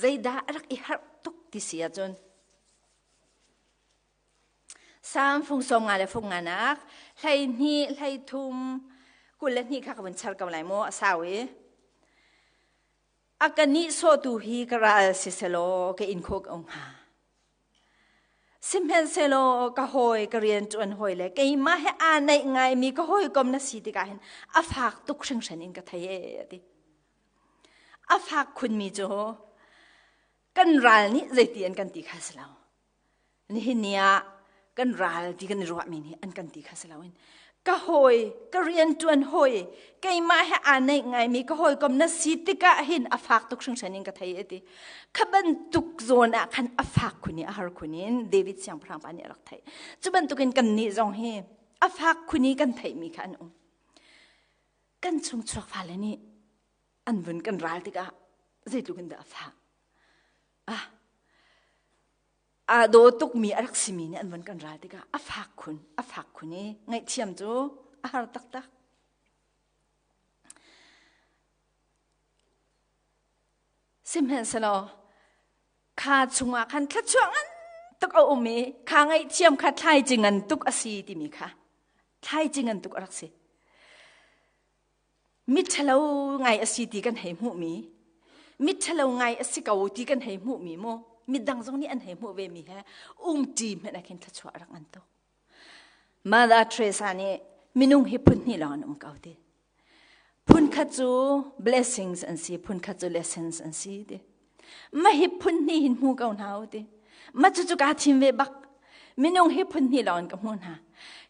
Zeidah a rak i harh tuk ti si ahcun Salm fung sawm nga le fung nga nak hlei hnih hlei thum 22 kha ka vun char ko lai mu a sau i a ka nihsawhtu hi ka ral si selaw ka in khawh ko hnga. Sihmanhsehlaw ka hawi ka rian ṭuan hawi le keimah he aa naih ngaimi ka hawikom na si tikah hin a fak tuk hringhran in ka thei ee a ti. A fak khunmi cu kan ral nih zeiti an kan ti kha si lo. Nihin ni ah kan ral ti kan i ruahmi nih an kan ti kha si loin ka hawi ka rianṭuan hawi keimah he aa naih ngaimi ka hawikom na si tikah hin a fak tuk hringhran in ka thei a ti. Kha bantuk zawn ah khan a fak khun i a har khun in David siangpahrang pa nih a rak theih. Cu bantukin kannih zong hi a fak khun i kan theihmi kha an um. Kan chungchuak fale nih an vun kan ral tikah zeitluk in dah a fak. Ah, aa daw tukmi a rak simi nih an von kan ral tikah a fak khun a fak khun i ngaihthiam cu a har taktak. Sihmanhsehlaw kha chungah khan thluachuah ngan tuk a um i kha ngaihthiam kha thlaici ngan tuk a si timi kha thlaici ngan tuk a rak si. Miṭhalo ngai a si ti kan hei hmuhmi, miṭhalo ngai a si ko ti kan hei hmuhmi mu, midang zong nih an hei hmuh vemi he umṭi hmanh ah khin thluachuah a rak ngan tuk. Mother Teresa nih minung hi phun hnih lawng an um ko ti. Phun khat cu blessings an si, phun khat cu lessons an si ti. Mah hi phun hnih hin hmu ko hna u ti. Mah cucu kaa thim ve bak. Minung hi phun hnih lawng in ka hmuh hna.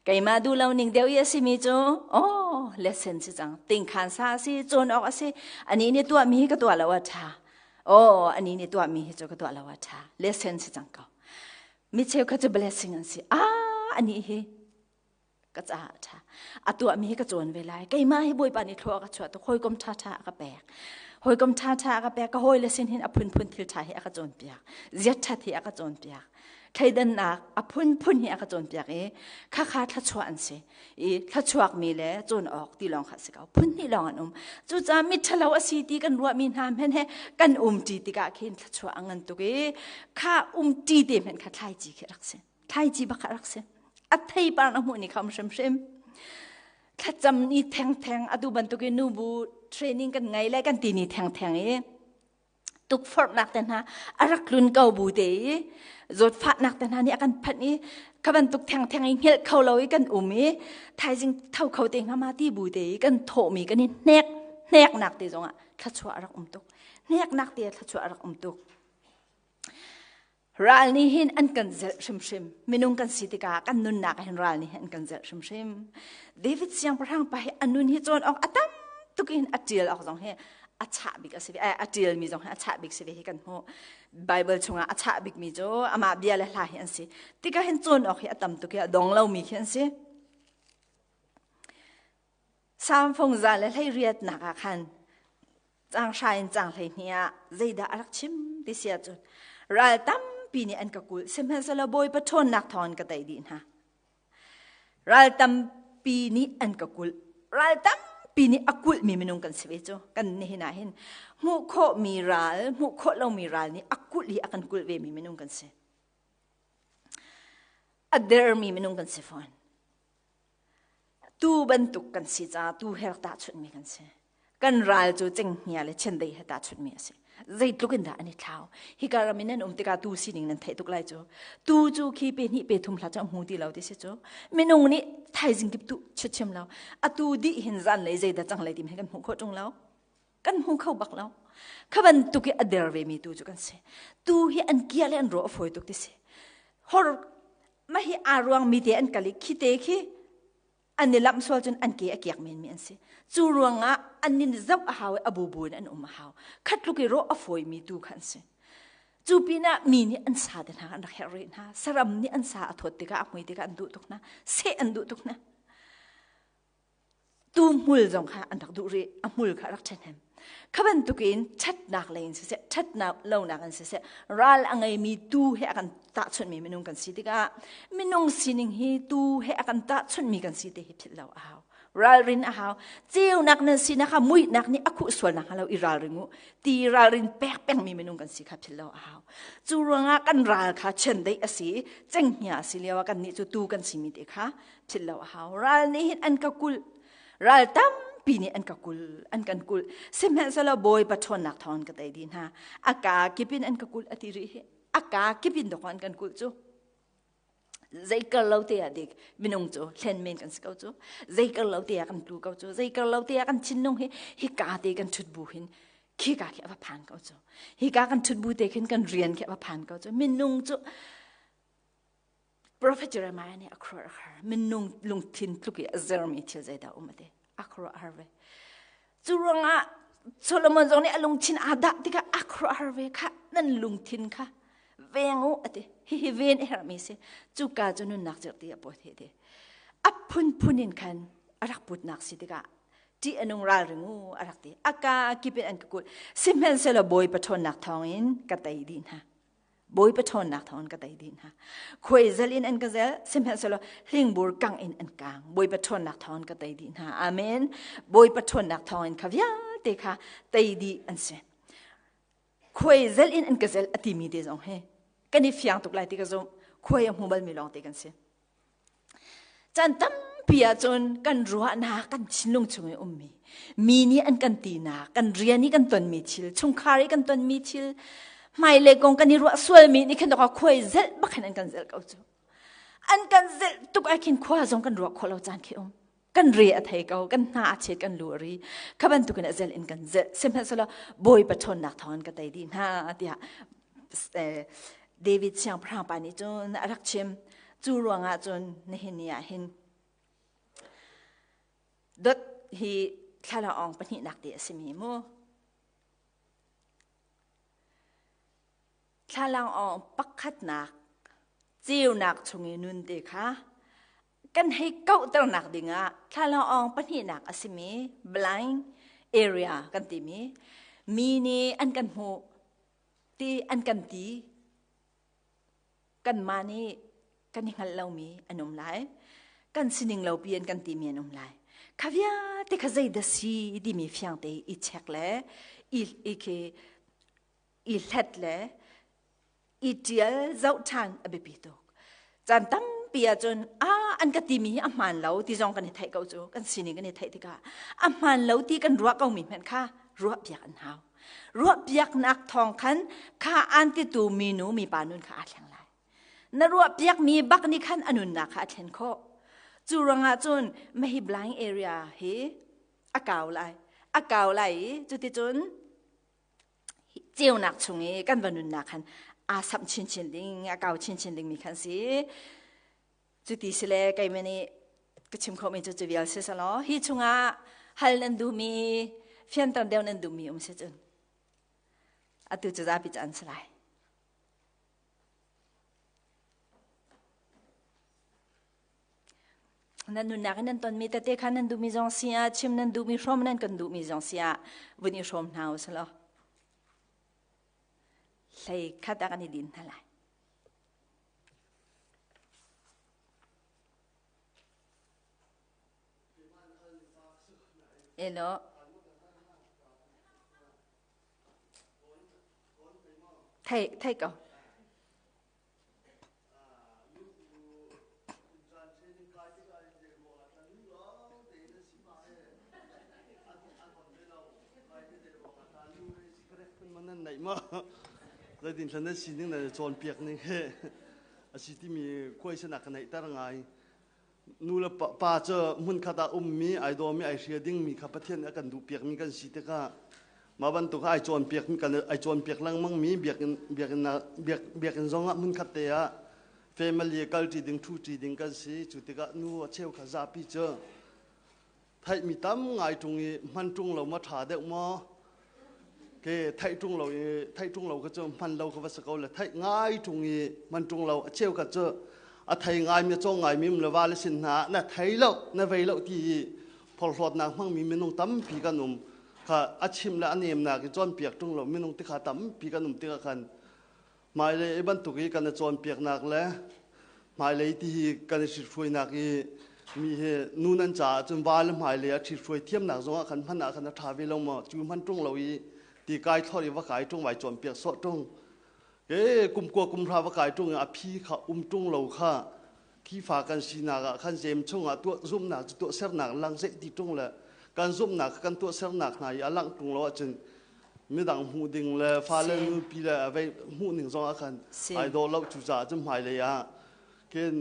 Keimah duh lo ning deuh i a simi cu, oh, lesson si cang. Tingkhan sa a si, cawn awk a si. Anih nih tuahmi hi ka tuah lo a ṭha. Oh, anih nih tuahmi hi cu ka tuah lo a ṭha. Lesson si cang ko. Mi cheukhat cu blessing an si. Ah, anih hi ka caah a ṭha. A tuahmi hi ka cawn ve lai. Keimah hi Bawipa nih thlua a ka chuah tuk. Hawikom ṭhaṭha a ka pek. Hawikom ṭhaṭha a ka pek. Ka hawile sin hin a phunphun thil ṭha hi a ka cawnpiak. Ziat ṭhat hi a ka cawnpiak. Thleidannak a phunphun hi a ka cawnpiak i khakha thluachuah an si. I thluachuakmi le cawn awk ti lawng kha a si ko. Phun hnih lawng an um. Cucaah miṭhalo a si ti kan ruahmi hna hmanh he kan umṭi tikah khin thluachuah a ngan tuk i kha umṭi te hmanh kha thlaici khi a rak si. Thlaici bak a rak si. A theipar na hmuh ni kha um hrimhrim. Thlacam ni thengtheng atu bantukin nubu training kan ngei le kan ti ni thengtheng i tukforhnak te hna a rak tlun ko bu te i zawtfahnak te hna nih a kan phanh i kha bantuk thengtheng i hngelh kho lo i kan um i thaizing tho kho te hnga ma ti bu te i kan thawhmi kan i hnek hneknak te zongah thluachuah a rak um tuk. Hneknak te thluachuah a rak um tuk. Ral nih hin an kan zelh hrimhrim. Minung kan si tikah kan nunnak ah hin ral nih hin an kan zelh hrimhrim. David siangpahrang pa hi a nun hi cawn awk a tam tuk in a ṭial awk zong hi a chah bik a si ve. A ṭialmi zong hi a chah bik si ve hi kan hmuh. Bible chungah a chah bikmi cu amah bia le hla hi an si. Tikah hin cawn awk hi a tam tuk i a dong lomi khi an si. Salm fung za le 18nak ah khan caang hra in caang 12 ah zeidah a rak chim ti si ahcun ral tampi nih an ka kulh sihmanhsehlaw Bawipa ṭhawnnak thawngin ka tei dih hna. Ral tampi nih an ka kulh. Ral tampi nih a kulhmi minung kan si ve cu. Kan nihin ah hin hmuh khawhmi ral, hmuh khawh lomi ral nih a kulh hi a kan kulh vemi minung kan si. A dermi minung kan si fawn. Tuu bantuk kan si caah tuu he rak tahchunhmi kan si. Kan ral cu cenghngia le chiandeih he tahchunhmi a si. Zeitluk in dah an i thlau. Hika ram in nan um tikah tuu sining nan theih tuk lai cu. Tuu cu khi pe hnih pe thum hla cu a hmu ti lo ti si cu. Minung nih thaizing kip tu chim lo. Atu dih hin zanlei zeidah cang lai ti kan hmuh khawh ṭung lo. Kan hmu kho bak lo. Kha bantuk i a der vemi tu cu kan si. Tu hi an kia le an rawh a fawi tuk ti si. Hor mah hi aa ruangmi te an kal i khi te khi an i lamh sual cun an ke a kiak menmi an si. Cu ruangah an nin zoh a hau i a bubu in an um a hau. Khatluk i rawh a fawimi tu kha an si. Cu pinah mi nih an sa te hna an rak herh rih hna. Saram nih an sa a thawt tikah a hmui tikah an duh tuk hna. Seh an duh tuk hna. Tu hmul zong kha an rak duh rih. A hmul kha a rak ṭhahnem. Kha bantukin ṭhatnak lei in siseh, ṭhatnak lonak in siseh, ral a ngeimi tuu he a kan tahchunhmi minung kan si tikah minung sining hi tuu he a kan tahchunhmi kan si te hi philh lo a hau. Ralrin a hau. Ceunak nan sinak kha muihnak nih a khuh sual nakhnga lo i ralring u. Ti ralrin pek pengmi minung kan si kha philh lo a hau. Cu ruangah kan ral kha chiandeih a si, cenghngia a si lio ah kannih cu tuu kan simi te kha philh lo a hau. Ral nih hin an ka kulh. Ral tampi nih an ka kulh, an kan kulh. Sihmanhsehlaw Bawipa ṭhawnnak thawngin ka tei dih hna. A kaa kip in an ka kulh a ti rih hi. A kaa kip in dawk an kan kulh cu. Zei kar lo te ah dik minung cu hlen men kan si ko cu. Zei kar lo te ah kan tlu ko cu. Zei kar lo te ah kan thinlung hi hi ka te kan ṭhut bu hin khi ka khi a va phan ko cu. Hi ka kan ṭhut bu te khin kan rian khi a va phan ko cu. Minung cu Prophet Jeremiah nih a khuaruah a har. Minung lungthin tluk i a zermi thil zeidah um a ti. A khuaruah a har ve. Cu ruangah Solomon zong nih a lungthin aa dah tikah a khuaruah har ve kha nan lungthin kha veng u a ti. Hihi ven a herhmi si. Cuka cu nunnak cerhti a pawt he ti. A phunphun in khan a rak putnak si tikah ṭih a nung ralring u a rak ti. A ka kip in an ka kulh. Sihmanhsehlaw Bawipa ṭhawnnak thawngin ka tei dih hna. Bawipa ṭhawnnak thawngin ka tei dih hna. Khuaizel in an ka zel, sihmanhsehlaw hlingbur kang in an kang. Bawipa ṭhawnnak thawngin ka tei dih hna. Amen. Bawipa ṭhawnnak thawngin kha vialte kha tei dih an si. Khuai zel in an ka zel a timi te zong hi kan i fiang tuk lai ti ka zumh. Khuai a hmu balmi lawng te kan si. Caan tampi ahcun kan ruahnak, kan thinlung chung i ummi, mi nih an kan tinak, kan rian i kan tonmi thil, chungkhar i kan tonmi thil, hmailei kong kan i ruah sualmi nih khin khuai zelh bak khan an kan zelh ko cu. An kan zelh tuk ah khin khua zong kan ruah khawh lo caan khi um. Kan re a thei ko, kan hna a chet, kan lu a ri. Kha bantukin a zelh in kan zelh. Sihmanhsehlaw Bawipa ṭhawnnak thawngin ka tei dih hna tiah David siangpahrang pa nih cun a rak chim. Cu ruangah cun nihin ni ah hin dot hi thlalaawng pahnihnak te a simi mu. Thlalaawng pakhatnak ceunak chung i nun te kha kan hei kauhternak dingah thlalaawng pahnihnak a simi blind area kan timi mi nih an kan hmuh ti an kan ti kanmah nih kan i hngalh lomi an um lai kan sining lo pi an kan timi an um lai kha vialte kha zei dah si timi fiang te i check le i i khi i hlet le i ṭial zoh ṭhan a biapi tuk. Caan tampi ahcun a an ka timi hi a hmaan lo ti zong kan i theih ko cu kan sining kan i theih tikah a hmaan lo ti kan ruah ko mi hmanh kha ruah piak an hau. Ruah piaknak thawng khan kha an titu minu mipa nun kha aa thleng lai. Na ruah piakmi bak nih khan a nunnak kha a thlen khawh. Cu ruangah cun mahi blind area hi a kau lai. A kau lai i cuticun ceunak chung i kan va nunnak khan aa samh chinchin ding a kau chinchin dingmi khan si cuti si le keimah nih ka chim khawhmi cu cu vial si selaw hi chungah hal nan duhmi fianter deuh nan duhmi um si cun atu cu zapi cu an si lai. Nan nunnak in nan tonmi tete kha nan duhmi zong si ah chim nan duhmi hrawm nan kan duhmi zong si ah vun i hrawm hna u selaw hlei khat ah kan i din hna lai. Elo. Thei thei ko. Zeitin thlan na sining na cawnpiak ning he a si timi question a ka neihter ngai. Nu le pa cu hmunkhat ah ummi, ai dawmi, ai hria dingmi kha Pathian nih a kan duhpiakmi kan si tikah mah bantuk ai cawnpiak kan ai cawnpiak lengmang mi biakinn biakinn biakinn zong ah hmunkhat te ah family kalṭi ding ṭhuṭi ding kan si. Cu tikah nu a cheu kha zapi cu theihmi tam ngai ṭung i hman ṭung lo ma ṭha deuh maw ke theih ṭung lo i theih ṭung lo kha cu hman lo kha va si ko le theih ngai ṭung i hman ṭung lo a cheu kha cu a thei ngai mi a cawng ngai mi um le va le sin hna na thei lo na vei lo ti i phorhlawtnak hmangmi minung tampi kan um kha a chim le a nemnak i cawnpiak ṭung lo minung ti kha tampi kan um tikah khan hmailei i bantuk i kan i cawnpiaknak le hmailei ti hi kan i ṭhithruainak i mi hi nu nan caah cun va le hmailei a ṭhithruai thiamnak zongah khan hman ah khan a ṭha ve lo maw cu hman ṭung lo i ti kai thlor i va kai ṭung vai cawnpiak sawh ṭung ke kum kua kum hra va kai ṭung i a phi kha um ṭung lo kha Khifa kan sinak ah khan jem chungah tuah zumhnak cu tuahsernak lang zeih ti ṭung le kan zumhnak kan tuahsernak hna i a langh ṭung lo ahcun midang hmuh ding le fale nupi le vei hmuh ning zong ah khan ai dawh lo cu caah cun hmailei ah khin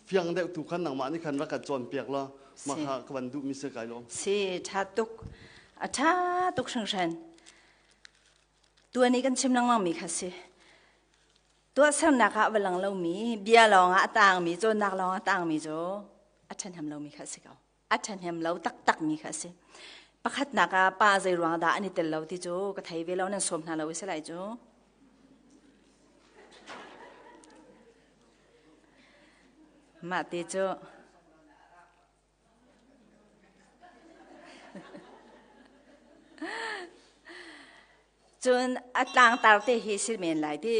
fiang deuh tu khan nangmah nih khan rak kan cawnpiak law mah kha ka van duhmi si kai lawm. Si ṭha tuk a ṭha tuk hringhran tuan i kan chim lengmang mi kha si Tuahsernak ah va lang lomi, bia lawngah a tangmi, cawnnak lawngah a tangmi cu a ṭhahnem lomi kha a si ko. A ṭhahnem lo taktakmi kha a si. Pakhatnak ah pa zei ruang dah an i tel lo ti cu ka thei ve lo, nan sawm hna lo i si lai cu. Mah ti cu Cun a tlangtar te hi si men lai ti.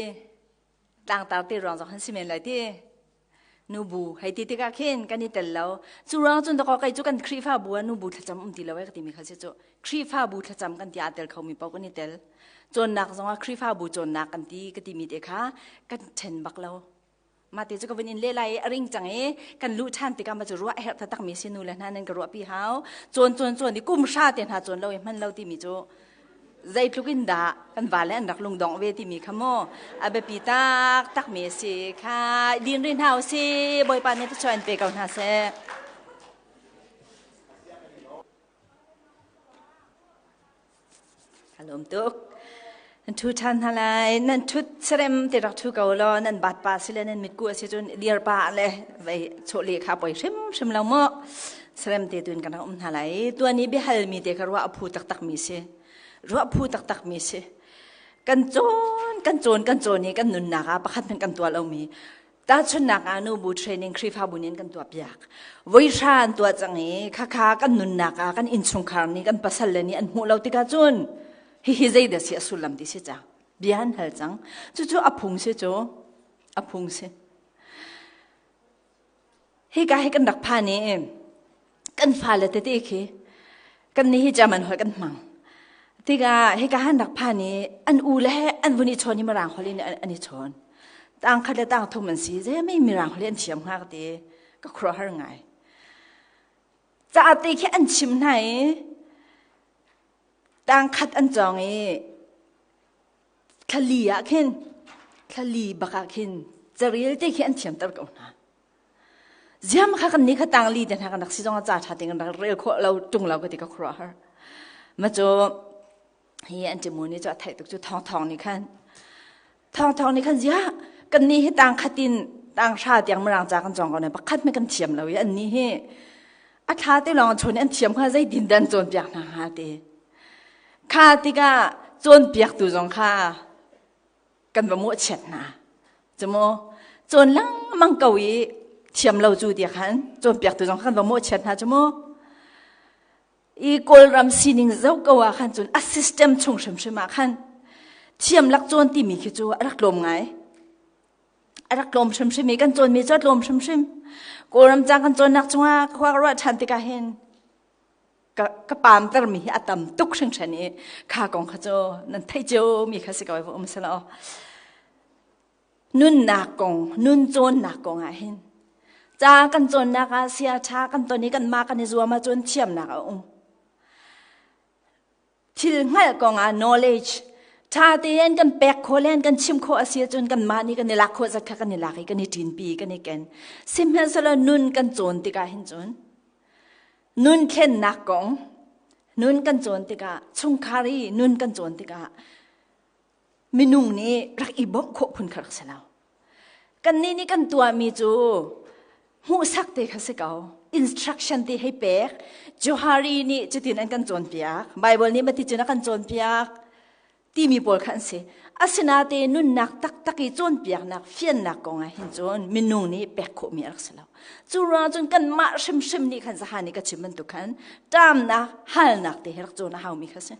Tlangtar te ruang zong han si men lai ti. Nubu hei ti tikah khin kan i tel lo. Cu ruang cun dakaw kei cu kan Khrihfabu ah nubu thlacam um ti lo eh ka timi kha si cu. Khrihfabu thlacam kan ti aa tel khomi paoh kan i tel. Cawnnak zongah Khrihfabu cawnnak kan ti ka timi te kha kan ṭhen bak lo. Mah te cu ka vun in leh lai i a ring cang i kan luh ṭhan tikah mah cu ruah a herh taktakmi si nu le hna nan ka ruahpi hau. Cawn cawn cawn i kum hra te hna cawn lo i hman lo timi cu zeitluk in dah kan vale an rak lungdongh ve timi kha mu a biapi taktak mi a si kha din rih hna usih Bawipa nih thluachuah in pe ko hna seh. Ka lawm tuk. Nan ṭhu ṭhan hna lai. Nan ṭhut serem te rak ṭhu ko law nan bat pa si le nan mitku a si cun dir pa le vei chawleh kha poi hrimhrim lo mu. Serem te tuin kan rak um hna lai. Tuan i biahal mi te kha ruah a phu taktak mi si. Ruah phu taktak mi si. Kan cawn, kan cawn, kan cawn i kan nunnak ah pakhat hmanh kan tuah lomi Tahchunhnak ah nubu training Khrihfabu nih an kan tuahpiak. Voi hra an tuah cang i khakha kan nunnak ah kan innchungkhar nih kan pasal le nih an hmuh lo tikah cun hihi zeidah si a sullam ti si cang. Bia an hal cang. Cucu a phung si cu. A phung si. Hika hi kan rak phan i kan fale tete khi kan nih hi German holh kan hmang. Tikah hika han rak phan i an u le he an vun i chawn i mirang holh in an i chawn. Tang khat le tang thum an si. Zei mirang holh an thiam hnga ka ti. Ka khuaruahhar ngai. Ca te khi an chim hna i tang khat an cawng i thlali ah khin thlali bak ah khin carel te khi an thiamter ko hna. Ziam kha kan ni kha tang li te hna kan rak si zong ah ca ṭha te kan rak rel khawh lo ṭung lo ka ti ka khuaruahhar. Ma cu hi an timu ni cu a theih tuk cu thong thong nih khan thong thong nih khan zia kan ni hi tang khatin tang hra tiang mirang ca kan cawng ko ne pakhat me kan thiam lo i an ni hi a thla te lawng chawn an thiam kha zei din dan cawn piak hna hnga te kha tikah cawnpiak tu zong kha kan va mawhchiat hna cumu cawn lengmang ko i thiam lo cu ti khan cawnpiaktu zong kan va mawhchiat hna cumu i kawlram sining zoh ko ah khan cun a system chung hrimhrim ah khan thiam lak cawn timi khi cu a rak tlawm ngai a rak tlawm hrimhrim i kan cawnmi cu a tlawm hrimhrim kawlram cang kan cawnnak chungah khua ka ruah ṭhan tikah hin ka ka paamter mi hi a tam tuk hringhran i kha kong kha cu nan theih cio mi kha si ko ai um selaw nunnak kong nun cawnnak kong ah hin ca kan cawnnak ah sia ṭha kan ton i kan mah kan i zuam ahcun thiamnak a um Thil hngalh kongah knowledge ṭha tein kan pek khawh le kan chim khawh a si ahcun kanmah nih kan i lak khawh zat kha kan i lak i kan i ṭinpi kan i ken. Sihmanhsehlaw nun kan cawn tikah hin cun nun thlennak kong nun kan cawn tikah chungkhar i nun kan cawn tikah minung nih rak i bawmh khawh phun kha rak si lo. Kannih nih kan tuahmi cu hmuhsak te kha si ko. Instruction te hei pek. Johari nih cutin an kan cawnpiak. Bible nih mati cun a kan cawnpiak timi pawl kha an si. Asinain nunnak taktak i cawnpiaknak fiannak kong ah hin cun minung nih pek khawhmi a rak si lo. Cu ruang cun kanmah hrimhrim nih khan zahan i ka chim bantuk khan ṭamnak, halnak te hi rak cawn a haumi kha si.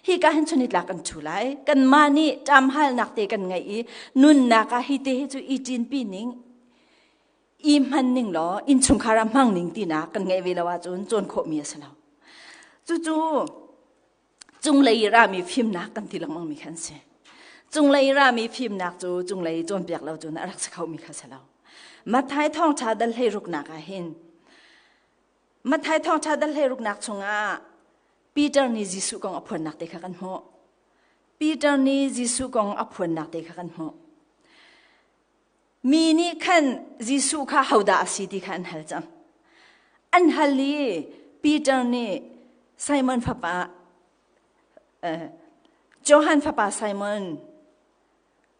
Hika hin chun nitlak kan ṭhu lai. Kanmah nih ṭamhalnak te kan ngeih i nunnak ah hi te hi cu i ṭinpi ning, i hman ning law innchungkhar ah hmang ning tinak kan ngeih ve lo ahcun cawn khawhmi a si lo. Cucu cunglei i rami fimnak kan ti lengmangmi kha an si. Cunglei i rami fimnak cu cunglei cawnpiak lo cun a rak si khomi kha si lo. Matthai thawngṭha dal hleiruknak ah hin Matthai thawngṭha dal hleiruknak chungah Peter nih Jesuh kong a phuannak te kha kan hmuh. Peter nih Jesuh kong a phuannak te kha kan hmuh. Mi nih khan Jesuh kha hodah a si ti kha an hal cang. An hal i Peter nih Simon fapa Johan fapa Simon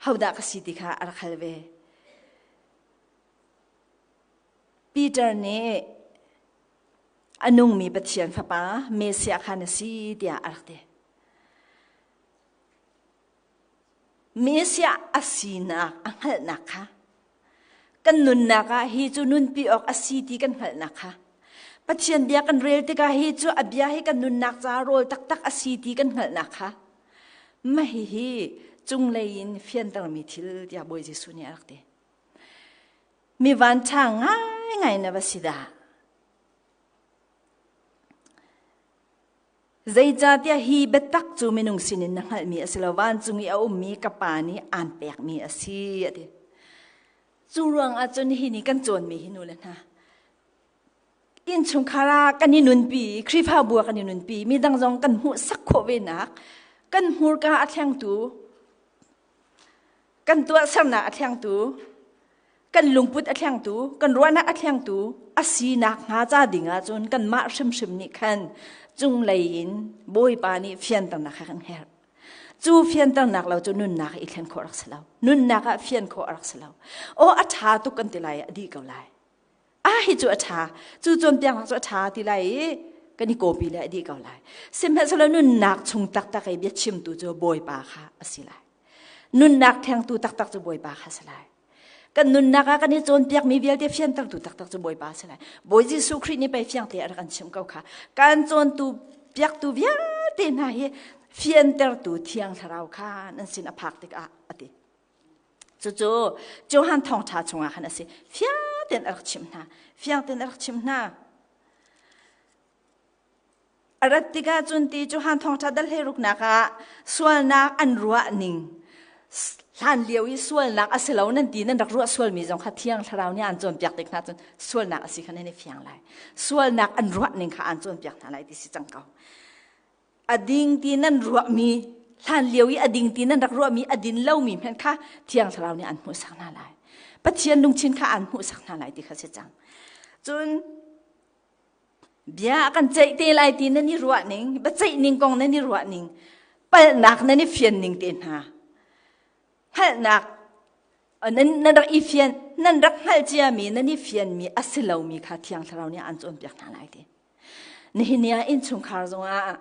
hodah ka si ti kha a rak hal ve. Peter nih a nungmi Pathian Fapa Messiah kha na si tiah a rak ti. Messiah a sinak a hngalhnak kha kan nunnak ah hi cu nunpi awk a si ti kan hngalhnak kha Pathian bia kan rel tikah hi cu a bia hi kan nunnak ca rawl taktak a si ti kan hngalhnak kha mah hihi cunglei in fiantermi thil tiah Bawi Jesuh nih a rak ti. Mi vanṭha ngaingai na va si dah. Zeicahtiah hi biatak cu minung sinin na hngalhmi a si lo, vancung i a ummi ka Pa nih aan pekmi a si, a ti. Cu ruangah cun hi ni kan cawnmi hi nu le hna, innchungkhar ah kan i nunpi, Khrihfabu ah kan i nunpi, midang zong kan hmuhsak khawh venak, kan hmurka a thlengtu, kan tuahsernak a thlengtu, kan lungput a thlengtu, kan ruahnak a thlengtu a sinak hnga ca ding ahcun kanmah hrimhrim nih khan cunglei in Bawipa nih fianternak kha kan herh. Cu fianternak lo cu nunnak i thlen khawh rak si lo. Nunnak ah fian khawh a rak si lo. Aw a ṭha tuk kan ti lai a dih ko lai. Ah hi cu a ṭha. Cu cawnpiaknak cu a ṭha ti lai i kan i kawpi le a dih ko lai. Sihmanhsehlaw nunnak chung taktak i biachimtu cu Bawipa kha a si lai. Nunnak thlengtu taktak cu Bawipa kha a si lai. Kan nunnak ah kan i cawnpiakmi vialte fiantertu taktak cu Bawipa a si lai. Bawi Jesuh Khrih nih pei fiangte a rak kan chimh ko kha. Kan cawntu piaktu vialte hna hi fiantertu Thiang Thlarau kha nan sin a phak tikah a ti. Cucu Johan thawngṭha chungah khan a si. Fiang tein a rak chimh hna. Fiang tein a rak chimh hna. A rat tikah cun ti Johan thawngṭha dal hleiruknak ah sualnak an ruah ning hlan lio i sualnak a si lo nan ti nan rak ruah sualmi zong kha Thiang Thlarau nih aan cawnpiak tik hna cun sualnak a si kha nan i fiang lai. Sualnak an ruah ning kha aan cawnpiak hna lai ti si cang ko. A ding ti nan ruahmi hlan lio i a ding ti nan rak ruahmi a din lomi hmanh kha Thiang Thlarau nih aan hmuhsak hna lai. Pathian lungthin kha aan hmuhsak hna lai ti kha si cang. Cun Bia a kan ceih te lai ti nan i ruah ning, biaceih ning kong nan i ruah ning, palhnak nan i fian ning te hna. Hngalhnak nan, nan rak i fian, nan rak hngalh ciami nan i fianmi a si lomi kha Thiang Thlarau nih an cawnpiak hna lai ti. Nihin ni ah innchungkhar zongah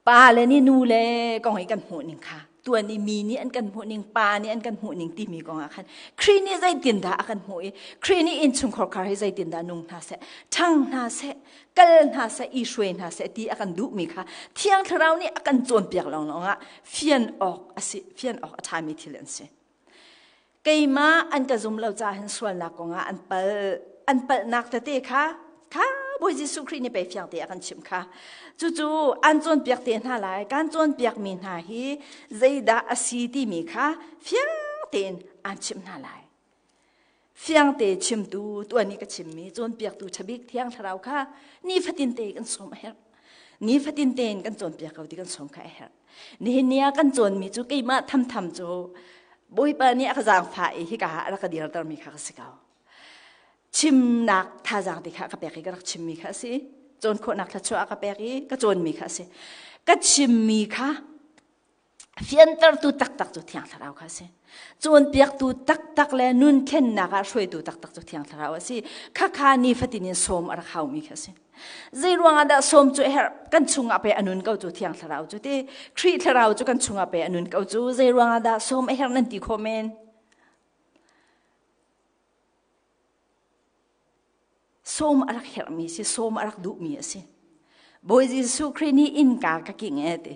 Pa le nih nu le kong i kan hmuh ning kha tuan i mi nih an kan hmuh ning pa nih an kan hmuh ning timi kong ah khan Khrih nih zeitindah a kan hmuh i Khrih nih innchungkhar khar hi zeitindah nung hna seh ṭhang hna seh kal hna seh i hruai hna seh ti a kan duhmi kha Thiang Thlarau nih a kan cawnpiak lawnglawng ah fian awk a si fian awk a ṭhami thil an si. Keimah an ka zum lo caah hin sualnak kongah an pal an palhnak tete kha kha Bawi Jesuh Khrih nih pei fiang te a kan chimh kha. Cucu an cawnpiak te hna lai kan cawnpiak mi hna hi zeidah a si timi kha fiang tein an chimh hna lai. Fiang te chimtu tuan i ka chimmi cawnpiaktu ṭhabik Thiang Thlarau kha nifatin te kan sawm a herh. Nifatin tein kan cawnpiak ko ti kan sawm kha a herh. Nihin ni ah kan cawnmi cu keimah thamtham cu Bawipa nih a ka zaangfah i hika ah a rak ka dirtermi kha ka si ko. Chimnak thazaang ti kha ka pek i ka rak chimmi kha a si. Cawn khawhnak thluachuah a ka pek i ka cawnmi kha a si. Ka chimmi kha fiantertu taktak cu Thiang Thlarau kha a si. Cawnpiaktu taktak le nun thlennak ah hruaitu taktak cu Thiang Thlarau a si. Khakha nifatin in sawm a rak haumi kha a si. Zei ruangah dah sawm cu a herh? Kan chungah pei a nun ko cu Thiang Thlarau cu ti. Khrih Thlarau cu kan chungah pei a nun ko cu. Zei ruangah dah sawm a herh nan ti khawh men? Sawm a rak herhmi si, sawm a rak duhmi a si. Bawi Jesuh Khrih nih innka ka king e ti.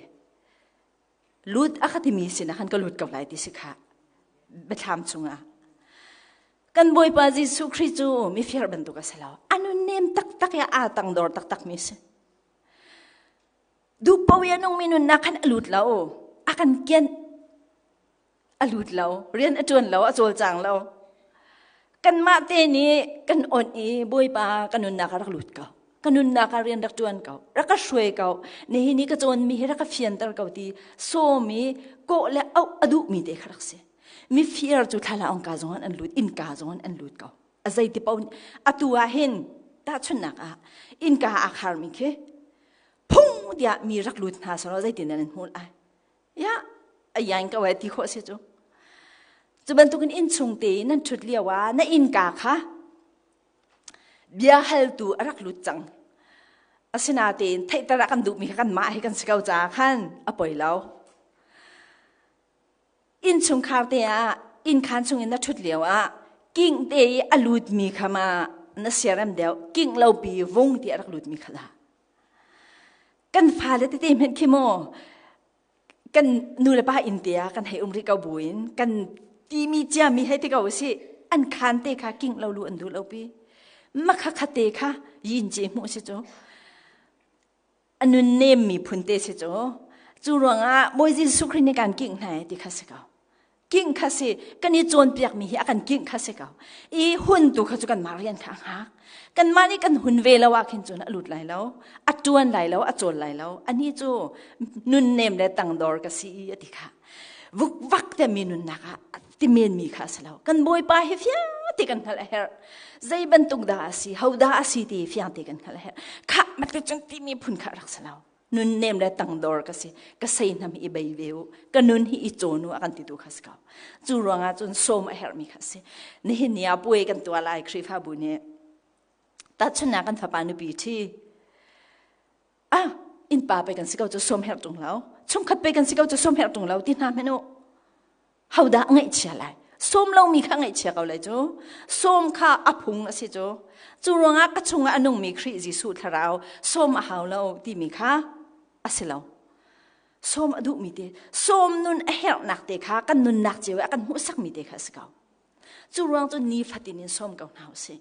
Lut a ka timi sinah khan ka lut ko lai ti si kha. Biathlam chungah. Kan Bawipa Jesuh Khrih cu mifir bantuk a si lo. A nunnem taktak i aa tangdor taktak mi si. Duhpo i a nungmi nunnak khan a lut lo. A kan kianh. A lut lo. Rian a ṭuan lo. A cawlcang lo. Kanmah te nih kan onh i Bawipa ka nunnak ah rak lut ko. Ka nunnak ah rian rak ṭuan ko. Rak ka hruai ko. Nihin i ka cawnmi hi rak ka fianter ko ti sawm i kawh le auh a duhmi te kha rak si. Mifir cu thlalaawng ka zong an lut, innka zong an lut ko. A zeiti paoh atu ah hin tahchunhnak ah innka aa kharmi khi phung tiah mi rak lut hna selaw zeitin nan hmuh lai? Ya, a yain ko ai ti khawh si cu. Cu bantukin innchung te nan ṭhut lio ah na innka kha bia haltu a rak lut cang. Asinain theihter a kan duhmi kha kanmah hi kan si ko caah khan a poi lo. Innchungkhar te ah innkhan chungin na ṭhut lio ah king te i a lutmi kha ma na siarem deuh king lopi vung ti a rak lutmi kha dah. Kan fale tete hmenh khi maw kan nu le pa inn te ah kan hei um rih ko buin kan timi ciami hei ti ko usih. An khan te kha king lo lu an duh lo pi. Makha kha te kha yin ce hmuh si cu. A nun nem mi phun te si cu. Cu ruangah Bawi Jesuh Khrih nih kan king hna ti kha si ko. King kha si kan i cawnpiak mi hi a kan king kha si ko. I hun tu kha cu kan mah rian kha a hngak. Kanmah nih kan hun ve lo ah khin cun a lut lai lo, a tuan lai lo, a cawl lai lo. Ani cu nunnem le tangdor ka si a ti kha. Vukvak te mi nunnak ah ti men mi kha a si lo. Kan Bawipa hi fiang te kan hngalh a herh. Zei bantuk dah a si, ho dah a si ti fiang te kan hngalh a herh. Khah mat cun ti mi phun kha rak si lo. Nunnem le tangdor ka si. Ka seihnam hi i bei ve u. Ka nun hi i cawn u a kan titu kha si ko. Cu ruangah cun sawm a herhmi kha si. Nihin ni ah puai kan tuah lai Khrihfabu nih. Tahchunhnak kan fapa nupi ṭhi. Ah, innpa pe kan si ko cu sawm herh ṭung lo. Chungkhat pe kan si ko cu sawm herh ṭung lo ti hna hmanh u. Hodah ngaihchia lai? Sawm lomi kha ngaihchia ko lai cu. Sawm kha a phung a si cu. Cu ruangah ka chungah a nungmi Khrih Jesuh thlarau sawm a hau lo timi kha a si lo. Sawm a duhmi te, sawm nun a herhnak te kha kan nunnak cio ah kan hmuhsakmi te kha a si ko. Cu ruang cu ni fatin in sawm ko hna usih.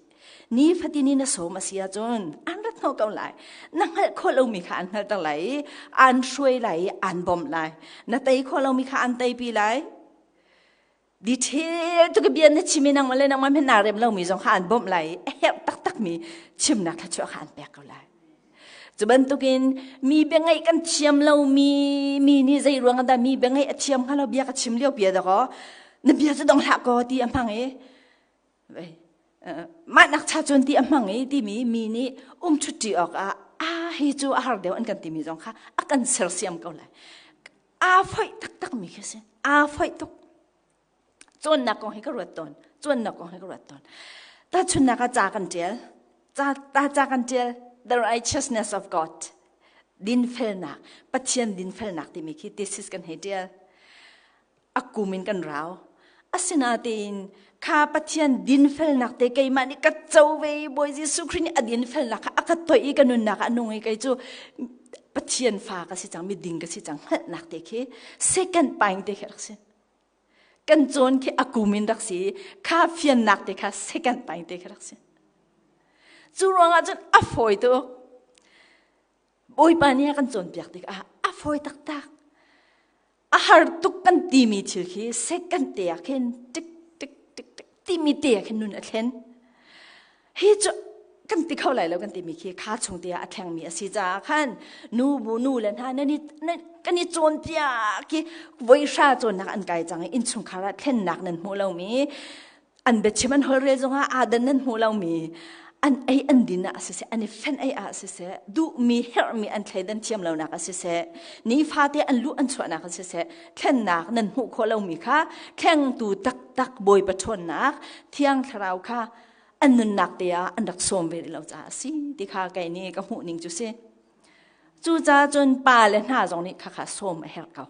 Ni fatin in na sawm a si ahcun an rat hnawh ko lai. Na hngalh khawh lomi kha an hngalhter lai i an hruai lai i an bawmh lai. Na tei khawh lomi kha an teipi lai. Detail tu ka bia na chim i nangmah le nangmah hmanh naa rem lomi zong kha an bawmh lai i a herh taktakmi chimnak thluachuah kha an pek ko lai. Cu bantukin mi biangaih kan thiam lomi mi nih zei ruang dah mi biangaih a thiam hnga lo bia ka chim lio bia dakaw na bia cu dong hlah kaw ti a hmang i mah nak cha cun ti a hmang i timi mi nih um ṭhuṭi awk ah a hi cu a har deuh an kan timi zong kha a kan sersiam ko lai. Aa foih taktak mi khi si. Aa foih tuk. Cawnnak kong hi ka ruat tawn. Cawnnak kong hi ka ruat tawn. Tahchunhnak ah ca kan ṭial. Ca, ta ca kan ṭial. The righteousness of God. Dinfelnak. Pathian dinfelnak timi khi thesis kan hei ṭial. A kum in kan rau. Asinain kha Pathian dinfelnak te keimah nih ka co ve i Bawi Jesuh Khrih nih a dinfelnak kha a ka toih i ka nunnak ah a nung i kei cu Pathian fa ka si cang, miding ka si cang hngalhnak te khi second paing te khi rak si. Kan cawn khi a kum in rak si kha fiannak te kha second paing te khi rak si. Cu ruangah cun a fawi tuk. Bawipa nih a kan cawnpiak tikah a fawi taktak. A har tuk kan timi thil khi second te ah khin tik tik tik tik timi te ah khin nun a thlen. Hi cu kan ti kho lai lo kan timi khi kha chung te ah a thlengmi a si caah khan nu bu nu le hna nan i kan i cawnpiak ki voi hra cawnnak an kai cang i innchungkhar ah thlennak nan hmuh lomi an biachim an holhrel zongah aadan nan hmuh lomi an ei an din ah siseh an i fenh ei ah siseh duhmi herhmi an thleidan thiam lonak ah siseh nifate an luh an chuahnak ah siseh thlennak nan hmuh khawh lomi kha thlengtu taktak Bawipa ṭhawnnak Thiang Thlarau kha an nunnak te ah an rak sawm ve lo caah a si ti kha kei nih ka hmuh ning cu si. Cucaah cun pa le hna zong nih khakha sawm a herh ko.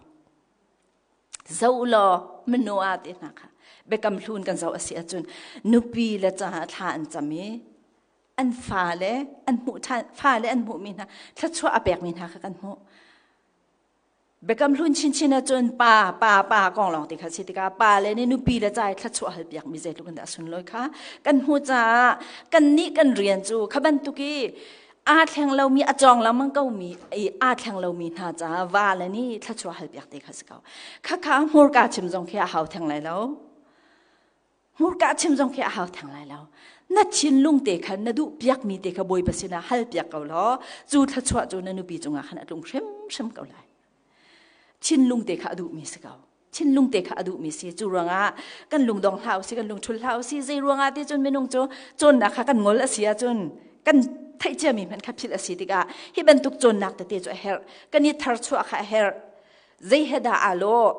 Zoh law manoa te hna kha biakam hlun kan zoh a si ahcun nupi le caah thla an cam i an fale an hmuh ṭhan fale an hmuhmi hna thluachuah a pekmi hna kha kan hmuh. Biakam hlun chinchin ahcun pa pa pa kong lawng ti kha si tikah pa le nih nupi le ca i thluachuah halpiak mi zeitluk in dah sunlawi kha kan hmuh caah kan nih kan rian cu kha bantuk i aa thleng lomi a cawng lengmang ko mi i aa thleng lomi hna caah va le nih thluachuah halpiak te kha si ko. Khakha hmurka chim zong khi a hau theng lai lo. Hmurka chim zong khi a hau theng lai lo. Na thinlung te khan na duh piakmi te kha Bawipa sinah hal piak ko law cu thluachuah cu na nupi cungah khan a tlung hrimhrim ko lai. Thinlung te kha a duhmi si ko. Thinlung te kha a duhmi si. Cu ruangah kan lungdong hlah usih, kan lungthul hlah usih. Zei ruangah ti cun minung cu cawnnak kha kan ngol a si ahcun kan theih ciami hmanh kha philh a si tikah hi bantuk cawnnak tete cu a herh. Kan i tharchuah kha a herh. Zei he dah aa lawh?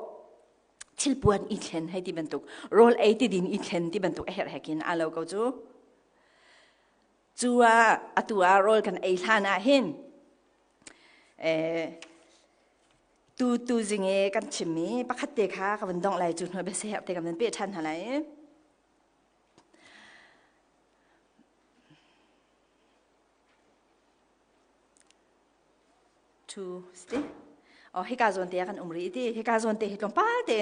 Thilpuan i thlen hei ti bantuk rawl ei ti din i thlen ti bantuk a herh hekin aa lo ko cu cu ah atu ah rawl kan ei hlan ah hin tu tu zing e kan chimmi pakhat te kha ka van dongh lai cu hnu bia te kan van pe ṭhan hna lai. Two sti oh hika zawn te ah kan um rih ti hika zawn te hi tlawmpal te.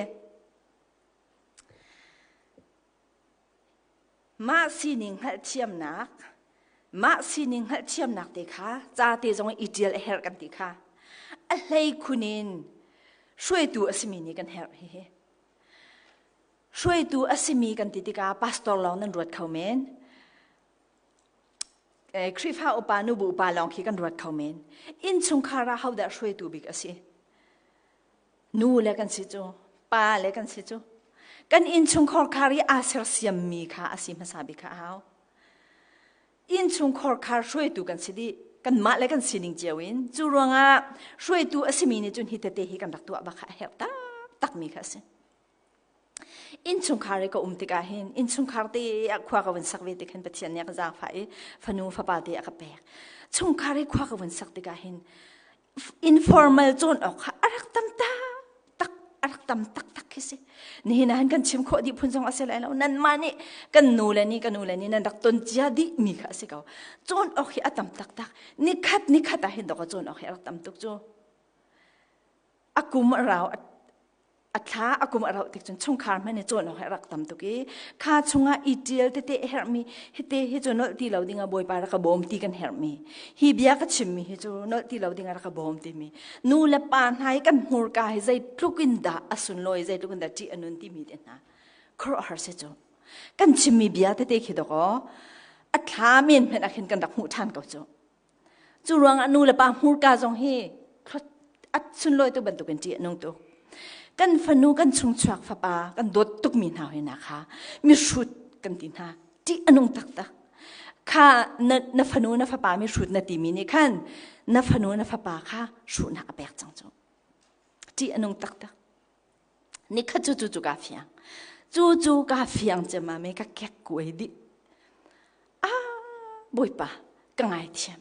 Mah sining hngalhthiamnak, mah sining hngalhthiamnak te kha ca te zong i ṭial a herh kan ti kha. A hlei khun in hruaitu a simi nih kan herh hihi. Hruaitu a simi kan ti tikah pastor lawng nan ruat kho men. Khrihfa upa nubu upa lawng khi kan ruat kho men. Innchungkhar ah hodah hruaitu bik a si? Nu le kan si cu, pa le kan si cu. Kan innchungkhar khar i aa sersiammi kha a si hmasa bik kha a hau. Innchungkhar khar hruaitu kan si dih. Kanmah le kan sining cio in. Cu ruangah hruaitu a simi nih cun hi tete hi kan rak tuah bak kha a herh taktakmi kha a si. Innchungkhar i ka um tikah hin innchungkhar te ah khua ka vun sak ve tik hin Pathian nih a ka zaangfah i fanu fapa te a ka pek. Chungkhar i khua ka vun sak tikah hin informal cawn awk kha a rak tam tak a rak tam taktak khi si. Nihin ah hin kan chim khawh dih phun zong a si lai lo. Nanmah nih kan nu le nih ka nu le nih nan rak ton cia dih mi kha a si ko. Cawn awk hi a tam taktak. Nikhat nikhat ah hin dawk cawn awk hi a rak tam tuk cu. A kum a rau a thla a kum a rauh tik cun chungkhar hmanh i cawn awk hi a rak tam tuk i kha chungah i ṭial tete a herhmi hite hi cu nolh ti lo dingah Bawipa rak ka bawm ti kan herhmi hi bia ka chimmi hi cu nolh ti lo dingah rak ka bawm timi nu le pa hna hi kan hmurka hi zeitluk in dah a sunlawi zeitluk in dah ṭih a nun timi te hna khuaruahhar si cu kan chimmi bia tete khi dawkaw a thla men hmanh ah khin kan rak hmuh ṭhan ko cu. Cu ruangah nu le pa hmurka zong hi a sunlawi tuk bantukin ṭih a nung tuk. Kan fanu kan chungchuak fapa kan dawt tukmi hna hoi na kha mihrut kan ti hna ṭih a nung taktak. Kha na, na fanu na fapa mihrut na timi nih khan na fanu na fapa kha hruhnak a pek cang cu. Ṭih a nung taktak. Nikhat cu cu cu ka fiang. Cu cu ka fiang cem ah me ka kek kuai dih. Ah, Bawipa, ka ngaithiam.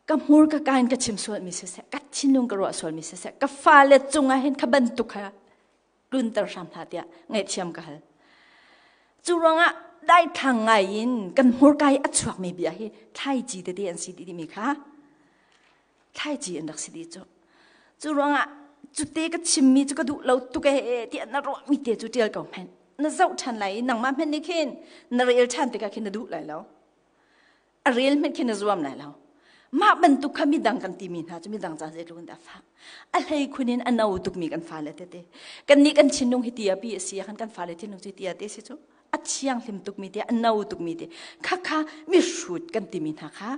Ka hmur ka kain ka chim sual mi siseh, ka thinlung ka ruah sual mi siseh, ka fale cungah hin kha bantuk kha tlunter hram hlah tiah ngaihthiam ka hal. Cu ruangah daithlang ngai in kan hmurka i a chuakmi bia hi thlaici tete an si ti mi kha thlaici an rak si dih cu. Cu ruangah cute ka chimmi cu ka duh lo tuk ee tiah na ruahmi te cu ṭial ko hmanh. Na zoh ṭhan lai i nangmah hmanh nih khin na rel ṭhan tikah khin na duh lai lo. A rel hmanh khin na zuam lai lo. Mah bantuk kha midang kan timi hna cu midang ca zeitluk in dah fak. A hlei khun in a no tukmi kan fale tete. Kannih kan thinlung hi tia pi a si ah khan kan fale thinlung cu tia te si cu. A thianghlim tukmi te a no tukmi te khakha mihrut kan timi hna kha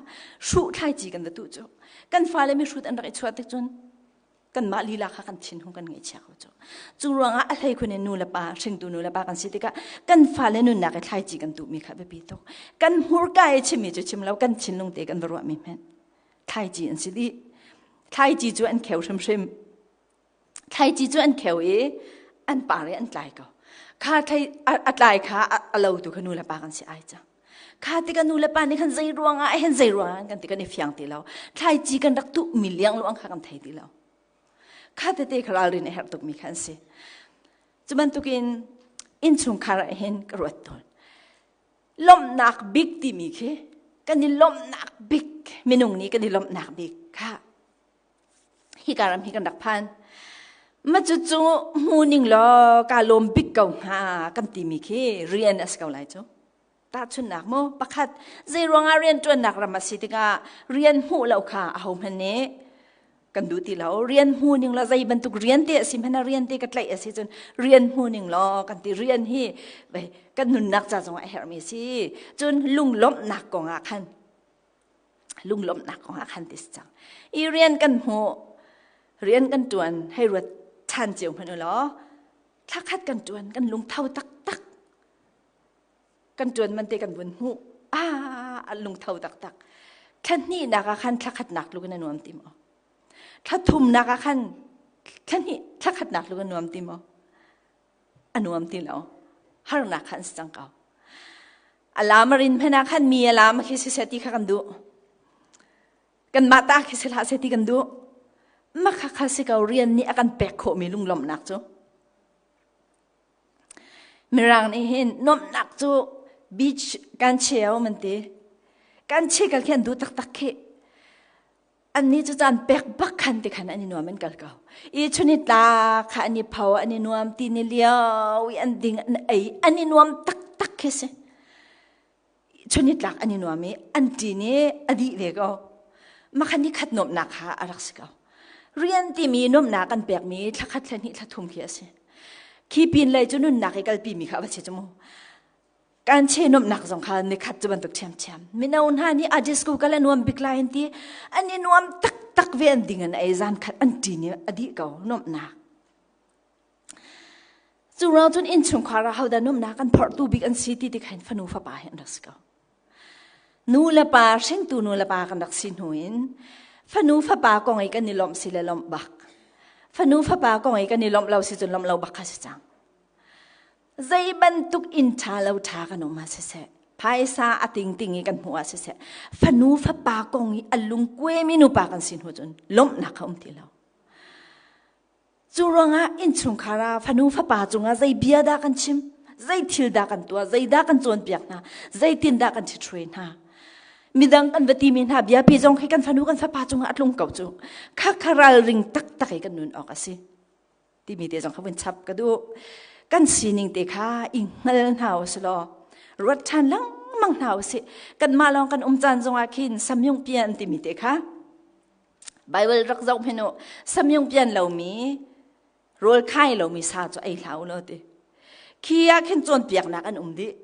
hruh thlaici kan va tuh cu kan fale mihrut an rak i chuah tik cun kanmah lila kha kan thin hung kan ngaihchia ko cu. Cu ruangah a hlei khun in nu le pa hringtu nu le pa kan si tikah kan fale nunnak i thlaici kan tuhmi kha biapi tuk. Kan hmurka i chimmi cu chim lo kan thinlung te kan va ruahmi hmenh thlaici an si dih. Thlaici cu an kheu hrimhrim. Thlaici cu an kheu i an par i an tlai ko. Kha thlai a tlai kha a lo tu kha nu le pa kan si ai cang. Kha tikah nu le pa nih khan zei ruangah hen zei ruangah kan ti kan i fiang ti lo. Thlaici kan rak tuh mi liangluang kha kan thei ti lo. Kha tete kha ralrin a herh tukmi kha an si. Cu bantukin innchungkhar ah hin ka ruat tawn. Lawmhnak bik timi khi kan i lawmhnak bik minung nih kan i lawmhnak bik kha Hika ram hi kan rak phan. Ma cucu hmu ning law ka lawm bik ko hnga kan timi khi rian a si ko lai cu. Tahchunhnak mu pakhat zei ruangah rian ṭuannak ram a si tikah rian hmuh lo kha aho hmanh nih kan duh ti lo. Rian hmu ning law zei bantuk rian te a si hmanh ah rian te ka tlaih a si cun rian hmu ning law kan ti rian hi kan nunnak ca zongah a herhmi a si. Cun lunglawmhnak kong ah khan lunglawmhnak kong ah khan ti si cang. I rian kan hmuh, rian kan ṭuan, hei ruat ṭhan cio hmanh u law, thlakhat kan ṭuan, kan lungtho taktak. Kan ṭuan man te kan vun hmuh. Ah, a lungtho taktak. Thla hnihnak ah khan thlakhatnak tluk in a nuam ti maw? Thla thumnak ah khan thla hnih thlakhatnak tluk a nuam ti maw? A nuam ti lo. Harnak kha an si cang ko. A lam a rin hmanh ah khan mi a lam khi siseh ti kha kan duh. Kanmah ta khi si hlah seh ti kan duh. Mah kha kha si ko rian nih a kan pek khawhmi lunglawmhnak cu. Mirang nih hin nuamhnak cu beach kan cheu man ti. Kan che kal khi an duh taktak khi. Annih cu caan pek bak khan ti khan an i nuam an kal ko. I chun i tla kha an i pho an i nuam ti ni lio i an ding an ei an i nuam taktak khi si. Chunitlak an i nuam i an ṭin i a dih ve ko. Makhan ni khat nuamhnak kha a rak si ko. Rian timi nuamhnak kan pekmi thla khat thla hnih thla thum khi a si. Khi pin lei cu nunnak i kalpi mi kha a va si cu mu. Kan che nuamhnak zong kha nikhat cu bantuk ṭhiamṭhiam. Mino hna nih a disco kal a nuam bik lai an ti. An i nuam taktak ve an ding an ei zan khat an ṭin i a dih ko nuamhnak. Cu ruang cun innchungkhar ah hodah nuamhnak an phorhtu bik an si ti tik hin fanu fapa hi an rak si ko. Nu le pa hringtu nu le pa kan rak si hnu in fanu fapa kong i kan i lawmh si le lawmh bak. Fanu fapa kong i kan i lawmh lo si cun lawmh lo bak kha si cang. Zei bantuk inn ṭha lo ṭha kan um ah siseh, phaisa a tingting i kan hmuh ah siseh, fanu fapa kong i a lungkuemi nupa kan si hnu cun lawmhnak kha um ti lo. Cu ruangah innchungkhar ah fanu fapa cungah zei bia dah kan chim, zei thil dah kan tuah, zei dah kan cawnpiak hna, zeitin dah kan ṭhithruai hna. Midang kan va timi hna biapi zong khi kan fanu kan fapa cungah a tlung ko cu. Kha kha ralring taktak i kan nun awk a si. Timi te zong kha vun chap ka duh. Kan sining te kha i hngal hna u si law, ruat ṭhan lengmang hna u sih. Kanmah lawng kan um caan zongah khin samyung pian timi te kha Bible rak zoh hmanh u samyung pian lomi rawl khai lomi sa cu ei hlah u law ti khi ah khin cawnpiaknak an um dih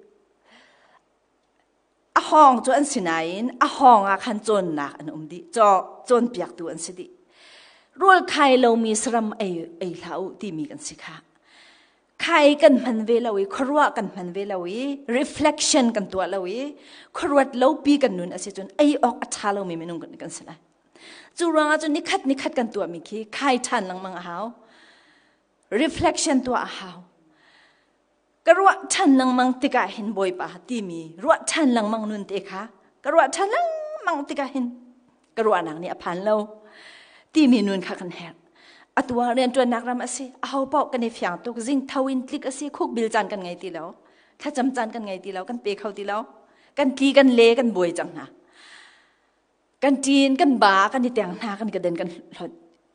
a hawng cu an si nain a hawng ah khan cawnnak an um dih cawnpiaktu an si dih rawl khai lomi saram ei ei hlah u timi kan si kha Khai kan hman ve lo i khuaruah kan hman ve lo i reflection kan tuah lo i khuaruat lopi kan nun a si cun ei awk a ṭha lomi minung kan si lai. Cu ruangah cun nikhat nikhat kan tuahmi khi khai ṭhan lengmang a hau. Reflection tuah a hau. Ka ruah ṭhan lengmang tikah hin Bawipa timi ruah ṭhan lengmang nun te kha ka ruah ṭhan lengmang tikah hin ka ruahnak nih a phan lo timi nun kha kan herh atu ah rianṭuannak ram a si aho paoh kan i fiang tuk zing tho in tlik a si khukbil caan kan ngei ti lo thlacam caan kan ngei ti lo kan pe kho ti lo kan tli kan le kan buai cang hna kan ṭin kan ba kan i teng hna kan ka den kan hlot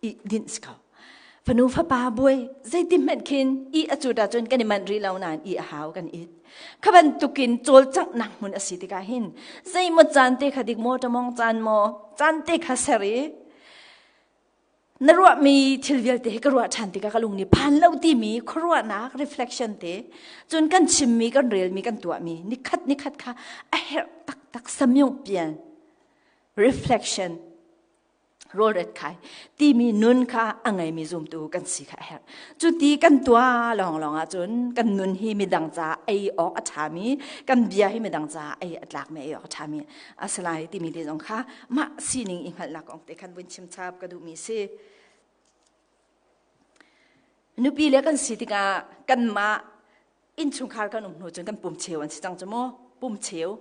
i dinh si ko fanu fapa buai zeitin hmanh khin i a cut ahcun kan i manh rih lo nain i a hau kan it kha bantukin cawlcanghnak hmun a si tikah hin zeimaw caan te kha dik maw ṭamong caan maw caan te kha ser i na ruahmi thil vialte hi ka ruah ṭhan tikah ka lung nih phan lo timi khuaruahnak reflection te cun kan chimmi kan relmi kan tuahmi nikhat nikhat kha a herh taktak samyung pian reflection rawlret khai timi nun kha a ngeimi zumtu kan si kha a herh. Cuti kan tuah lawnglawng ahcun kan nun hi midang ca ei awk a ṭhami, kan bia hi midang ca ei a tlakmi ei awk a ṭhami a si lai timi te zong kha mah sining i hngalhnak kong te khan vun chim chap ka duhmi si. Nupi le kan si tikah kanmah innchungkhar kan um hnu cun kan pum cheu an si cang cu mu pum cheu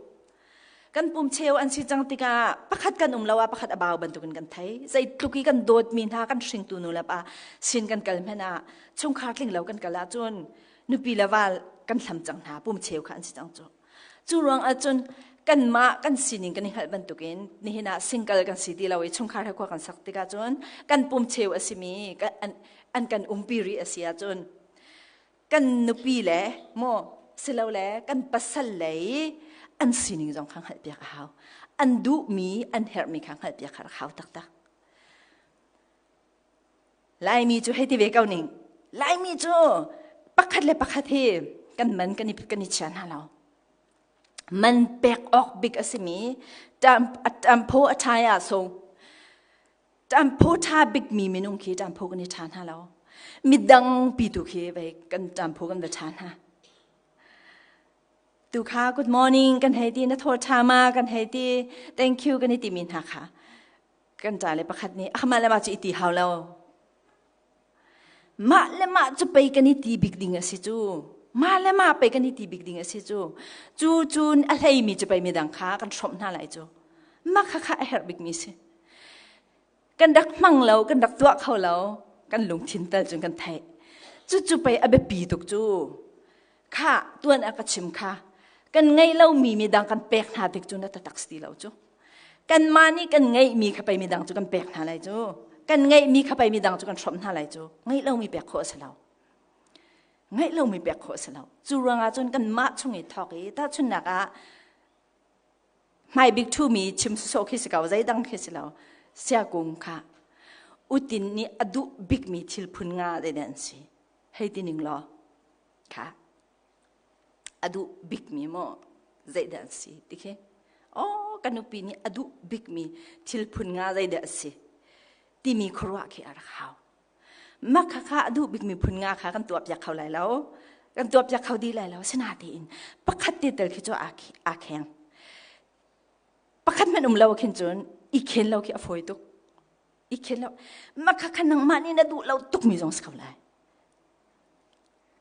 kan pum cheu an si cang tikah pakhat kan um lo ah pakhat a bau bantukin kan thei zeitluk i kan dawtmi hna kan hringtu nu le pa sin kan kal hmanh ah chungkhar tling lo kan kal ahcun nupi le val kan hlam cang hna pum cheu kha an si cang cu cu ruang ahcun kanmah kan sining kan i hngalh bantukin nihin ah single kan si ti lo i chungkhar he khua kan sak tikah cun kan pum cheu a simi an kan umpi rih a si ahcun Kan nupi le maw silole kan pasal le an sining zong kha hngalhpiak a hau. An duhmi, an herhmi kha hngalhpiak kha rak hau taktak. Laimi cu hei ti ve ko ning. Laimi cu pakhat le pakhat hi kan man kan i, kan i chia hna lo. Man pek awk bik a simi ṭampho a ṭhai ah so Ṭampho ṭha bikmi minung khi ṭampho kan i ṭha hna lo. Midang pi tu khi vei kan ṭampho kan va ṭha hna. Tu kha good morning kan hei ti, na thaw ṭha ma kan hei ti, thank you kan i timi hna kha kan ṭa le pakhat nih ah mah le mah cu i ti hau lo. Mah le mah cu pei kan i ti bik ding a si cu. Mah le mah pei kan i ti bik ding a si cu. Cu cun a hleimi cu pei midang kha kan hrawmh hna lai cu. Mah kha kha a herh bikmi si. Kan rak hmang lo, kan rak tuah kho lo, kan lungthin tal cun kan theih. Cucu pei a biapi tuk cu. Kha tuan a ka chim kha. Kan ngeih lomi midang kan pek hna tik cu na tatak si ti lo cu. Kanmah nih kan ngeihmi kha pei midang cu kan pek hna lai cu. Kan ngeihmi kha pei midang cu kan hrawmh hna lai cu. Ngeih lomi pek khawh a si lo. Ngeih lomi pek khawh a si lo. Cu ruangah cun kanmah chung i thawk i tahchunhnak ah. Hmai bik ṭhumi chim sawsawh khi si ko, zeidang khi si lo. Siakung kha utin nih a duh bikmi thil phun nga zeidah an si? Hei ti ning law kha a duh bikmi maw zeidah an si ti khi oh ka nupi nih a duh bikmi thil phun nga zeidah a si timi khuaruah khi a rak hau. Mah khakha a duh bikmi phun nga kha kan tuahpiak kho lai lo. Kan tuahpiak kho dih lai lo. Sinain pakhat te tel khi cu aa kheng. Pakhat hmanh um lo khin cun i khen lo khi a fawi tuk. I khen lo. Mah khakha nangmah nih na duh lo tukmi zong si ko lai.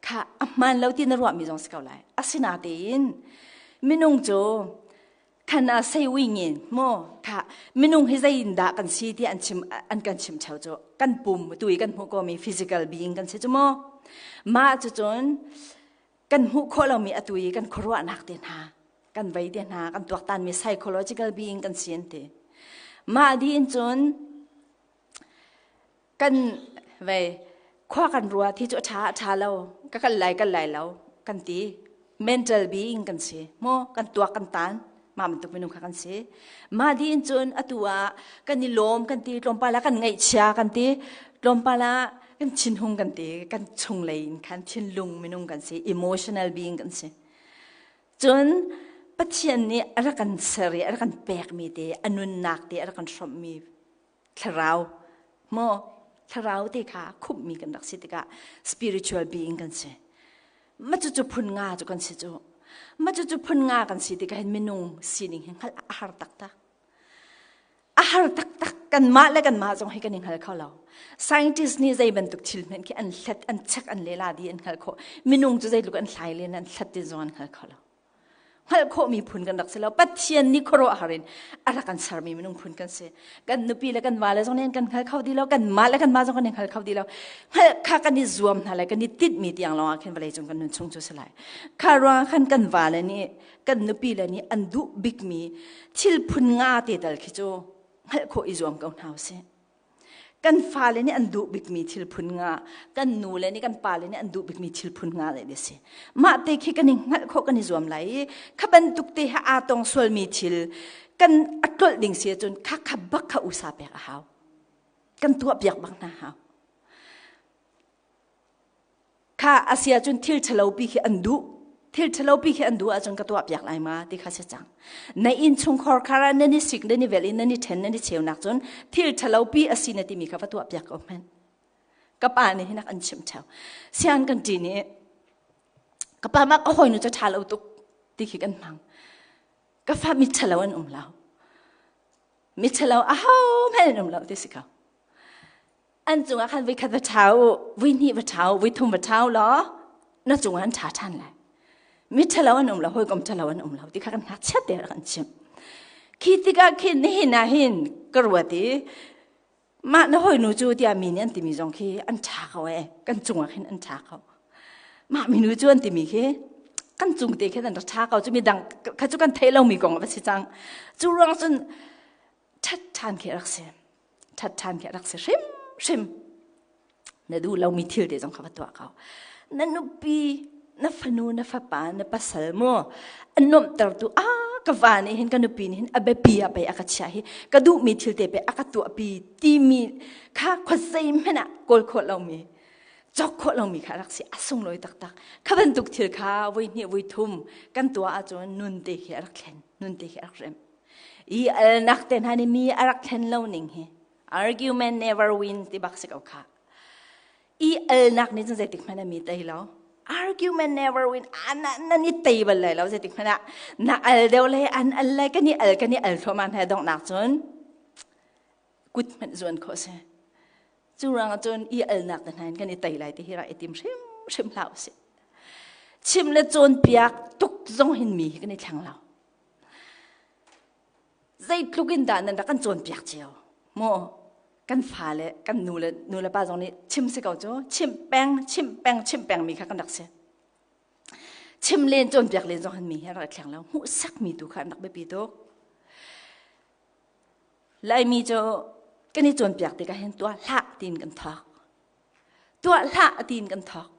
Kha a hmaan lo ti na ruahmi zong si ko lai. Asinain minung cu khan ah sei ui ngin mu kha minung hi zei in dah kan si ti an chim an kan chim theo cu kan pum tu i kan hmuh ko mi physical being kan si cu mu mah cu cun kan hmuh khawh lomi atu i kan khuaruahnak te hna kan vei te hna kan tuaktan mi psychological being kan si an ti mah di in cun kan vei khua kan rua thi cu a ṭha a ṭha lo ka kal lai kal lai lo kan ti mental being kan si mu kan tuak kan tan mah bantuk minung kha kan si mah din cun atu ah kan i lawm kan ti tlawmpal ah kan ngaihchia kan ti tlawmpal ah kan thinhung kan ti kan chunglei in khan thinlung minung kan si emotional being kan si cun Pathian nih a rak kan ser i a rak kan pekmi te a nunnak te a rak kan hrawmhmi thlarau maw thlarau te kha khumhmi kan rak si tikah spiritual being kan si ma cu cu phun nga cu kan si cu ma cu cu phun nga kan si tikah hin minung sining hi hngalh a har taktak a har taktak kanmah le kanmah zong hi kan i hngal kho lo scientist nih zei bantuk thil hmanh khi an hlet an check an lela di an hngal khawh minung cu zeitluk an hlai len an hlat ti zong an hngal kho lo hngalh khawhmi phun kan rak si lo Pathian nih khuaruahhar in a rak kan sermi minung phun kan si kan nupi le kan vale zong nih kan hngal kho ti lo kan mah le kan mah zong kan i hngal kho ti lo hngalh kha kan i zuam hna lai kan i tinhmi tiang lawng ah khin vawlei cung kan nun chung cu si lai kha ruang khan kan vale nih kan nupi le nih an duh bikmi thil phun nga te tal khi cu hngalh khawh i zuam ko hna usih Kan fale nih an duh bikmi thil phun nga, kan nu le nih kan pale nih an duh bikmi thil phun nga le a si. Mah te khi kan i hngalh khawh kan i zuam lai i kha bantuk te he aa tong sualmi thil kan a tlolh ding si ahcun kha kha bak kha usa pek a hau. Kan tuah piak bak hna hau. Kha a si ahcun thil ṭhalo pi khi an duh. Thil ṭhalo pi khi an duh ahcun ka tuah piak lai ma ti kha si cang. Na inn chungkhar khar ah nan i sik nan i vel in nan i ṭhen nan i cheunak cun thil ṭhalo pi a si na timi kha va tuah piak ko hmanh. Ka pa nih hinak an chimh ṭheo. Sian kan ṭi nih ka pa mah ka hawinu cu ṭha lo tuk ti khi kan hmang. Ka fa mi ṭhalo an um lo. Mi ṭhalo aho hmanh an um lo ti si ko. An cungah khan voikhat va ṭha u, voihnih va ṭha u, voithum va ṭha u law na cungah an ṭha ṭhan lai. Mi ṭhalo an um lo, hawikom ṭhalo an um lo ti kha kan ngakchiat te rak an chimh. Khi tikah khin nihin ah hin ka ruat i mah na hawinu cu tiah mi nih an timi zong khi an ṭha ko ee, kan cungah khin an ṭha ko. Mah minu cu an timi khi kan cung te khin an rak ṭha ko cu midang kha cu kan theih lomi kong a va si cang. Cu ruang cun ṭhat ṭhan khi a rak si. Ṭhat ṭhan khi a rak si hrimhrim. Na duh lomi thil te zong kha va tuah ko. Na nupi, na fanu, na fapa, na pasal mu an nuamhtertu a ka va nih hin ka nupi nih hin a biapi ah pei a ka chiah hi ka duhmi thil te pei a ka tuahpi timi kha khuazei hmanh ah kawl khawh lomi cawk khawh lomi kha a rak si a sunglawi taktak kha bantuk thil kha voi hnih voi thum kan tuah ahcun nun te khi a rak thlen nun te khi a rak rem I alnak te hna nih mi a rak thlen lo ning hi argument never win ti bak si ko kha. I alnak nih cun zeitik hmanh ah mi tei lo. Argument never win. Ana na ni tei bal lai lo zeitik hmanh ah na al deuh le an al lai kan i al kan i al thluahmah hna donghnak cun kut hmanh zuan khawh si. Cu ruangah cun i alnak te hna in kan i tei lai ti hi rak i tim hrimhrim hlah usih. Chim le cawnpiak tuk zong hin mi hi kan i thleng lo. Zeitluk in dah nan rak kan cawnpiak cio maw kan fale kan nu le nu le pa zong nih chim si ko cu chimh peng chimh peng chimh peng mi kha kan rak si chim len cawnpiak len zong han mi hi rak i thleng lo hmuhsak mi tu kha an rak biapi tuk Laimi cu kan i cawnpiak tikah hin tuah hlah tiin kan thawk Tuah hlah tiin kan thawk.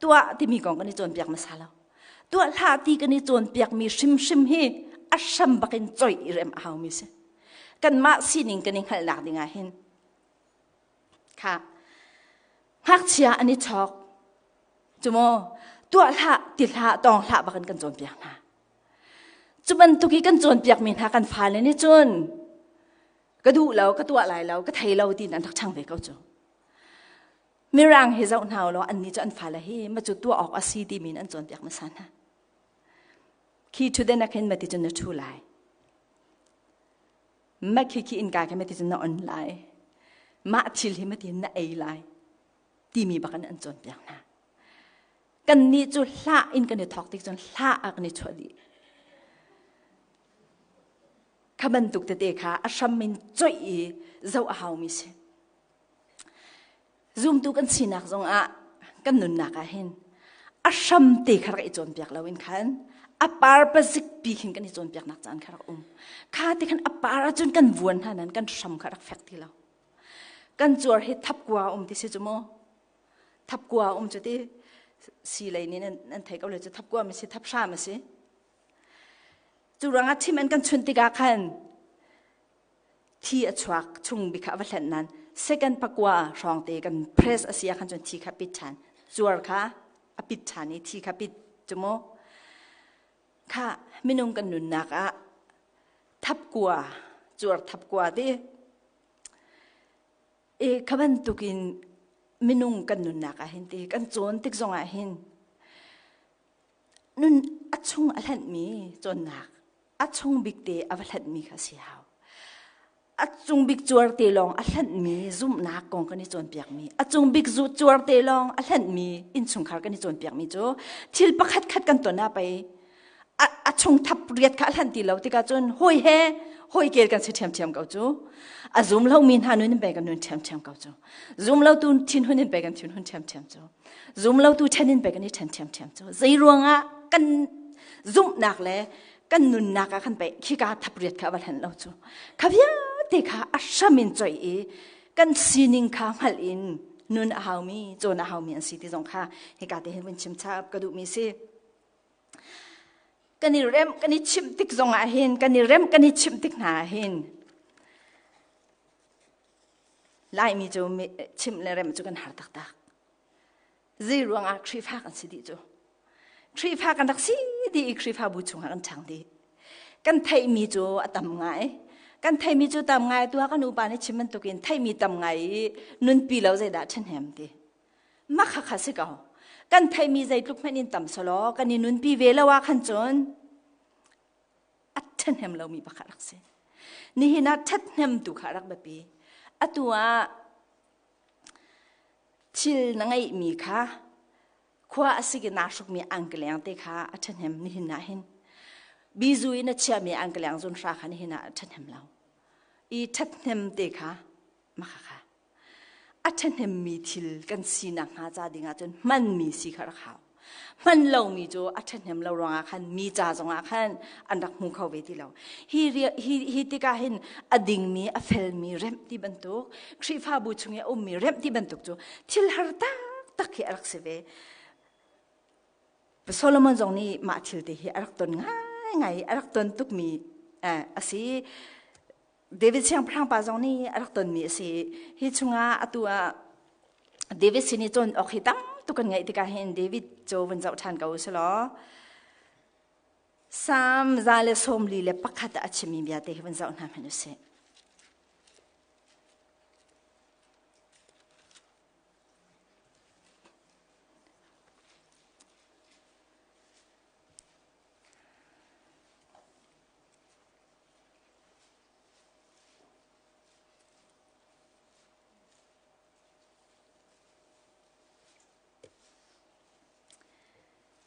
Tuah timi kong kan i cawnpiak hmasa lo. Tuah hlah ti kan i cawnpiakmi hrimhrim hi a A hram bakin choi i rem a hau mi si. Kanmah sining kan i hngalhnak ding ah hin kha ngakchia an i chawk cumaw tuah hlah ti hlah tawng hlah bakin kan cawnpiak hna. Cu bantuk i kan cawnpiakmi hna kan fale nih cun ka duh lo, ka tuah lai lo, ka thei lo tiin an rak ṭhang ve ko cu. Mirang hi zoh hna law annih cu an fale hi ma cu tuah awk a si timi in an cawnpiak hmasa hna. Khi ṭhutden ah khin mati cun na ṭhu lai. Ma khi khi innka khi mati cun na on lai. Mah thil hi mati na ei lai timi bak in an cawnpiak hna. Kannih cu hlah in kan i thawk tik cun hlah ah kan i chuah dih. Kha bantuk tete kha a hram in coih i zoh a haumi si. Zumtu kan sinak zongah kan nunnak ah hin a hram te kha rak i cawnpiak lo in khan a par pazik pi khin kan i cawnpiaknak caan kha rak um. Kha te khan a par ahcun kan vuan hna nan kan hram kha rak fek ti lo. Kan cuar hi thapkua um ti si cu mu. Thapkua um cu ti si lei nih nan thei ko le cu thapkua mi si thap hram a si. Cu ruangah thim an kan chun tikah khan thi a chuak chung bik kha a va hlenh nan second pakua hrawng te kan press a si ah khan cun thi kha pit ṭhan cuar kha a pit ṭhan i thi kha pit cu mu kha minung kan nunnak ah thapkua cuar thapkua ti e kha bantukin minung kan nunnak ah hin ti kan cawn tik zong ah hin nun a chung a hlenhmi cawnnak a chung bik te a va hlanhmi kha si hau. A cung bik cuar te lawng a hlanhmi zumhnak kong kan i cawnpiakmi, a cung bik zu cuar te lawng a hlanhmi innchungkhar kan i cawnpiakmi cu thil pakhat khat kan ton ah pei a chung thap riat kha a hlanh ti lo tikah cun hawi he hawi kel kan si ṭhiamṭhiam ko cu. A zum lomi hna nun in pei kan nun ṭhiamṭhiam ko cu. Zum lotu thinhun in pei kan thinhun ṭhiamṭhiam cu. Zum lotu ṭhen in pei kan i ṭhen ṭhiamṭhiam cu. Zei ruangah kan zumhnak le kan nunnak ah khan pei khika thapriat kha va hlen lo cu kha vialte kha a hram in coih i kan sining kha hngalh in nun a haumi cawn a haumi an si ti zong kha hika te hin vun chim chap ka duhmi si kan i rem kan i chimh tik zong ah hin kan i rem kan i chimh tik hna ah hin Laimi cu chimh le rem cu kan har taktak Zei ruangah Khrihfa kan si dih cu? Khrihfa kan rak si dih i Khrihfabu chungah kan ṭhang dih. Kan theihmi cu a tam ngai. Kan theihmi cu tam ngai tu ah kan upa nih chim bantukin theihmi tam ngai i nunpi lo zeidah ṭhahnem ti. Mah kha kha si ko. Kan theihmi zeitluk hmanh in tam selaw kan i nunpi ve lo ah khan cun a ṭhahnem lomi pakhat rak si. Nihin ah ṭhathnem tu kha rak biapi. Atu ah Thil na ngeihmi kha khua a sik i naa hrukmi angkeleng te kha a ṭhahnem nihin ah hin. Bizu i na chiahmi angkeleng zunhra kha nihin ah a ṭhahnem lo. I ṭhathnem te kha maka kha a ṭhahnemmi thil kan sinak hnga ca ding ahcun hmanmi si kha rak hau. Hman lomi cu a ṭhahnem lo ruangah khan mi ca zongah khan an rak hmu kho ve ti lo. Hi, hi, hi tikah hin a dingmi, a felmi remh ti bantuk, Khrihfabu chung i a ummi remh ti bantuk cu thil har taktak hi a rak si ve. Solomon zong nih mah thil te hi a rak ton ngaingai, a rak ton tukmi a si. David siangpahrang pa zong nih a rak tonmi a si. Hi chungah atu ah David sin i cawn awk hi tam tuk kan ngeih tikah hin David cu vun zoh ṭhan ko u law Salm 141 ah a chimmi bia te hi vun zoh hna hmanh u sih.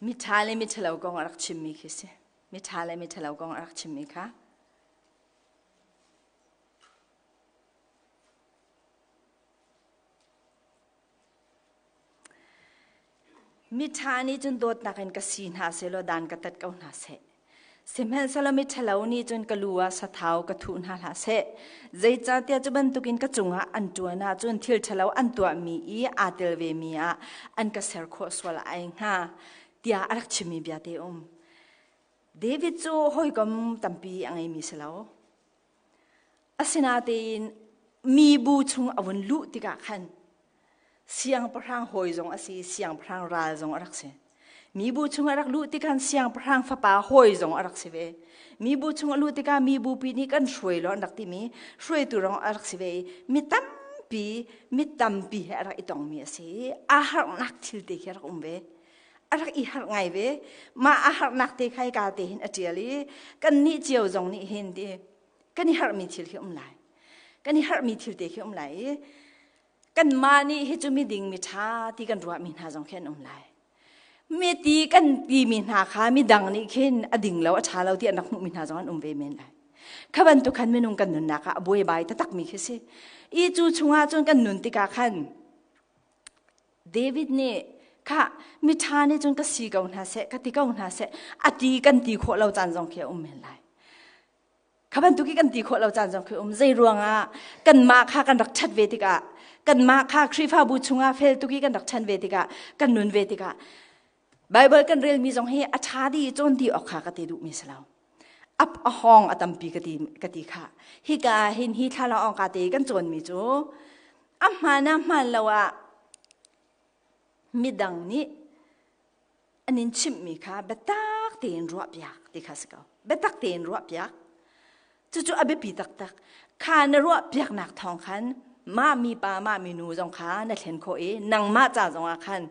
Miṭha le miṭhalo kong a rak chimmi khi si. Miṭha le miṭhalo kong a rak chimmi kha. Miṭha nih cun dawtnak in ka si hna sehlaw dan ka tat ko hna seh. Sihmanhsehlaw miṭhalo nih cun ka lu ah sathau ka thuh hna hlah seh. Zeicahtiah cu bantukin ka cungah an ṭuan ahcun thil ṭhalo an tuahmi i aa tel vemi ah an ka ser khawh sual ai hnga, tiah a rak chimmi bia te um. David cu hawikom tampi a ngeimi si lo. Asinain mibu chung a vun luh tikah khan siangpahrang hawi zong a si, siangpahrang ral zong a rak si. Mibu chung a rak luh tikhan siangpahrang fapa hawi zong a rak si ve. Mibu chung a luh tikah mibu pi nih kan hruai law an rak timi hruaitu rong a rak si ve i mi tampi mi tampi he a rak i tongmi a si i aa harnak thil te khi a rak um ve. A rak i harh ngai ve. Mah a harnak te kha hika te hin a ṭial i kannih cio zong nih hin ti kan i harhmi thil khi um lai. Kan i harhmi thil te khi um lai i kanmah nih hi cu miding miṭha ti kan ruahmi hna zong khi an um lai. Mi ti kan timi hna kha midang nih khin a ding lo a ṭha lo ti an rak hmuhmi hna zong an um ve men lai. Kha bantuk khan minung kan nunnak ah a buaibai taktakmi khi si. I cu chungah cun kan nun tikah khan David nih kha miṭha nih cun ka si ko hna seh, ka ti ko hna seh, a ti kan ti khawh lo caan zong khi a um men lai. Kha bantuk i kan ti khawh lo caan zong khi um. Zei ruangah kanmah kha kan rak ṭhat ve tikah, kanmah kha Khrihfabu chungah fel tuk i kan rak ṭhan ve tikah, kan nun ve tikah, Baibal kan relmi zong hi a ṭha dih cawn ti awk kha ka ti duhmi si lo. Ap a hawng a tampi ka ti, ka ti kha. Hika ah hin hi thla ong ka te kan cawnmi cu a hmaan ah hmaan lo ah midang nih an in chimhmi kha biatak tein ruahpiak ti kha si ko. Biatak tein ruahpiak. Cucu a biapi taktak. Kha na ruahpiaknak thawng khan mah mi pa mah mi nu zong kha na thlen khawh i nangmah ca zongah khan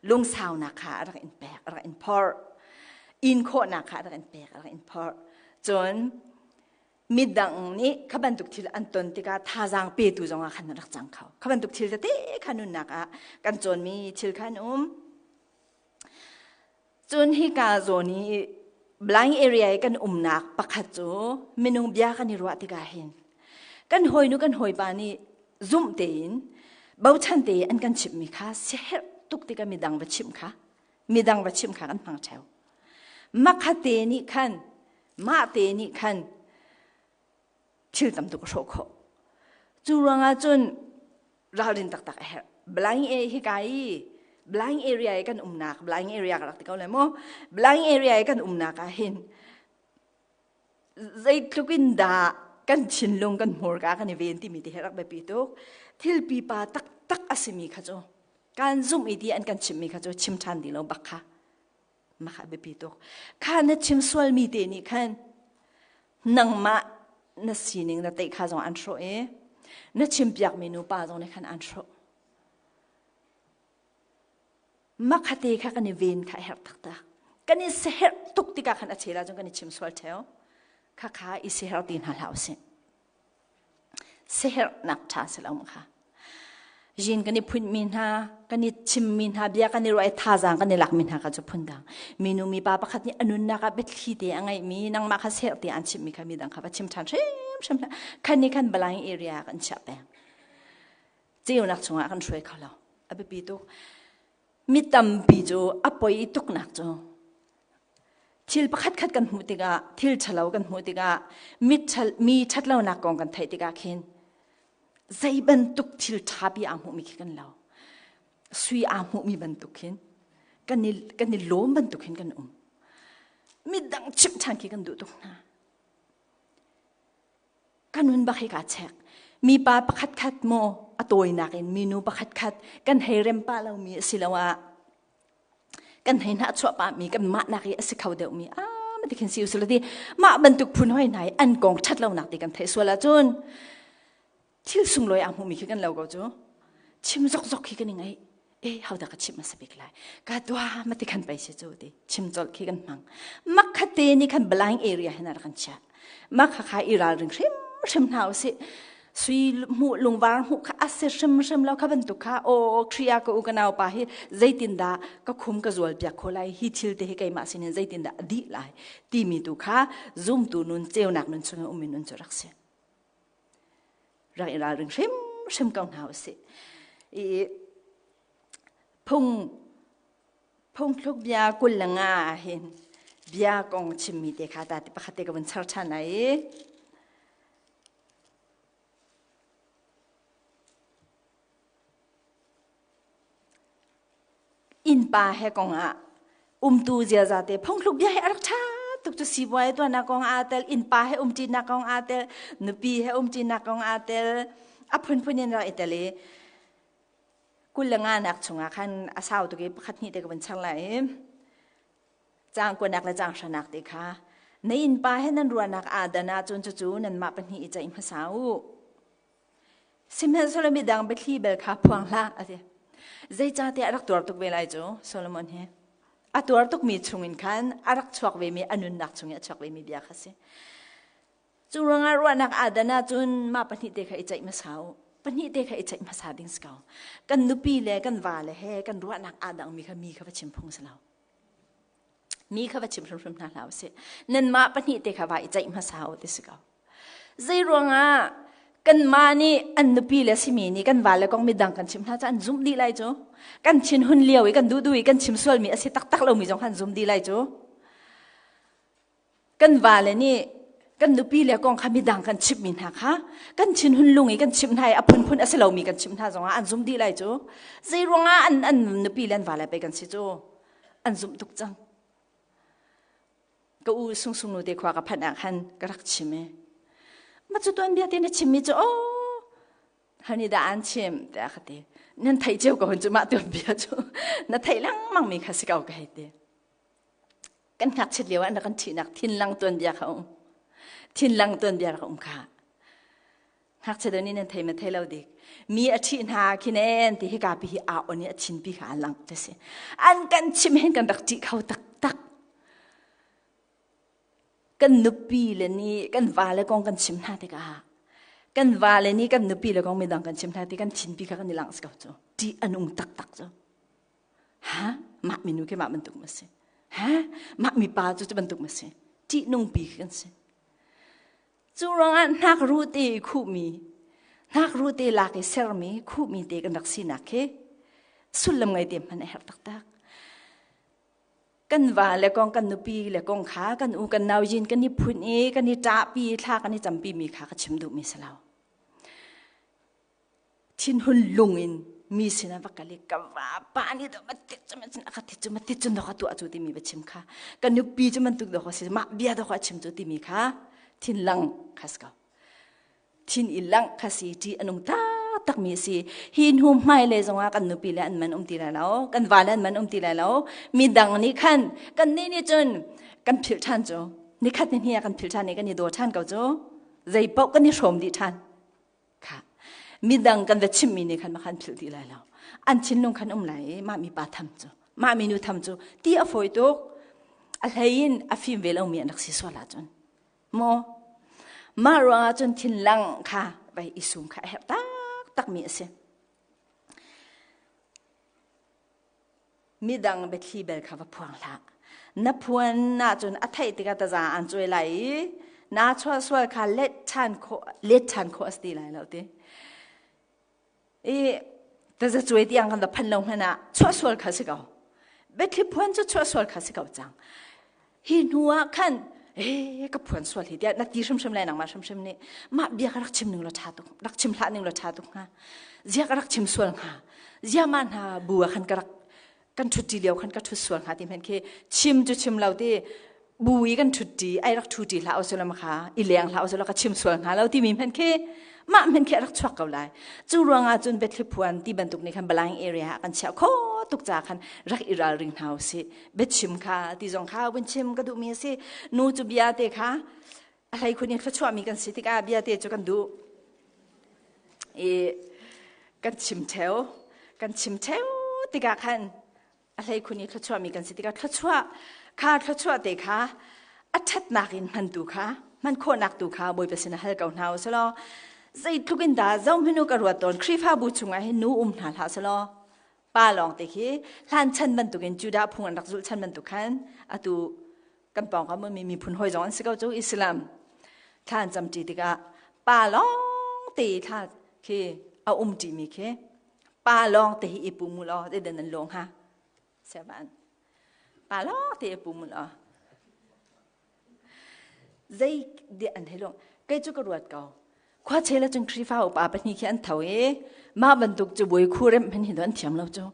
lungsaunak kha a rak in pek, a rak in phorh. In khawhnak kha a rak in pek, a rak in phorh. Cun midang nih kha bantuk thil an ton tikah thazaang petu zongah khan na rak cang kho. Kha bantuk thil tete kha nunnak ah kan cawnmi thil kha an um. Cun hika zawn i blind area i kan umnak pakhat cu minung bia kan i ruah tikah hin kan hawinu kan hawipa nih zumh tein bochan tein an kan chimhmi kha siaherh tuk tikah midang va chimh kha midang va chimh kha kan hmang ṭheo. Makhate nih khan mah te nih khan thil tam tuk a hrawh khawh. Cu ruangah cun ralrin taktak a herh. Blind A hi ka i blind area i kan umnak blind area ka rak ti ko le mu blind area i kan umnak ah hin zeitluk in dah kan thinlung kan hmurka kan i ven timi ti hi rak biapi tuk. Thil pipa taktak a simi kha cu kan zumh i ti an kan chimmi kha cu chim ṭhan ti lo bak kha mah a biapi tuk. Kha na chim sualmi te nih khan nangmah na sining na teih kha zong an hrawh i na chimpiakmi nupa zong nih khan an hrawh. Makhate kha kan i ven kha a herh taktak. Kan i seherh tuk tikah khan a chel ahcun kan i chim sual ṭheo. Kha kha i seherh ti hna hlah usih. Siaherhnak ṭha si lo kha. Yin kan i phunmi hna, kan i chimmi hna, bia kan i ruah i thazaang kan i lakmi hna kha cu phundang. Minu mipa pakhat nih a nunnak ah biathli te a ngeihmi, nangmah kha serh te an chimmi kha midang kha va chim ṭhan hrimhrim hlah. Khan nih khan blind area kan chiah peng. Ceunak chungah kan hruai kho lo. A biapi tuk. Mi tampi cu a poi tuknak cu thil pakhatkhat kan hmuh tikah, thil ṭhalo kan hmuh tikah, mi ṭhatlonak kong kan theih tikah khin zei bantuk thil ṭhapi aa hmuhmi khi kan lo. Sui aa hmuhmi bantuk khin kan i lawm bantuk hin kan um. Midang chimh ṭhan khi kan duh tuk hna. Ka nun bak hi kaa chek. Mipa pakhatkhat maw a tawinak in minu pakhatkhat kan hei rem pah lomi asiloah kan hei hnahchuah pahmi kanmah nak i a si kho deuhmi ah ma ti khin si usila ti mah bantuk phun hoi hna i an kong ṭhat lonak ti kan theih sual ahcun thil sunglawi aa hmuhmi khi kan lo ko cu chim zokzok khi kan i ngaih e hodah ka chimh hmasa bik lai ka tua ma ti khan pei si cu ti chim colh khi kan hmang makhate nih khan blind area hin a rak kan chiah makha kha i ralring hrimhrim hna usih sui hmuh lungvar hmuh kha a si hrimhrim lo kha bantuk kha o Khrih ka u ka nau pa hi zeitindah ka khum ka zual piak kho lai hi thil te hi keimah sinin zeitindah a dih lai timi tu kha zumtu nun ceunak nun chung ummi nun cu rak si rak i ralring hrimhrim ko hna usih i phung phungthluk bia 25 ah hin bia kong chimmi te kha ta ti pakhat te ka vun char ṭhan lai i innpa he kong ah umtu ziaza te phungthluk bia hi a rak ṭha. tuk cu sibuai tuahnak kong aa tel, innpa he umṭinak kong aa tel, nupi he umṭinak kong aa tel, a phunphun in rak i tel i 25 nak chungah khan a sau tuk i pakhat hnih te ka vun char lai i caang kuanak le caang hranak te kha na innpa he nan ruahnak aa dan ahcun cucu nanmah pahnih i ceih hmasa u. Sihmanhsehlaw midang biathli bel kha phuang hlah a ti. Zeicahtiah a rak tuar tuk ve lai cu Solomon hi. A tuar tukmi chungin khan a rak chuak vemi a nunnak chungin a chuak vemi bia kha si. Cu ruangah ruahnak aa dan ahcun mah pahnih te kha i ceih hmasa u. Pahnih te kha i ceih hmasa ding si ko. Kan nupi le kan vale he kan ruahnak aa dangmi kha mi kha va chim phung si lo. Mi kha va chim hrimhrim hna hlah usih. Nanmah pahnih te kha va i ceih hmasa u ti si ko. Zei ruangah kanmah nih an nupi le simi nih kan vale kong midang kan chim hna cu an zumh dih lai cu. Kan thin hun lio i kan duh duh i kan chim sualmi a si taktak lomi zong kha an zum dih lai cu. Kan vale nih kan nupi le kong kha midang kan chimhmi hna kha kan thinhun lung i kan chimh hna i a phunphun a si lomi kan chimh hna zongah an zum dih lai cu. Zei ruangah an an nupi le an vale pei kan si cu. An zumh tuk cang. Ka u Sungsung nu te khua ka phanh ah khan ka rak chim i ma cu tuan bia te na chimmi cu oh hani dah an chim tiah ka ti. Nan theih cio ko hun cu mah tuan bia cu na theih lengmang mi kha si ko ka hei ti. Kan ngakchiat lio ah na kan ṭhihnak thinlang tuanbia kha um. Thinlang tuanbia rak um kha. Ngakchia deuh nih nan thei ma thei lo dik. Mi a ṭhih hna khi nen ti hika pi hi aa on i a thin pi kha a lang te si. An kan chim hin kan rak ṭih kho taktak. Kan nupi le nih kan va le kong kan chim hna tikah kan va le nih kan nupi le kong midang kan chim hna ti kan thin pi kha kan i langh ko cu. Ṭih a nung taktak cu. Ha? Mah minu khi mah bantuk ma si. Ha? Mah mipa cu cu bantuk ma si. Ṭih nung pi kan si. Cu ruangah hnak ru te i khuhmi, hnak ru te lak i sermi, khuhmi te kan rak sinak khi sullam ngei te hmanh a herh taktak. Kan va le kong, kan nupi le kong kha kan u kan nau yin kan i phun i kan i ṭahpi thla kan i campi mi kha ka chim duhmi si lo. Thinhun lung in mi sinah va kal i ka vapa nih do matit cu man ka tit cu matit cu ka tuah cu timi va chim kha ka nupi cu bantuk do si mah bia do ka chim cu timi kha thin lang kha si ko thin i lang kha si ti anung ta tak mi si hi hnu hmai le zongah kan nupi le an man um ti lai lo kan va le an man um ti lai lo mi dang nih khan kan nih nih cun kan philh ṭhan cu nikhat ni hni ah kan philh ṭhan i kan i daw ṭhan ko cu zei paoh kan i hrawm dih ṭhan Kha midang kan va chimmi nih khan makhan philh ti lai lo. An thinlung khan um lai i mah mi pa tham cu, mah mi nu tham cu ti a fawi tuk. A hlei in a fim ve lomi an rak si sual ahcun. Maw? Mah ruangah cun thinlang kha vai i sum kha a herh taktakmi a si. Midang biathli bel kha va phuang hlah. Na phuan ahcun a theih tikah taza an cuai lai i naa chuah sual kha let ṭhan khawh let ṭhan khawh a si ti lai lo ti. I taza cuai tiang kan va phanh lo hmanh ah chuah sual kha si ko. Biathli phuan cu chuah sual kha si ko cang. Hi hnu ah khan eh ka phuan sual hi tiah na ti hrimhrim lai nangmah hrimhrim nih mah bia ka rak chim ning law ṭha tuk rak chim hlah ning law ṭha tuk hnga zia ka rak chim sual hnga zia ma hna bu ah khan ka rak kan ṭhutṭi lio khan ka ṭhut sual hnga ti hmanh khi chim cu chim lo ti bu i kan ṭhutṭi ai rak ṭhuṭi hlah usulaw kha i leng hlah usulaw ka chim sual hnga lo timi hmanh khi mah hmanh khi a rak chuak ko lai cu ruangah cun biathli phuan ti bantuk nih khan Balang area ah kan chiah kho tuk ca khan rak i ralring hna usih biachim kha ti zong kha vun chim ka duhmi a si nu cu bia te kha a hlei khun in thluachuahmi kan si tikah bia te cu kan duh i kan chim theo kan chim theo tikah khan a hlei khun i thluachuahmi kan si tikah thluachuah kha thluachuah te kha a ṭhatnak in hman tu kha hman khawhnak tu kha Bawipa sin hal ko hna usih zeitluk in dah zohminu ka ruat tawn Khrihfabu chungah hin nu um hna hlah selaw pa lawng te khi hlan chan bantukin Judah phung an rak zulh chan bantuk khan atu kan pawngkam ummi miphun hawi zong an si ko cu Islam thla an camṭi tikah pa lawng te thla khi a um ṭimi khi pa lawng te hi i pum u law zeidah nan lawng ha sevan pa lawng te i pum u law zei de an hei lawng kei cu ka ruat ko khua chela cun Khrihfa upa pahnih khi an tho i mah bantuk cu buai khu rem hman hi an thiam lo cu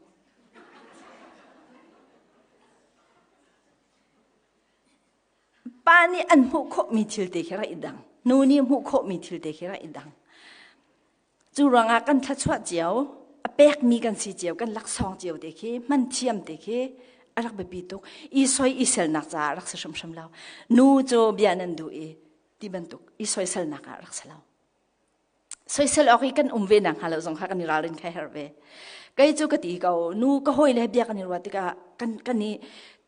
Pa nih an hmuh khawhmi thil te khi rak i dang. Nu nih hmuh khawhmi thil te khi rak i dang. Cu ruangah kan thluachuah cio, a pekmi kan si cio, kan laksawng cio te khi, hman thiam te khi a rak biapi tuk. I soi i selnak caah rak si hrimhrim lo. Nu cu bia nan duh i ti bantuk i soiselnak ah rak si lo. Soisel awk i kan um ve nak hnga lo zong kha kan i ralrin kha herh ve. Kei cu ka ti ko, nu ka hawi le bia kan i ruah tikah kan kan i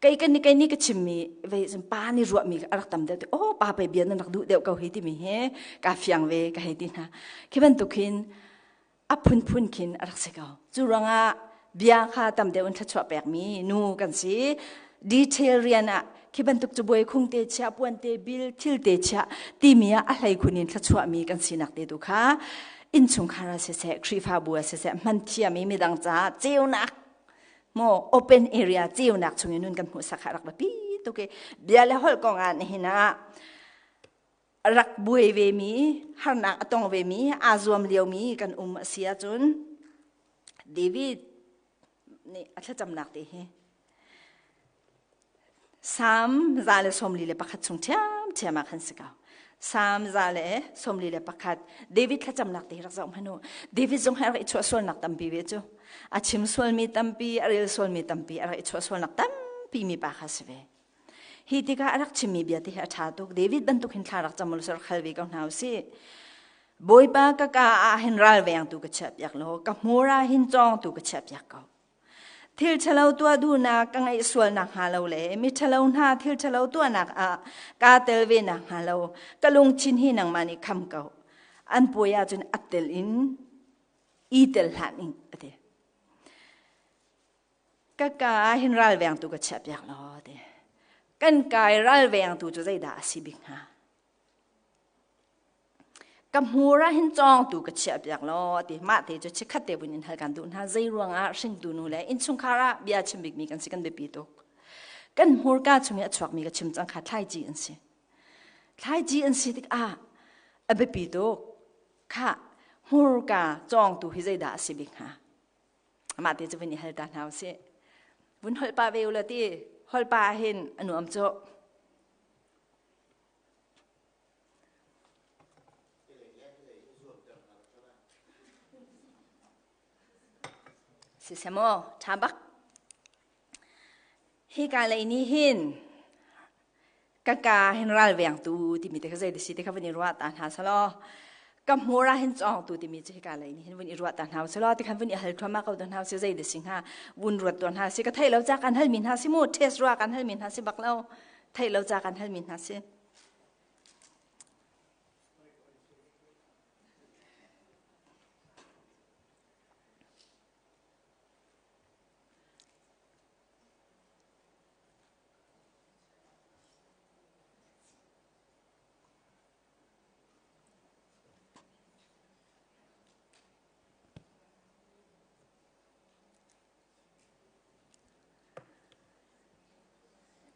kei kan kei nih ka chimmi ve cun pa nih ruahmi a rak tam deuh ti oh pa pei bia nan rak duh deuh ko hi timi hi ka fiang ve ka hei ti hna. Khi bantuk hin a phunphun khin a rak si ko. Cu ruangah bia kha tam deuh in thluachuah pekmi nu kan si. Detail rian ah khi bantuk cabuai khung te chia puan te bil thil te chia timi ah a hlei khun in thluachuahmi kan sinak te tu kha innchungkhar ah siseh Khrihfabu ah siseh hman thiam i midang caah ceunak mo open area ceunak chungin nun kan hmuhsak kha rak biapi tuk i bia le holh kong ah nihin ah rak buai ve mi harnak a tong ve mi aa zuam lio mi kan um a si ahcun David nih a thlacamnak te hi Salm 141 chung ṭhiamṭhiam ah khan si ko. Salm 141 David thlacamnak te hi rak zoh hmanh u. David zong hi a rak i chuah sualnak tampi ve cu. A chim sualmi tampi, a rel sualmi tampi, a rak i chuah sualnak tampi mi pa kha si ve. Hi tikah a rak chimmi bia te hi a ṭha tuk. David bantuk hin thla rak cam u rak hal ve ko hna u sih. Bawipa ka ka ah hin ralvengtu ka chiahpiak law ka hmur ah hin cawngtu ka chiahpiak ko. Thil ṭhalo tuah duhnak ka ngeih sual nakhnga lo le miṭhalo hna thil ṭhalo tuahnak ah kaa tel ve nakhnga lo ka lungthin hi nangmah nih kham ko. An puai ahcun a tel in i tel hlah ning a ti. Ka ka ah hin ralvengtu ka chiahpiak law ti. Kan kai ralvengtu cu zeidah a si bik hnga? Ka hmur ah hin cawngtu ka chiahpiak law ti mah te cu chikkhat te vun in hal kan duh hna zei ruangah hringtu nu le innchungkhar ah bia chim bikmi kan si kan biapi tuk kan hmurka chung i a chuakmi ka chim cang kha thlaici an si thlaici an si tikah a biapi tuk kha hmurka cawngtu hi zeidah a si bik hnga mah te cu vun i hal ta hna usih vun holh pah ve u law ti holh pah ah hin a nuam cu Siseh maw, ṭha bak. Hika lei nih hin ka ka hin ralvengtu timi te kha zei si te kha vun i ruah ta hna selaw ka hmur ah hin cawngtu timi cu hika lei nih hin vun i ruah ta hna selaw ti khan vun i hal thluahmah ko hna si zei si hnga vun ruat tuah hna si ka theih lo ca kan halmi hna si mu test ruah kan halmi hna si bak lo theih lo ca kan halmi hna si.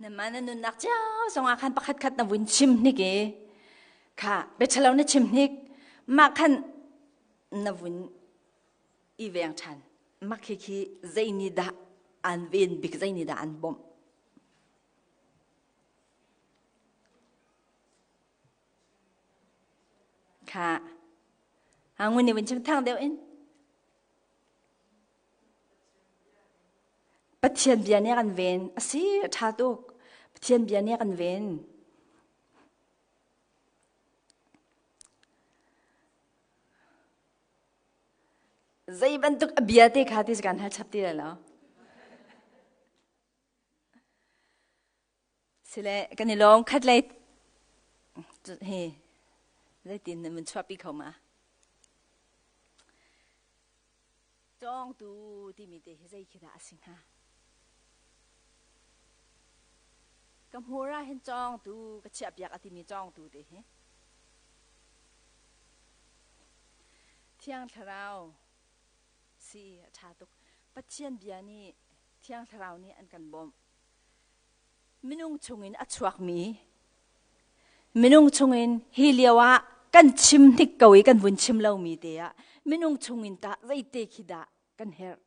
Nanmah na nunnak cio zongah khan pakhat khat na vun chim hnik i kha biaṭhalo na chim hnik mah khan na vun i veng ṭhan mak khi khi zei nih dah an ven bik zei nih dah an bawmh kha hangun nih vun chim thang deuh in Pathian bia nih a kan ven. A si, a ṭha tuk. Pathian bia nih a kan ven. Zei bantuk a bia te kha ti kan hal chap ti lai lo. Sile kan i lawm khat lei hi zeitin na mun chuahpi kho ma? Cawngtu timi te hi zei khi dah a si hnga? Ka hmur ah hin cawngtu ka chiahpiak a timi cawngtu te hi. Thiang Thlarau si a ṭha tuk. Pathian bia nih Thiang Thlarau nih an kan bawmh. Minung chungin a chuakmi minung chungin hi lio ah kan chim hnik ko i kan vun chim lomi te ah minung chungin tah zeite khi dah kan herh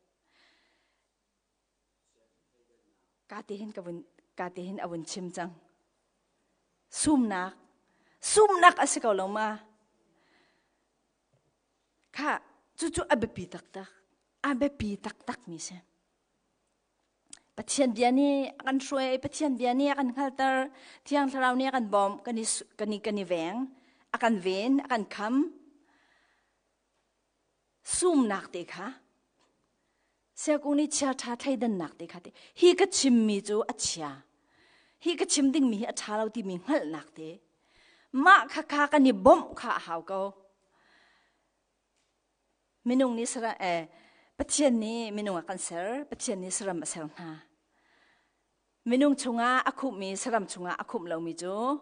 ka te hin ka vun ka te hin a vun chim cang. Sumnak. Sumnak a si ko lo ma? Kha cucu a biapi taktak. A biapi taktak mi si. Pathian bia nih a kan hruai, Pathian bia nih a kan hngalter, Thiang Thlarau nih a kan bawmh, kan i, kan i, kan i veng, a kan ven, a kan kham. Sumnak te kha, siakung nih chia ṭha thleidannak te kha te, hi ka chimmi cu a chia, hi ka chim dingmi hi a ṭha lo timi hngalhnak te, mah kha kha kan i bawmh kha a hau ko. Minung nih saram eh, Pathian nih minung a kan ser, Pathian nih saram a ser hna. Minung chungah a khumhmi saram chungah a khumh lomi cu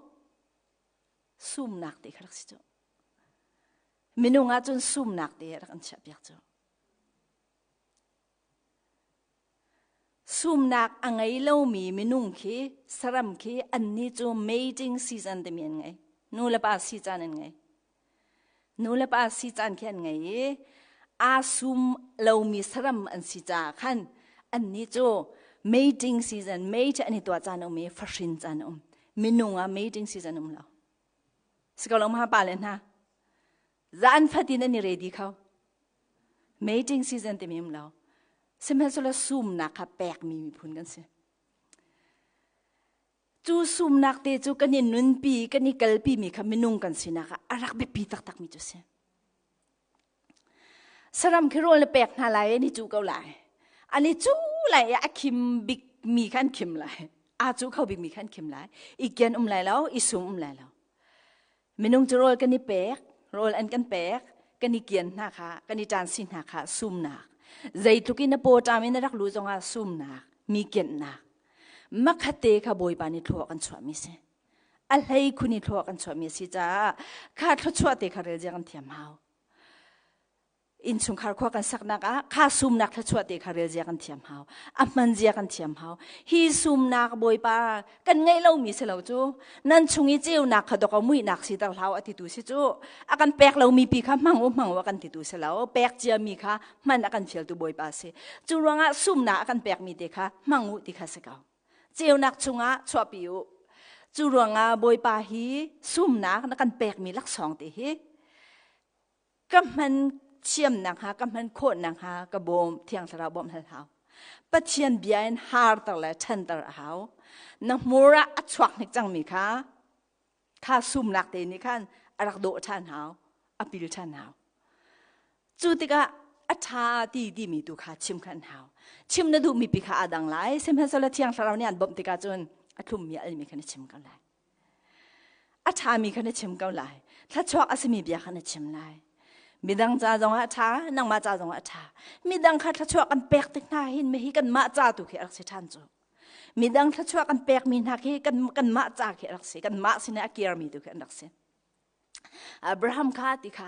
sumnak te kha rak si cu. Minung ah cun sumnak te rak an chiahpiak cu. Sumnak a ngei lomi minung khi saram khi annih cu mating season timi an ngei. Nu le pa si caan an ngei. Nu le pa si caan khi an ngei i aa sum lomi saram an si caah khan annih cu mating season, mate an i tuah caan a um i fahrin caan a um. Minung ah mating season um lo. Si ko lo ma pa le hna? Zan fatin an i ready kho. Mating season timi um lo. Sihmanhsehlaw sumnak kha pekmi miphun kan si. Cu sumnak te cu kan i nunpi, kan i kalpi mi kha minung kan sinak ah a rak biapi taktakmi cu si. Saram khi rawl na pek hna lai an i cu ko lai. An i cu lai i a khim bik mi kha an khim lai. Aa cu kho bik mi kha an khim lai. I kian um lai lo, i sum um lai lo. Minung cu rawl kan i pek, rawl an kan pek, kan i kian hna kha, kan i ṭansi hna kha sumnak. Zeitluk in na paw ṭam in na rak luh zongah sumnak, mi kianhnak. Makhatte kha Bawipa nih thlua kan chuahmi si. A hlei khun i thlua kan chuahmi a si caah kha thluachuah te kha rel zia kan thiam hau. Innchungkhar khua kan saknak ah kha sumnak thluachuah te kha rel zia kan thiam hau. A hman zia kan thiam hau. Hi sumnak Bawipa kan ngeih lomi si lo cu nan chung i ceunak kha dok muihnak si ter hlau a titu si cu a kan pek lomi pi kha hmang u hmang u a kan titu si lo pek ciami kha hman a kan fialtu Bawipa si. Cu ruangah sumnak a kan pekmi te kha hmang u ti kha si ko. Ceunak chungah chuahpi u. Cu ruangah Bawipa hi sumnak na kan pekmi laksawng te hi ka hman thiam nakhnga ka hman khawh nakhnga ka bawm Thiang Thlarau bawmh hal hau. Pathian bia in harter le ṭhanter a hau. Na hmur ah a chuak hnik cangmi kha kha sumnak te nih khan a rak dawh ṭhan hau, a pil ṭhan hau. Cu tikah a ṭha ti timi tu kha chim kha an hau. Chim na duhmi pi kha aa dang lai. Sihmanhsehlaw Thiang Thlarau nih an bawmh tikah cun a thlummi a almi kha na chim ko lai. A ṭhami kha na chim ko lai. Thluachuak a simi bia kha na chim lai. Midang ca zongah a ṭha, nangmah ca zongah a ṭha. Midang kha thluachuah kan pek tik hna hin mihi kanmah ca tu khi a rak si ṭhan cu. Midang thluachuah kan pekmi hna khi kan kanmah ca khi a rak si. Kanmah sinah a kirmi tu khi an rak si. Abraham kha ti kha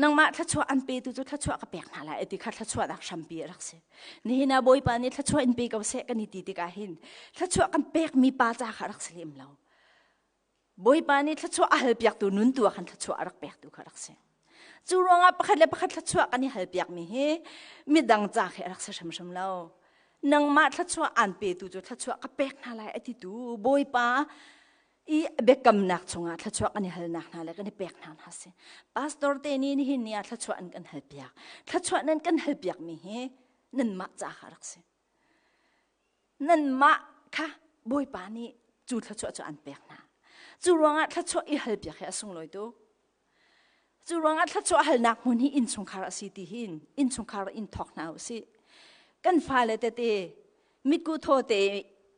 nangmah thluachuah an petu cu thluachuah ka pek hna lai ti kha thluachuahnak hrampi a rak si. Nihin ah Bawipa nih thluachuah in pe ko seh kan i ti tikah hin thluachuah kan pekmi pa ca kha rak si lem lo. Bawipa nih thluachuah a halpiaktu nun tu ah khan thluachuah a rak pektu kha rak si. Cu ruangah pakhat le pakhat thluachuah kan i halpiakmi hi midang ca khi a rak si hrimhrim lo. Nangmah thluachuah aan petu cu thluachuah ka pek hna lai a titu Bawipa i biakamnak chungah thluachuah kan i halnak hna le kan i pek hna hna si. Pastor te nih nihin ni ah thluachuah an kan halpiak. Thluachuah nan kan halpiakmi hi nanmah ca kha rak si. Nanmah kha Bawipa nih cu thluachuah cu an pek hna. Cu ruangah thluachuah i halpiak hi a sunglawi tuk. Cu ruangah thluachuah halnak hmun hi innchungkhar a si ti hin innchungkhar in thawk hna u sih. Kan fale tete mitku thaw te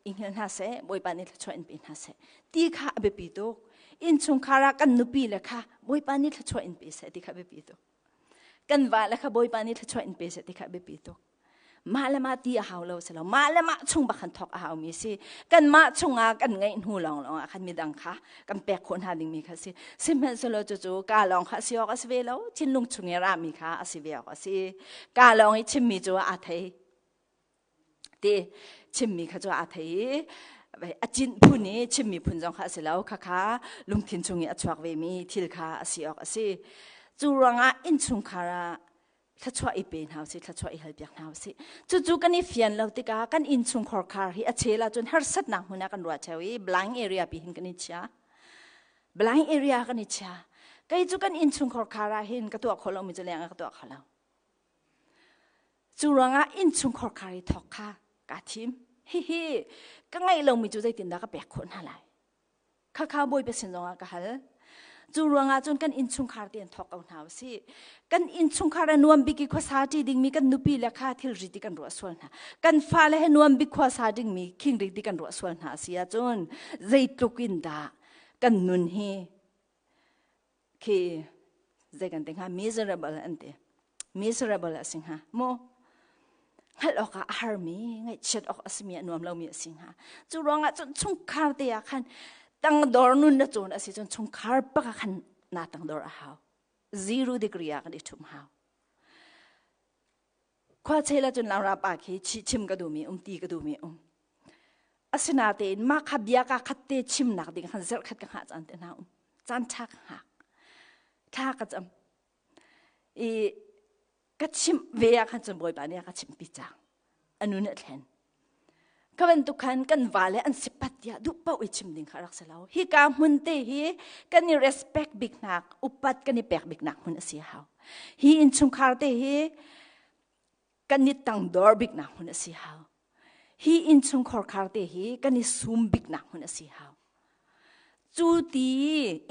i hngilh hna seh, Bawipa nih thluachuah in pe hna seh. Ti kha a biapi tuk. Innchungkhar ah kan nupi le kha Bawipa nih thluachuah in pe seh ti kha a biapi tuk. Kan va le kha Bawipa nih thluachuah in pe seh ti kha a biapi tuk. Mah le mah ti a hau lo si lo. Mah le mah chung bak khan thawk a haumi si. Kanmah chungah kan ngeih hnu lawnglawng ah khan midang kha kan pek khawh hna dingmi kha si. Sihmanhsehlaw cucu ka lawng kha a si awk a si ve lo. Thinlung chung i rami kha a si ve awk a si. Ka lawng i chimmi cu aa thei. Ti chimmi kha cu aa thei i a cinh phun i chimmi phun zong kha a si lo. Khakha lungthin chung i a chuak vemi thil kha a si awk a si. Cu ruangah innchungkhar ah. Thluachuah i pe hna usih, thluachuah i halpiak hna usih. Cucu kan i fian lo tikah kan innchungkhar khar hi a chel ahcun harsatnak hmun ah kan ruah theo i blind area pi hin kan i chia. Blind area kan i chia. Kei cu kan innchungkhar khar ah hin ka tuah khawh lomi cu leng ah ka tuah kho lo. Cu ruangah innchungkhar khar i thawk kha kaa thim. Hihi ka ngeih lomi cu zeitindah ka pek khawh hna lai? Khakha Bawipa sin zongah ka hal. Cu ruangah cun kan innchungkhar tein thawk ko hna usih. Kan innchungkhar a nuam bik i khuasa ṭi dingmi kan nupi le kha thilri ti kan ruah sual hna. Kan fale he nuam bik khuasa dingmi khingri ti kan ruah sual hna si ahcun zeitluk in dah kan nun hi khi zei kan ti hnga miserable an ti. Miserable a si hnga mu. Hngalh awkah a harmi, ngaihchiat awk a simi, a nuam lomi a si hnga. Cu ruangah cun chungkhar te ah khan tangdor nun na cawn a si cun chungkhar bak ah khan naa tangdor a hau. Zero degree ah kan i ṭhum hau. Khua chela cun Laura pa khi chim ka duhmi um, ti ka duhmi um. Asinatein mah kha bia ka khat te chimnak ding khan zerh khat ka hngah caan te hna um. Caan ṭha ka hngak. Thla ka cam. I ka chimh ve ah khan cun Bawipa nih a ka chimhpi cang. A nun a thlen. Ka bantuk khan kan vale an si pat tiah duh paoh i chim ding kha rak si lo. Hika hmun te hi kan i respect bik nak, upat kan i pek bik nak hmun a si hau. Hi innchungkhar te hi kan i tangdor bik nak hmun a si hau. Hi innchungkhar khar te hi kan i sum bik nak hmun a si hau. Cu ti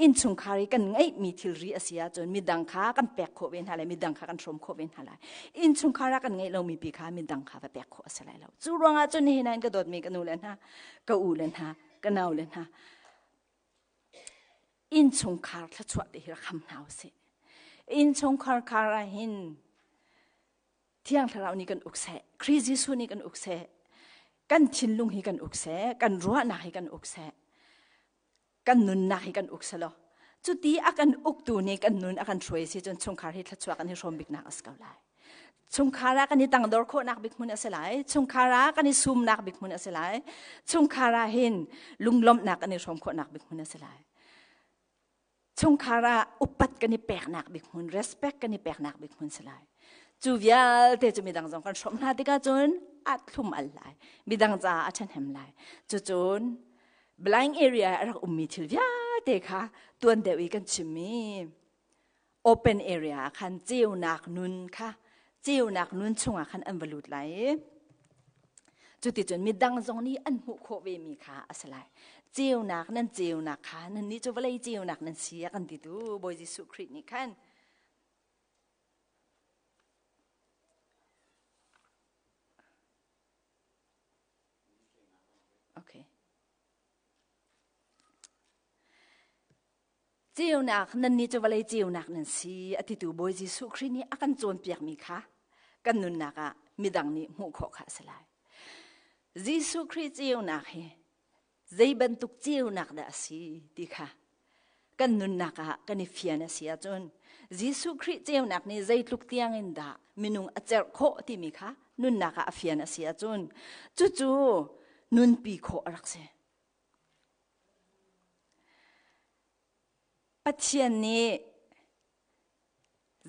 innchungkhar i kan ngeihmi thilri a si ahcun midang kha kan pek khawh ve hna lai, midang kha kan hrawm khawh ve hna lai. Innchungkhar ah kan ngeih lomi pi kha midang kha va pek khawh a si lai lo. Cu ruangah cun nihin ah ka dawtmi ka nu le hna, ka u le hna, ka nau le hna, innchungkhar thluachuah te hi rak ham hna usih. Innchungkhar khar ah hin Thiang Thlarau nih kan uk seh, Khrih Jesuh nih kan uk seh, kan thinlung hi kan uk seh, kan ruahnak hi kan uk seh, kan nunnak hi kan uk seh law cuti a kan uktu nih kan nun a kan hruai si cun chungkhar hi thluachuah kan i hrawm biknak a si ko lai. Chungkhar ah kan i tangdor khawhnak bik hmun a si lai. Chungkhar ah kan i sumnak bik hmun a si lai. Chungkhar ah hin lunglawmhnak kan i hrawm khawhnak bik hmun a si lai. Chungkhar ah upat kan i peknak bik hmun, respect kan i peknak bik hmun si lai. Cu vialte cu midang zong kan hrawm hna tikah cun a thlum al lai. Midang caah a ṭhahnem lai. Cucun blind area a rak ummi thil vialte kha tuan deuh i kan chimmi open area ah khan ceunak nun kha ceunak nun chungah khan an va lut lai i Cuticun midang zong nih an hmuh khawh vemi kha a si lai. Ceunak nan ceunak kha nannih cu vawlei ceunak nan si a kan titu Bawi Jesuh Khrih nih khan Okay. Ceunak nannih cu vawlei ceunak nan si a titu Bawi Jesuh Khrih nih a kan cawnpiakmi kha kan nunnak ah midang nih hmuh khawh kha a si lai. Jesuh Khrih ceunak hi zei bantuk ceunak dah a si ti kha kan nunnak ah kan i fian a si ahcun Jesuh Khrih ceunak nih zeitluk tiang in dah minung a cerh khawh timi kha nunnak ah a fian a si ahcun cucu nunpi khawh a rak si. Pathian nih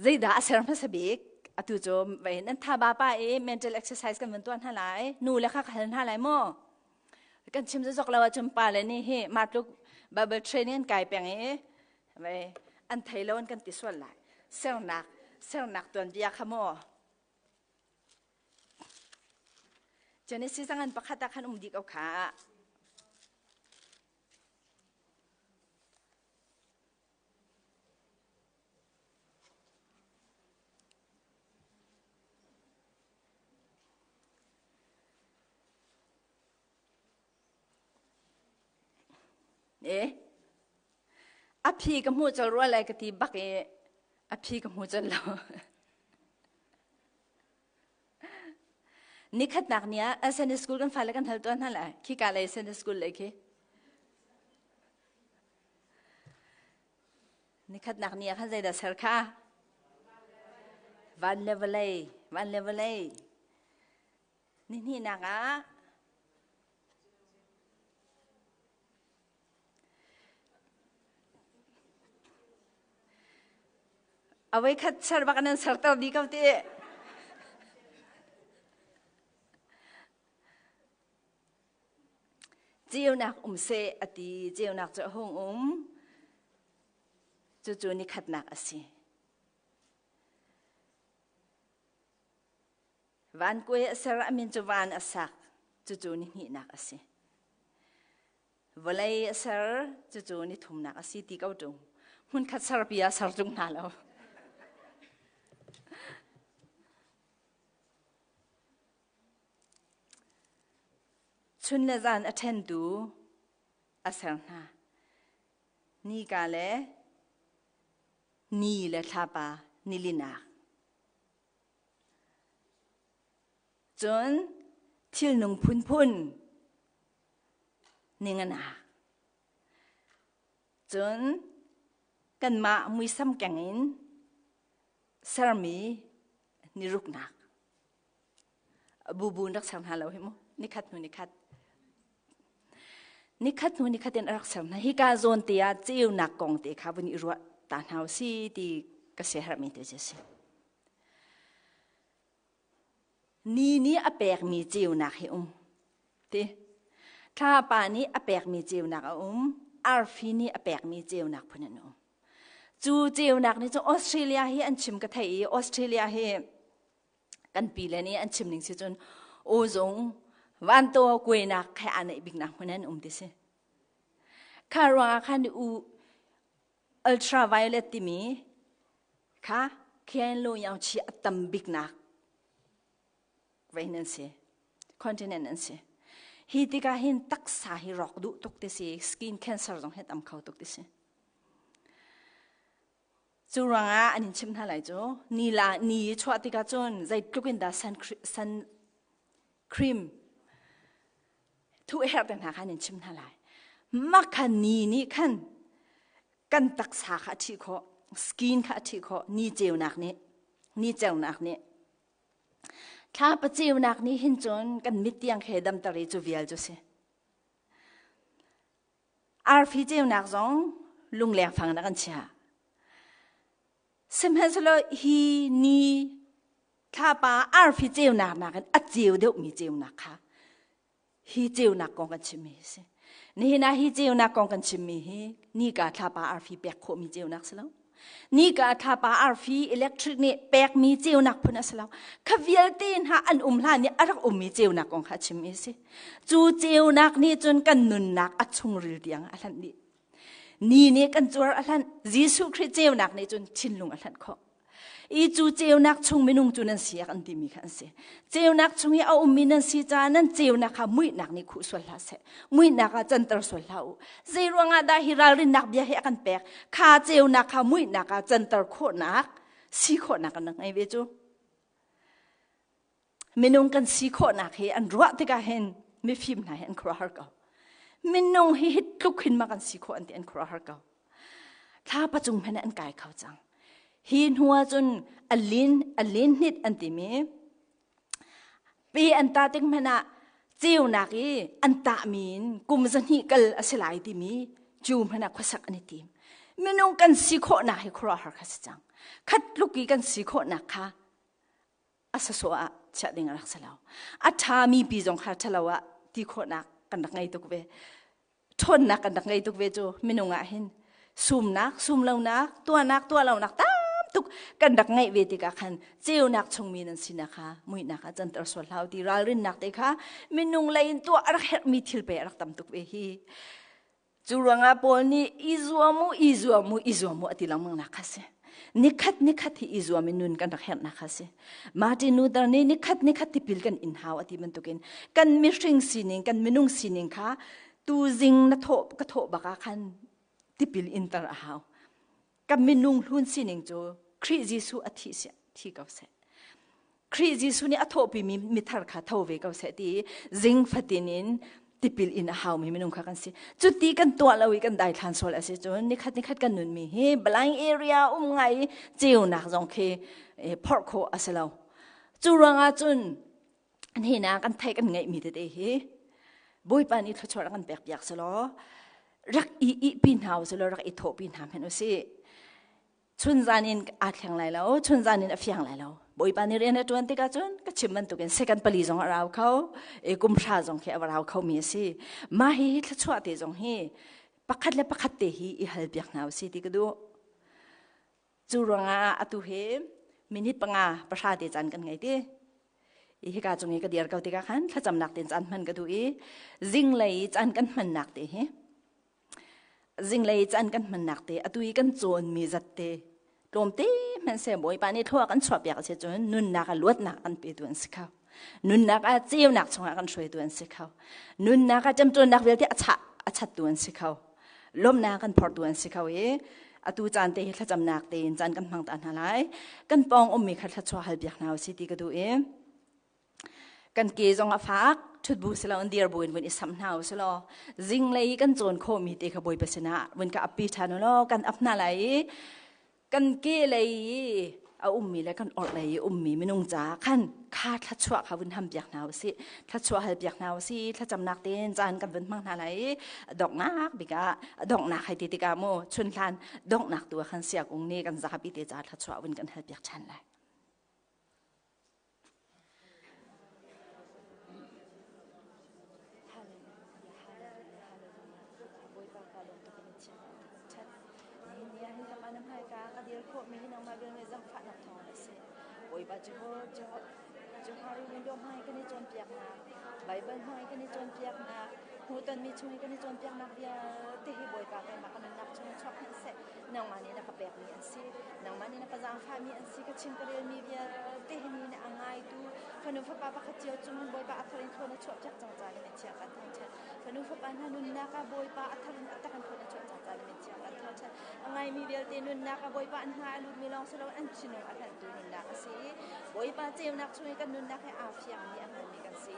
zeidah a ser hmasa bik? Atu cu vei nan tha ba pa i mental exercise kan van tuah hna lai. Nu le kha ka hal hna lai maw? Kan chim zok lo ahcun pa le nih hi mah tluk Bible training an kai peng i vei an thei lo an kan ti sual lai. Sernak sernak tuanbia kha maw? Genesis a ngan pakhat ah khan um dih ko kha. E a phi ka hmuh col rua lai ka ti bak i a phi ka hmu col lo. Nikhatnak ni ah Sunday school kan fale kan hal tuan hna lai. Khi ka lei Sunday school lei khi. Nikhatnak ni ah khan zeidah ser kha? Van le vawlei, van le vawlei. Nihnihnak ah Awei khat ser bak nan serter di ko ti. Ceunak um seh a ti. Ceunak cu a hung um. Cucu nikhatnak a si. Van kuai a ser a min cu van a sak. Cucu ni hnihnak a si. Vawlei a ser cucu ni thumnak a si ti ko ṭung. Hmunkhat serpi ah ser ṭung hna lo. Chun le zan a ṭhentu a ser hna. Nika le ni le thlapa nilinak. Cun thilnung phunphun ninganak. Cun kanmah muisam keng in sermi niruknak. Bubu in rak ser hna lo hi mu. Nikhat hnu nikhat. Nikhat hnu nikhat in a rak ser hna. Hika zawn te ah ceunak kong te kha vun i ruah ta hna u si ti ka siaherhmi te cu a si. Ni nih a pekmi ceunak hi um. Ti. Thlapa nih a pekmi ceunak a um. Arfi nih a pekmi ceunak phun an um. Cu ceunak nih cun Australia hi an chim ka theih i Australia hi kan pi le nih an chim ning si cun ozung vanto kuainak khe aa neih biknak hmun an um ti si. Kha ruangah khan u ultraviolet timi kha khen lo yang chi a tam biknak vein an si continent an si. Hi tikah hin taksa hi rawk duh tuk ti si skin cancer zong hi tam kho tuk ti si. Cu ruangah an in chimh hna lai cu ni la ni i chuah tikah cun zeitluk in dah sun, sun cream thuh herh te hna kha an in chimh hna lai. Mah kha ni nih khan kan taksa kha a ṭhih khawh, skin kha a ṭhih khawh, ni ceunak nih, ni ceunak nih. Thlapa ceunak nih hin cun kan mit tiang he damter i cu vial cu si. Arfi ceunak zong lungleng fang na kan chia. Sihmanhsehlaw hi ni thlapa arfi ceunak nakin a ceu deuhmi ceunak kha hi ceunak kong kan chimmi hi si. Nihin ah hi ceunak kong kan chimmi hi nika thlapa arfi pek khawhmi ceunak si lo. Nika thlapa arfi electric nih pekmi ceunak phun a si lo. Kha vialte hna an um hlan i a rak ummi ceunak kong kha a chimmi a si. Cu ceunak nih cun kan nunnak a chungril tiang a hlanh dih. Ni nih kan cuar a hlanh. Jesuh Khrih ceunak nih cun thinlung a hlanh khawh. I cu ceunak chung minung cu nan si an timi kha an si. Ceunak chung i a ummi nan si caah nan ceunak kha muihnak nih khuh sual hlah seh. Muihnak ah canter sual hlah u. Zei ruangah dah hi ralrinnak bia hi a kan pek? Kha ceunak kha muihnak ah canter khawhnak, si khawhnak kan ngei ve cu. Minung kan si khawhnak hi an ruah tikah hin mifim hna hi an khuaruahhar ko. Minung hi hi tluk hin ma kan si khawh an ti an khuaruahhar ko. Thlapa cung hmanh an kai kho cang. Hi hnu ah cun a lin a lin hnit an timi pe an ta tik hmanh ah ceunak i an tahmi in kum zahnih kal a si lai timi cu hmanh ah khuasak an i tim. Minung kan si khawhnak hi khuaruahhar kha si cang. Khat tluk i kan si khawhnak kha a sasawh ah chiah ding a rak si lo. A ṭhami pi zong kha ṭhalo ah ti khawhnak kan rak ngei tuk ve. Ṭhawnnak kan rak ngei tuk ve cu minung ah hin sumnak, sumlonak, tuahnak, tuahlonak tam tuk kan rak ngeih ve tikah khan ceunak chungmi nan sinak kha muihnak ah canter sual hlah ti ralrinnak te kha minung lei in tuah a rak herhmi thil pe a rak tam tuk ve hi. Cu ruangah Paul nih i zuam u, i zuam u, i zuam u a ti lengmang nak kha si. Nikhat nikhat hi i zuam in nun kan rak herhnak kha si. Martin Luther nih nikhat nikhat tipil kan in hau a ti bantukin kan mihring sining, kan minung sining kha tuzing na thawh ka thawh bak ah khan tipil inter a hau. Kan minung hlun sining cu Khrih Jesuh a thi thi ko seh. Khrih Jesuh nih a thawhpimi mithar kha tho ve ko seh ti zing fatin in tipil in a haumi minung kha kan si. Cuti kan tuah lo i kan daithlan sual a si cun nikhat nikhat kan nunmi hi blind area um ngai ceunak zong khi phorh khawh a si lo. Cu ruangah cun hina kan theih kan ngeihmi tete hi Bawipa nih thluachuah rak kan pek piak selaw rak i ihpi hna u selaw rak i thawhpi hna hmanh u sih. Chun zan in aa thleng lai lo, chun zan in a fiang lai lo. Bawipa nih rian a ṭuan tikah cun ka chim bantukin second pali zong a rau kho, i kum hra zong khi a va rau kho mi a si. Mah hi hi thluachuah te zong hi pakhat le pakhat te hi i hal piak hna usih ti ka duh. Cu ruangah atu hi minute panga pahra te caan kan ngei ti. I hika cung i ka dir ko tikah khan thlacamnak tein caan hman ka duh i zinglei caan kan hmannak te hi zinglei caan kan hmannak te atu i kan cawnmi zat te tlawmte hmanhseh Bawipa nih thlua kan chuahpiak a si cun nunnak a luatnak kan petu an si kho. Nunnak ah ceunak chungah kan hruaitu an si kho. Nunnak ah ṭemṭawnnak vialte a chah a chattu an si kho. Lawmhnak kan phortu an si kho i atu caan te hi thlacamnak tein caan kan hmang ta hna lai. Kan pawng ummi kha thluachuah hal piak hna usih ti ka duh i kan ke zong a fak ṭhut bu silo in dir bu in vun i sam hna usih law zinglei kan cawn khawhmi te kha Bawipa sinah vun ka appi ṭhan u law kan ap hna lai i kan ke lei i a ummi le kan orh lei i ummi minung caah khan kha thluachuah kha vun ham piak hna usih thluachuah hal piak hna usih thlacamnak tein caan kan vun hmang hna lai i donghnak bik ah donghnak hai ti tikah mu chunhlan donghnak tu ah khan siakung nih kan zapi te ca thluachuah vun kan hal piak ṭhan lai. Baibal hmai kan i cawnpiaknak, hmuhtonmi chung i kan i cawnpiaknak vialte hi Bawipa keimah ka nunnak chung chuak hmanh seh, nangmah nih na ka pekmi an si. Nangmah nih na ka zaangfahmi an si. Ka chim ka relmi vialte hi ni na a ngaitu fanu fapa pakhat cio cung Bawipa a thar in thawn a chuahpiak cang ca na min thiang kan thangṭhat. Fanu fapa hna nunnak ah Bawipa a thar in a tak in thawn a chuah cang ca na min thiang kan thangṭhat. A ngaimi vialte nunnak ah Bawipa an hna a lutmi lawng si loin an thinlung a hlanhtu nunnak a si i Bawipa ceunak chung i kan nunnak he aa fiangmi a hngalmi kan si.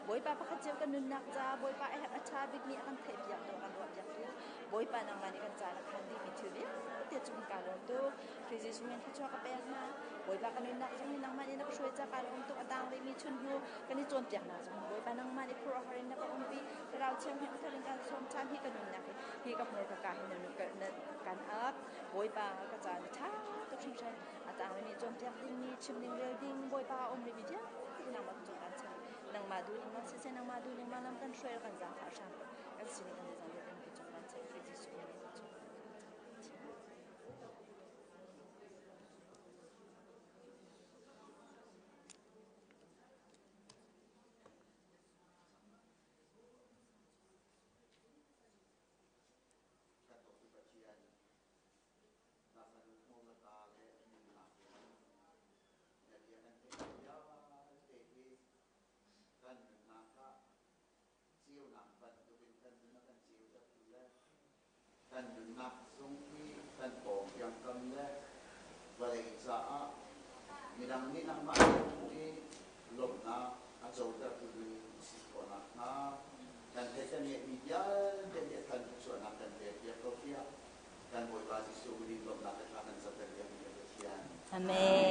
Bawipa pakhat cio kan nunnak ca Bawipa a herh a ṭha bikmi a kan theihpiaktu a kan ruahpiaktu Bawipa nangmah nih kan ca na khan dihmi thil vialte cung kaa lawm tuk. Khrih Jesuh min thluachuah ka pek hna. Bawipa ka nunnak zong hi nangmah nih na ka hruai ca kaa lawm tuk. A tang rihmi chun hnu kan i cawnpiaknak zong hi Bawipa nangmah nih khuaruahhar in na ka umpi. Thlarau Thianghlim a thar in kan sawm ṭhan hi ka nunnak hi hi ka hmur ka ka hi na kan ap. Bawipa ka ca na ṭha tuk hringhran. A tang rihmi cawnpiak dingmi, chim ding rel ding Bawipa a um rihmi vialte nangmah cung kan chan. Nangmah duh ning ma siseh nangmah duh ning ma lam kan hruai kan zaangfah hram ko. Kan sin kan i zang kan cung kan chan. Khrih Jesuh min in kan Kan nunnak ah ceunak bantukin kan nun a kan ceutertu le kan nunnak zung hi kan pawngkiangkam le vawlei caah midang nih nangmah an hmuh i lawmhnak a cotertu ding si khawh nakhnga kan theih kan ngeihmi vialte nih a kan thluachuahnak kan pekpiak ko tiah kan Bawipa Jesuh min in lawmhnak le thla kan camter piakmi kan Pathian. Amen.